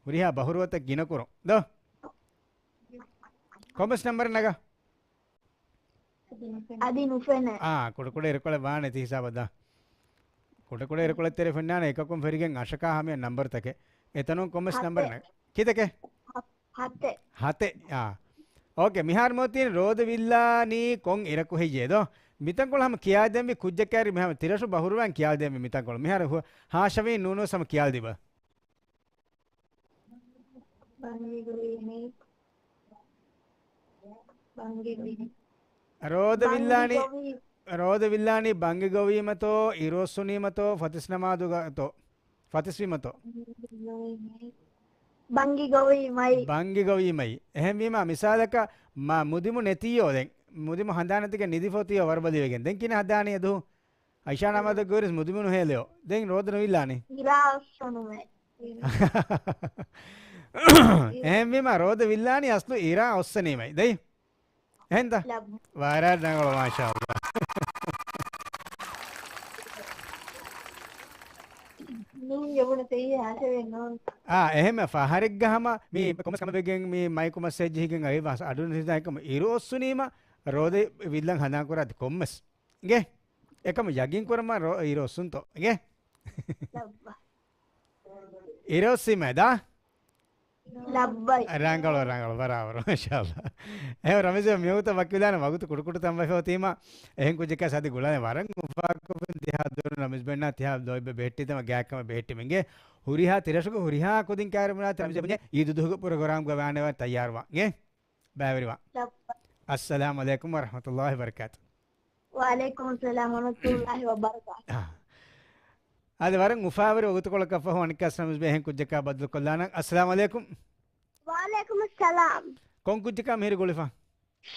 ހުރިހާ ބަހުރުވަތަށް ގިނަ ކުރުން. ދޯ. ކޮންމެސް ނަންބަރެއް ނަގާ. އަދި ނުފެނޭ. އާ، ކުޑަކުޑަ އިރުކޮޅެއް ވާނެ ތި ހިސާބަށް ދާ. ކުޑަކުޑަ އިރުކޮޅެއް ތެރެ ފެންނާނެ އެކަކުން ފެރިގެން އަށަކާ ހަމަޔަށް ނަންބަރުތަކެއް. އެތަނުން ކޮންމެސް ހަތެއް. ނަންބަރެއް ނަގާ. ކިތަކެއް؟ ހަ-، ހަތެއް. ހަތެއް. އާ. އޯކޭ، މިހާރު މޯތީން ރޯދަ ވިއްލާނީ ކޮން އިރަކު ހެއްޔޭ ދޯ؟ މިތަންކޮޅު ހަމަ ކިޔާދޭންވީ ކުއްޖަކާރި މިހާރު ތިރަށު ބަހުރުވާން ކިޔާދޭންވީ މިތަންކޮޅު. މިހާރު ހު-، ހާޝަވީ ނޫނު ހަމަ ކިޔާލްދީބަ. ބަންގި ގޮވީމައި. ބަންގި ގޮވީ. ރޯދަ ވިއްލާނީ، ރޯދަ ވިއްލާނީ ބަންގި ގޮވީމަތޯ، އިރު އޮއްސުނީމަތޯ، ފަތިސް ނަމާދުގަތޯ، ފަތިސްވީމަތޯ. ބަންގި ގޮވީމައި. ބަންގި ގޮވީމައި. އެހެންވީމާ، މިސާލަކަށް މަ-، މުދިމު ނެތީޔޯ ދެން. މުދިމު ހަނދާނެތިގެ ނިދިފަ އޮތީޔޯ ވަރުބަލިވެގެން. ދެން ކިހިނެއް ހަދާނީ އަދު؟ އައިޝާ ނަމާދަށް ގޮވިއިރުސް މުދިމު ނުހޭލެޔޯ. ދެން ރޯދަ ނުވިއްލާނީ. އިރާ އޮއްސުނުމޭ. އެހެންވީމަ ރޯދަ ވިއްލާނީ އަސްލު އިރާ އޮއްސަނީމައި. ދެން؟ އެހެންތަ؟ ލައްބަ. ވަރަށް ރަނގަޅު، މާޝާﷲ. ނޫން ޔަބުނަ ތެއްޔެ ހާސެވެ ނޫން. އާ، އެހެންމެ ފަހަރެއްގަ ހަމަ މި ކޮމެސް ކަމަށް ވެގެން މި މައިކު މަސްޖެހިގެން އައި ވާސް އަޑު ނިސްދާ އެކަމަ އިރު އޮއްސުނީމަ ރޯދަ ވިއްލަން ހަނދާން ކުރާ އަދި ކޮމެސް. އިނގޭ؟ އެކަމަ ޔަގީން ކުރަމާ ރޯ-، އިރު އޮއްސުންތޯ. އިނގޭ؟ ލައްބަ. އިރު އޮއްސީމަ ދާ. ލައްބައި. ރަނގަޅު، ރަނގަޅު، ބަރާބަރު، މާޝާﷲ. އެހެން ރަމީޒް ބޭ މިވަގުތު ވަކިވެދާނެ ވަގުތު ކުޑަކުޑަ ތަން ވެފަ ތީމާ، އެހެން ކުއްޖަކާ ސާދި ގުޅާނެ ވަރަށް އުފާކޮށްފިން ތިހާ ދުވަހު ރަމީޒް ބޭންނާ ތިހާ ދޯތްބެ ބެހެއްޓިތަމަ ގާތްކަމަށް ބެހެއްޓިމެންގެ ހުރިހާ ތިރަށުގެ ހުރިހާ ކުދިން ކާރިބުނާ ތި ރަމީޒް ބޭ އީދު ދުވަހުގެ ޕްރޮގްރާމްގަ ވާނެވާ ތައްޔާރުވާން ގެ ބައިވެރިވާން. ލައްބަ. އައްސަލާމު ޢަލައިކުމް ވަރަޙްމަތުﷲ ވަބަރަކާތު. ވަޢަލައިކުމުއްސަލާމް ވަރަޙްމަތުﷲ ވަބަރަކާތު. އާ. އާދެ، ވަރަށް އުފާވެރި ވަގުތުކޮޅަކަށްފަހު އަނެއްކާ ރަމީޒް ބޭ އެހެން ކުއްޖަކާ ބައްދަލުކޮށްލާނަން. އައްސަލާމު ޢަލައިކުމް. ވަޢަލައިކުމުއްސަލާމް. ކޮން ކުއްޖަކާ މިހިރީ ގުޅިފަ؟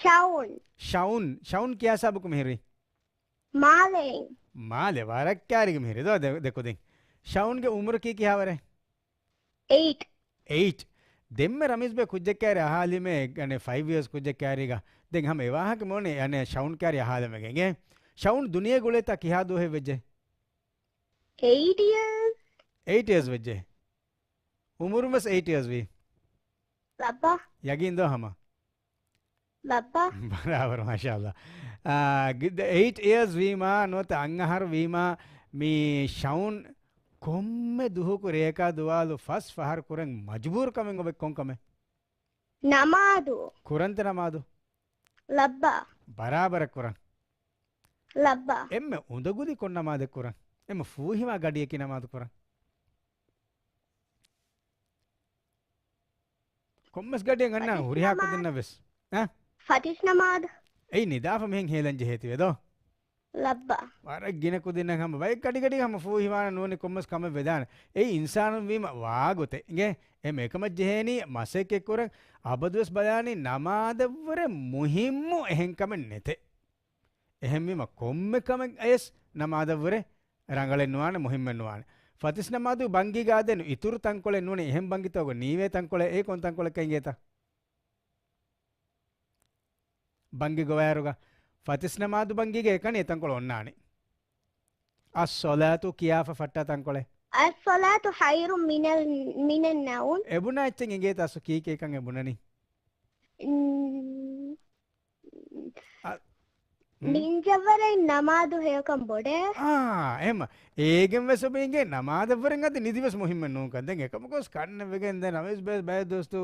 ޝައުން. ޝައުން. ޝައުން ކިޔާ ހިސާބަކު މިހިރީ؟ މާލެއިން. މާލެ، ވަރަށް ކާރިގެ މިހިރީ ދޯ ދެ-، ދެކުދިން. ޝައުންގެ އުމުރަކީ ކިހާވަރެއް؟ އެއިޓް. އެއިޓް. ދެންމެ ރަމީޒް ބޭ ކުއްޖެއް ކާރި އަހާލީމޭ، އަނެއް ފައިވް އިޔާސް ކުއްޖެއް ކާރީގަ. ދެން ހަމަ އެ ވާހަކަ މިވަނީ އަނެއް ޝައުން ކާރި އަހާލަމެގެން. ޝައުން ދުނިޔެ ގުޅޭތާ ކިހާ ދުވަހެއް ވެއްޖެ؟ އެއިޓް އިޔާސް. އެއިޓް އިޔާސް ވެއްޖެ. އުމުރުން ވެސް އެއިޓް އިޔާސް ވީ. ލައްބަ. ޔަގީން ދޯ ހަމަ؟ ލައްބަ. ބަރާބަރު، މާޝާﷲ. އާ، ގި-، އެއިޓް އިޔާސް ވީމާ، ނުވަތަ އަށް އަހަރު ވީމާ، މި ޝައުން ކޮންމެ ދުހަކު ރެޔަކާ ދުވާލު ފަސް ފަހަރު ކުރަން މަޖުބޫރު ކަމެއް އޮވެ ކޮން ކަމެއް؟ ނަމާދު. ކުރަންތަ ނަމާދު؟ ލައްބަ. ބަރާބަރަށް ކުރަން. ލައްބަ. އެންމެ އުނދަގުލި ކޮން ނަމާދެއް ކުރަން؟ އެންމެ ފޫހިވާ ގަޑިއަކީ ނަމާދު ކުރަން. ކޮންމެސް ގަޑިއެއް އަންނާނެ ފަތިސް ހުރިހާ ނަމާދު. ކުދިންނަށް ވެސް. އަ؟ ފަތިސް ނަމާދު. އެއީ ނިދާފަ މިހެން ހޭލަން ޖެހޭތީވެ ދޯ؟ ލައްބަ. ވަރަށް ގިނަ ކުދިންނަށް ހަމަ ބައެއް ގަޑި ގަޑި ހަމަ ފޫހިވާނެ ނޫނީ ކޮންމެސް ކަމެއް ވެދާނެ. އެއީ އިންސާނުން ވީމަ ވާގޮތެއް. އިނގޭ؟ އެ މެކަމަށް ޖެހޭނީ މަސައްކަތް ކުރަން އަބަދުވެސް ބަލާނީ ނަމާދަށްވުރެ މުހިއްމު އެހެން ކަމެއް ނެތޭ. އެހެންވީމަ ކޮންމެ ކަމެއް އަޔަސް ނަމާދަށްވުރެ ރަނގަޅެއް ނުވާނެ، މުހިއްމެއް ނުވާނެ. ފަތިސް ނަމާދު ބަންގީގަ އާދޭނު އިތުރު ތަންކޮޅެއް ނޫނީ، އެހެން ބަންގިތަކުގަ ނީވޭ ތަންކޮޅެއް، އެ ކޮން ތަންކޮޅެއްކަން އިނގޭތަ؟ ބަންގި ގޮވާއިރުގަ ފަތިސް ނަމާދު ބަންގީގަ އެކަނި އެ ތަންކޮޅު އޮންނާނެ. އައްޞަލާތު ކިޔާފަ ފައްޓާ ތަންކޮޅެއް. އައްޞަލާތު ޚައިރުން މިނަލް، މިނައްނައުމް. އެބުނާ އެއްޗެއް އިނގޭތަ އަސްލު ކީކޭ ކަން އެބުނަނީ؟ އުން. އަ، ނިންޖަވަރެއް ނަމާދު ހެޔޮކަން ބޮޑޭ. އާ، އެހެމަ. އޭގެން ވެސް އޮބެ އިނގޭ ނަމާދަށްވުރެން އަދި ނިދި ވެސް މުހިއްމެއް ނޫންކަން. ދެން އެކަމަކުވެސް ކަންނެވިގެން ދެން ރަމީޒް ބޭ ބައެއް ދުވަސްތު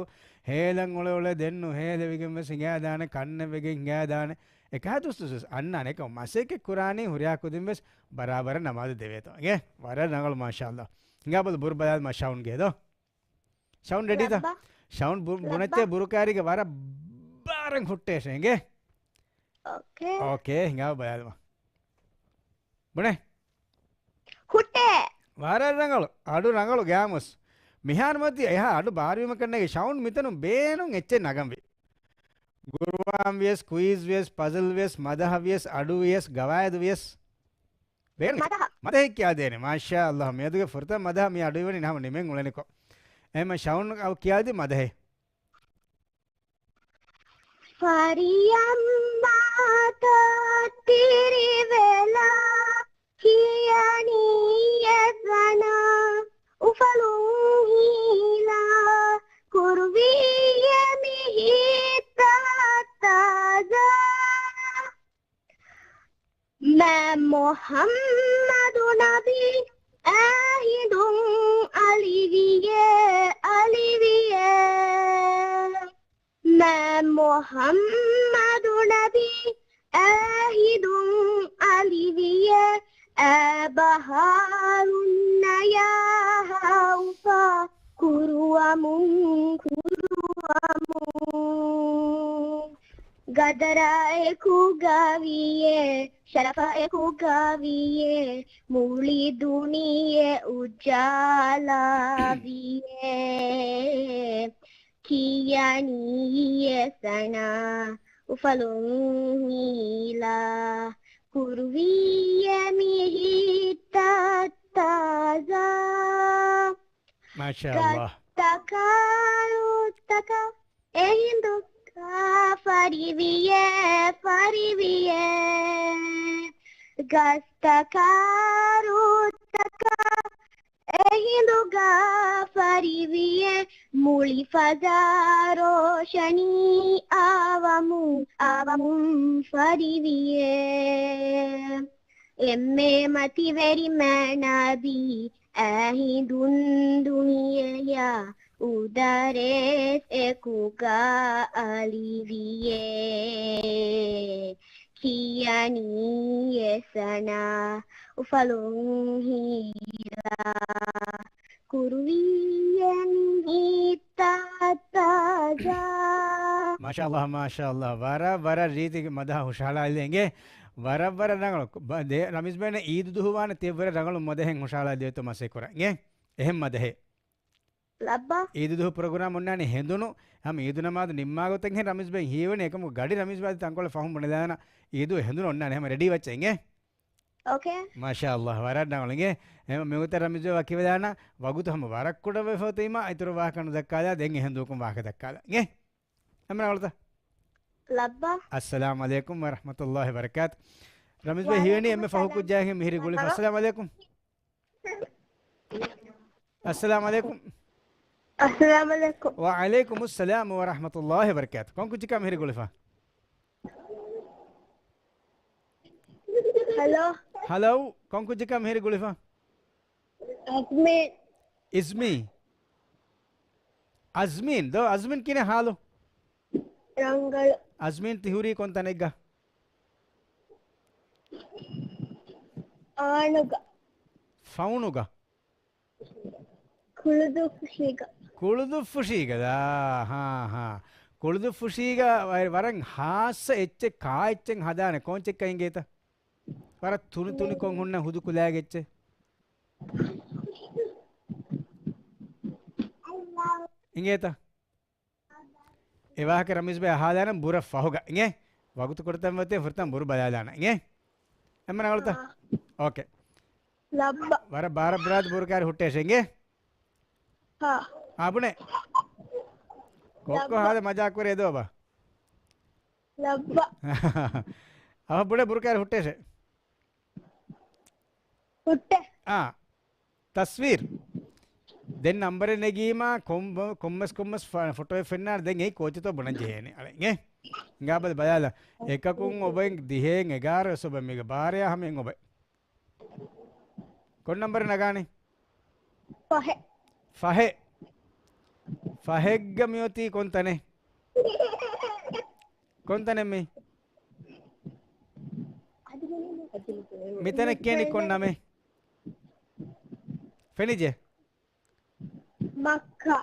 ހޭލަން އުޅެ އުޅެ ދެން ނުހޭލެވިގެން ވެސް ހިނގާދާނެ، ކަންނެވިގެން ހިނގާދާނެ. އެކާ ދުވަސްތު ވެސް އަންނާނެ. އެކަމަ މަސައްކަތް ކުރާނީ ހުރިހާ ކުދިން ވެސް ބަރާބަރަށް ނަމާދު ދެވޭތޯ. އިނގޭ؟ ވަރަށް ރަނގަޅު މާޝާﷲ. ހިނގާބަލަ ބުރު ބަލާލަމާ ޝައުންގެ ދޯ. ޝައުން ރެޑީތަ؟ ލައްބަ. ޝައުން ބު-، ލައްބަ. ބުނައްޗޭ ބުރު ކާރީގަ ވަރަށް ބާރަށް ހުއްޓޭށޭ އިނގޭ؟ އޯކޭ. އޯކޭ، ހިނގާ ބަލާލަމާ. ބުނޭ؟ ހުއްޓޭ. ވަރަށް ރަނގަޅު. އަޑު ރަނގަޅު ގާމުސް. މިހާރު މަތި އެހާ އަޑު ބާރުވީމަކަށް ނެގި ޝައުން މިތަނުން ބޭނުން އެއްޗެއް ނަގަންވީ. ގުރުއާން ވިޔަސް، ކުއިޒް ވިޔަސް، ޕަޒަލް ވިޔަސް، މަދަހަ ވިޔަސް، އަޑު ވިޔަސް، ގަވާއިދު ވިޔަސް. ބޭނުން މަދަހަ. މަދަހެއް ކިޔާދޭނެ. މާޝާ ﷲ. މިއަދުގެ ފުރަތަމަ މަދަހަ މި އަޑު އިވަނީ ނަހަމަ ނިމެން އުޅެނިކޮށް. އެހެމަ ޝައުން އަވަ ކިޔާދި މަދަހެއް. ފަރިޔަންމާތައް ތިރިވެލާ ކިޔަނީ އެ ސަނާ އުފަލުން ހީލާ ކުރުވީއޭ މި ހިތްތައް ތާޒާ. މާ މުޙައްމަދު ނަބީ އާ ހިނދުން އަލިވިޔޭ، އަލިވިޔޭ. މާ މުޙައްމަދު ނަބީ އާ ހިނދުން އަލިވިޔޭ. އާ ބަހާރުންނަޔާ ހައުފާ ކުރުވަމުން، ކުރުވަމުން. ގަދަރާއެކު ގަވިޔޭ، ޝަރަފާއެކު ގަވިޔޭ، މުޅި ދުނިޔެ އުޖާލާވިޔޭ. ކިޔަނީ އެ ސަނާ އުފަލުން ހީލާ، ކުރުވީއޭ މި ހިތްތައް ތާޒާ. މާޝާ ﷲ. ގަސްތަކާ ރުއްތަކާ އެހިނދުގަ ފަރިވިޔޭ، ފަރިވިޔޭ. ގަސްތަކާ ރުއްތަކާ އެހިނދުގަ ފަރިވިޔޭ. މުޅި ފަޒާ ރޯޝަނީ އާވަމުން، އާވަމުން ފަރިވިޔޭ. އެންމެ މަތިވެރި މާނަބީ އާ ހިނދުން ދުނިޔެޔާ އުދަރެސް އެކުގަ އަލިވިޔޭ. ކިޔަނީ އެ ސަނާ އުފަލުން ހީލާ. ކުރުވިޔެން ހިތާ ތާޒާ. މާޝާﷲ، މާޝާﷲ. ވަރަށް، ވަރަށް ރީތި މަދަހަ ހުށަހަޅާލި އެނގޭ. ވަރަށް، ވަރަށް ރަނގަޅު. ބަ-، ދޭ-، ރަމީޒް ބޭން އީދު ދުހު ވާނެ ތިޔަ ވަރަށް ރަނގަޅު މަދަހެއް ހުށަހަޅާލި ދޭތޯ މަސައްކަތް ކުރަން. އެ، އެހެން މަދަހެއް. ލައްބަ. އީދު ދުހު ޕްރޮގްރާމް އޮންނާނީ ހެނދުނު. ހަމަ އީދު ނަމާދު ނިންމާ ގޮތަށް ހެން ރަމީޒް ބޭން ހީވަނީ އެކަމު ގަޑި ރަމީޒް ބާދި ތަންކޮޅެއް ފަހުން ބުނެލާނަ އީދު ހެނދުނު އޮންނާނެ. ހަމަ ރެޑީ ވައްޗަ އިނގޭ. އޯކޭ. މާޝާﷲ، ވަރަށް ރަނގަޅު އިނގޭ. އެހެން މިވަގުތަށް ރަމީޒް ބޭ ވަކިވެލާނަ ވަގުތު ހަމަ ވަރަށް ކުޑަވެފަ އޮތީމާ އިތުރު ވާހަކަ ނުދައްކާލާ ދެން އެހެން ދޫކުން ވާހަކަ ދައްކާލާ އިނގޭ. ހަމަ ރަނގަޅުތަ؟ ލައްބަ. އައްސަލާމު ޢަލައިކުމް ވަރަޙްމަތުﷲ ވަބަރަކާތު. ރަމީޒް ބޭ ހީވަނީ އެންމެ ފަހު ކުއްޖާއެއް މިހިރީ ގުޅިފަ. އައްސަލާމު ޢަލައިކުމް. އައްސަލާމު ޢަލައިކުމް. އައްސަލާމު ޢަލައިކުމް. ވަޢަލައިކުމުއްސަލާމު ވަރަޙްމަތުﷲ ވަބަރަކާތު. ކޮން ކުއްޖެއްކާ މިހިރީ ގުޅިފަ؟ ހަލޯ. ހަލޯ، ކޮން ކުއްޖެއްކާ މިހިރީ ގުޅިފަ؟ އަޒްމީން. އިޒްމީ. އަޒްމީން ދޯ، އަޒްމީން ކިހިނެއް ހާލު؟ ރަނގަޅު. އަޒްމީން ތި ހުރީ ކޮން ތަނެއްގަ؟ އާނުގަ. ފައުނުގަ؟ ކުޅުދުއްފުށީގަ. ކުޅުދުއްފުށީގަ ދާ، ހާ، ހާ. ކުޅުދުއްފުށީގަ ވަ-، ވަރަށް ހާއްސަ އެއްޗެއް ކާ އެއްޗެއް ހަދާނެ ކޯންޗެއްކަ އިނގޭތަ؟ ވަރަށް ތުނި ތުނިކޮށް ހުންނަ ހުދު ކުލައިގެ އެއްޗެއް. އިނގޭތަ؟ އެ ވާހަކަ ރަމީޒް ބޭ އަހާލާނަން ބުރަ ފަހުގަ. އިނގޭ؟ ވަގުތު ކުޑަތަން ވަތޭ ފުރަތަން ބުރު ބަލާލާނަން. އިނގޭ؟ އެންމެ ރަނގަޅުތަ؟ އާ. އޯކޭ. ލައްބަ. ވަރަށް ބާރަށް ބުރާދި ބުރު ކާރި ހުއްޓޭށޭ. އިނގޭ؟ ހާ. އާ، ބުނޭ. ކޮއްކޮ ލައްބަ. ހާދަ މަޖާކުރޭ ދޯ ބާ. ލައްބަ. އަވަ ބުނޭ ބުރު ކާރި ހުއްޓޭށޭ. ހުއްޓޭ. އާ. ތަސްވީރު. ދެން ނަންބަރެއް ނެގީމާ ކޮން-، ކޮންމެސް ކޮންމެސް ފ-، ފޮޓޯއެއް ފެންނާނެ ދެން އެއީ ކޯޗެއްތޯ ބުނަން ޖެހޭނެ. އަޅެ އިނގޭ. އިނގާ ބަލަ ބަލާލަ. އެކަކުން އޮބެން ދިހައިން އެގާރަ ވެސް އޮބެން މީގަ ބާރަޔާ ހަމައިން އޮބެ. ކޮން ނަންބަރެއް ނަގާނީ؟ ފަހެއް. ފަހެއް. ފަހެއްގަ މިއޮތީ ކޮން ތަނެއް؟ ކޮން ތަނެއް މީ؟ މިތަނަށް ކިޔަނީ ކޮން ނަމެއް؟ ފެނިޖެ؟ މައްކާ.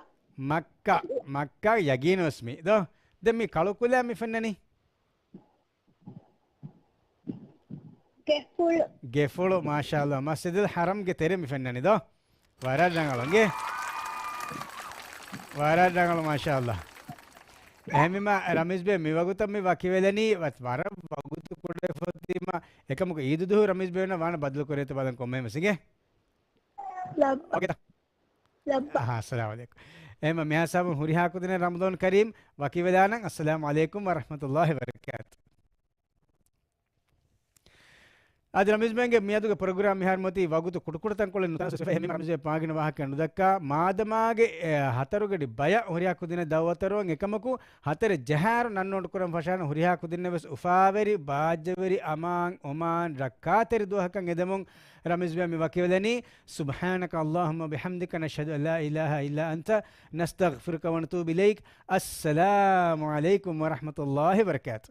މައްކާ. މައްކާ ޔަގީނުވެސް މީ. ދޯ؟ ދެން މި ކަޅުކުލަ މި ފެންނަނީ؟ ގެފުޅު. ގެފުޅު، މާޝާﷲ. މަސްޖިދުލް ޙަރަމްގެ ތެރެ މި ފެންނަނީ ދޯ؟ ވަރަށް ރަނގަޅު އިނގޭ. ވަރަށް ރަނގަޅު، މާޝާﷲ. އެހެންވީމާ، ރަމީޒް ބޭ މިވަގުތަށް މި ވަކިވެލަނީ، ވަ-، ވަރަށް ވަގުތު ކުޑައެފަ އޮތީމާ، އެކަމަކު އީދު ދުހު ރަމީޒް ބޭ ވަންނަ ވާނަ ބަދަލު ކުރޭތޯ ބަލަން ކޮންމެހެން ވެސް އިނގޭ. ލައްބަ. އޯކޭތަ؟ ލައްބަ. އަހާ، އައްސަލާމު ޢަލައިކުމް. އެހެންވީމާ، މިހާ ހިސާބުން ހުރިހާ ކުދިންނަށް ރަމަޟާން ކަރީމް. ވަކިވެލާނަން. އައްސަލާމު ޢަލައިކުމް ވަރަޙްމަތުﷲ ވަބަރަކާތު. އަދި ރަމީޒް ބޭގެ މިއަދުގެ ޕްރޮގްރާމް މިހާރު މިއޮތީ ވަގުތު ކުޑަކުޑަތަންކޮޅެއް ނުތަނަސް ވެފަ، އެހެންވީމާ ރަމީޒް ބޭ ވާގިނަ ވާހަކަ ނުދައްކާ، މާދަމާގެ، އެ، ހަތަރުގަޑި ބަޔަށް ހުރިހާ ކުދިންނަށް ދައުވަތު އަރުވަން. އެކަމަކު، ހަތަރެއް ޖަހާއިރު ނަން ނޯޓު ކުރަން ފަށާނަން ހުރިހާ ކުދިންނަށް ވެސް އުފާވެރި، ބާއްޖަވެރި، އަމާން، އޮމާން، ރައްކާތެރި ދުވަހަކަށް އެދެމުން ރަމީޒް ބޭ މި ވަކިވެލަނީ. سبحانك اللهم وبحمدك، نشهد أن لا إله إلا أنت، نستغفرك ونتوب إليك. السلام عليكم ورحمة الله وبركاته.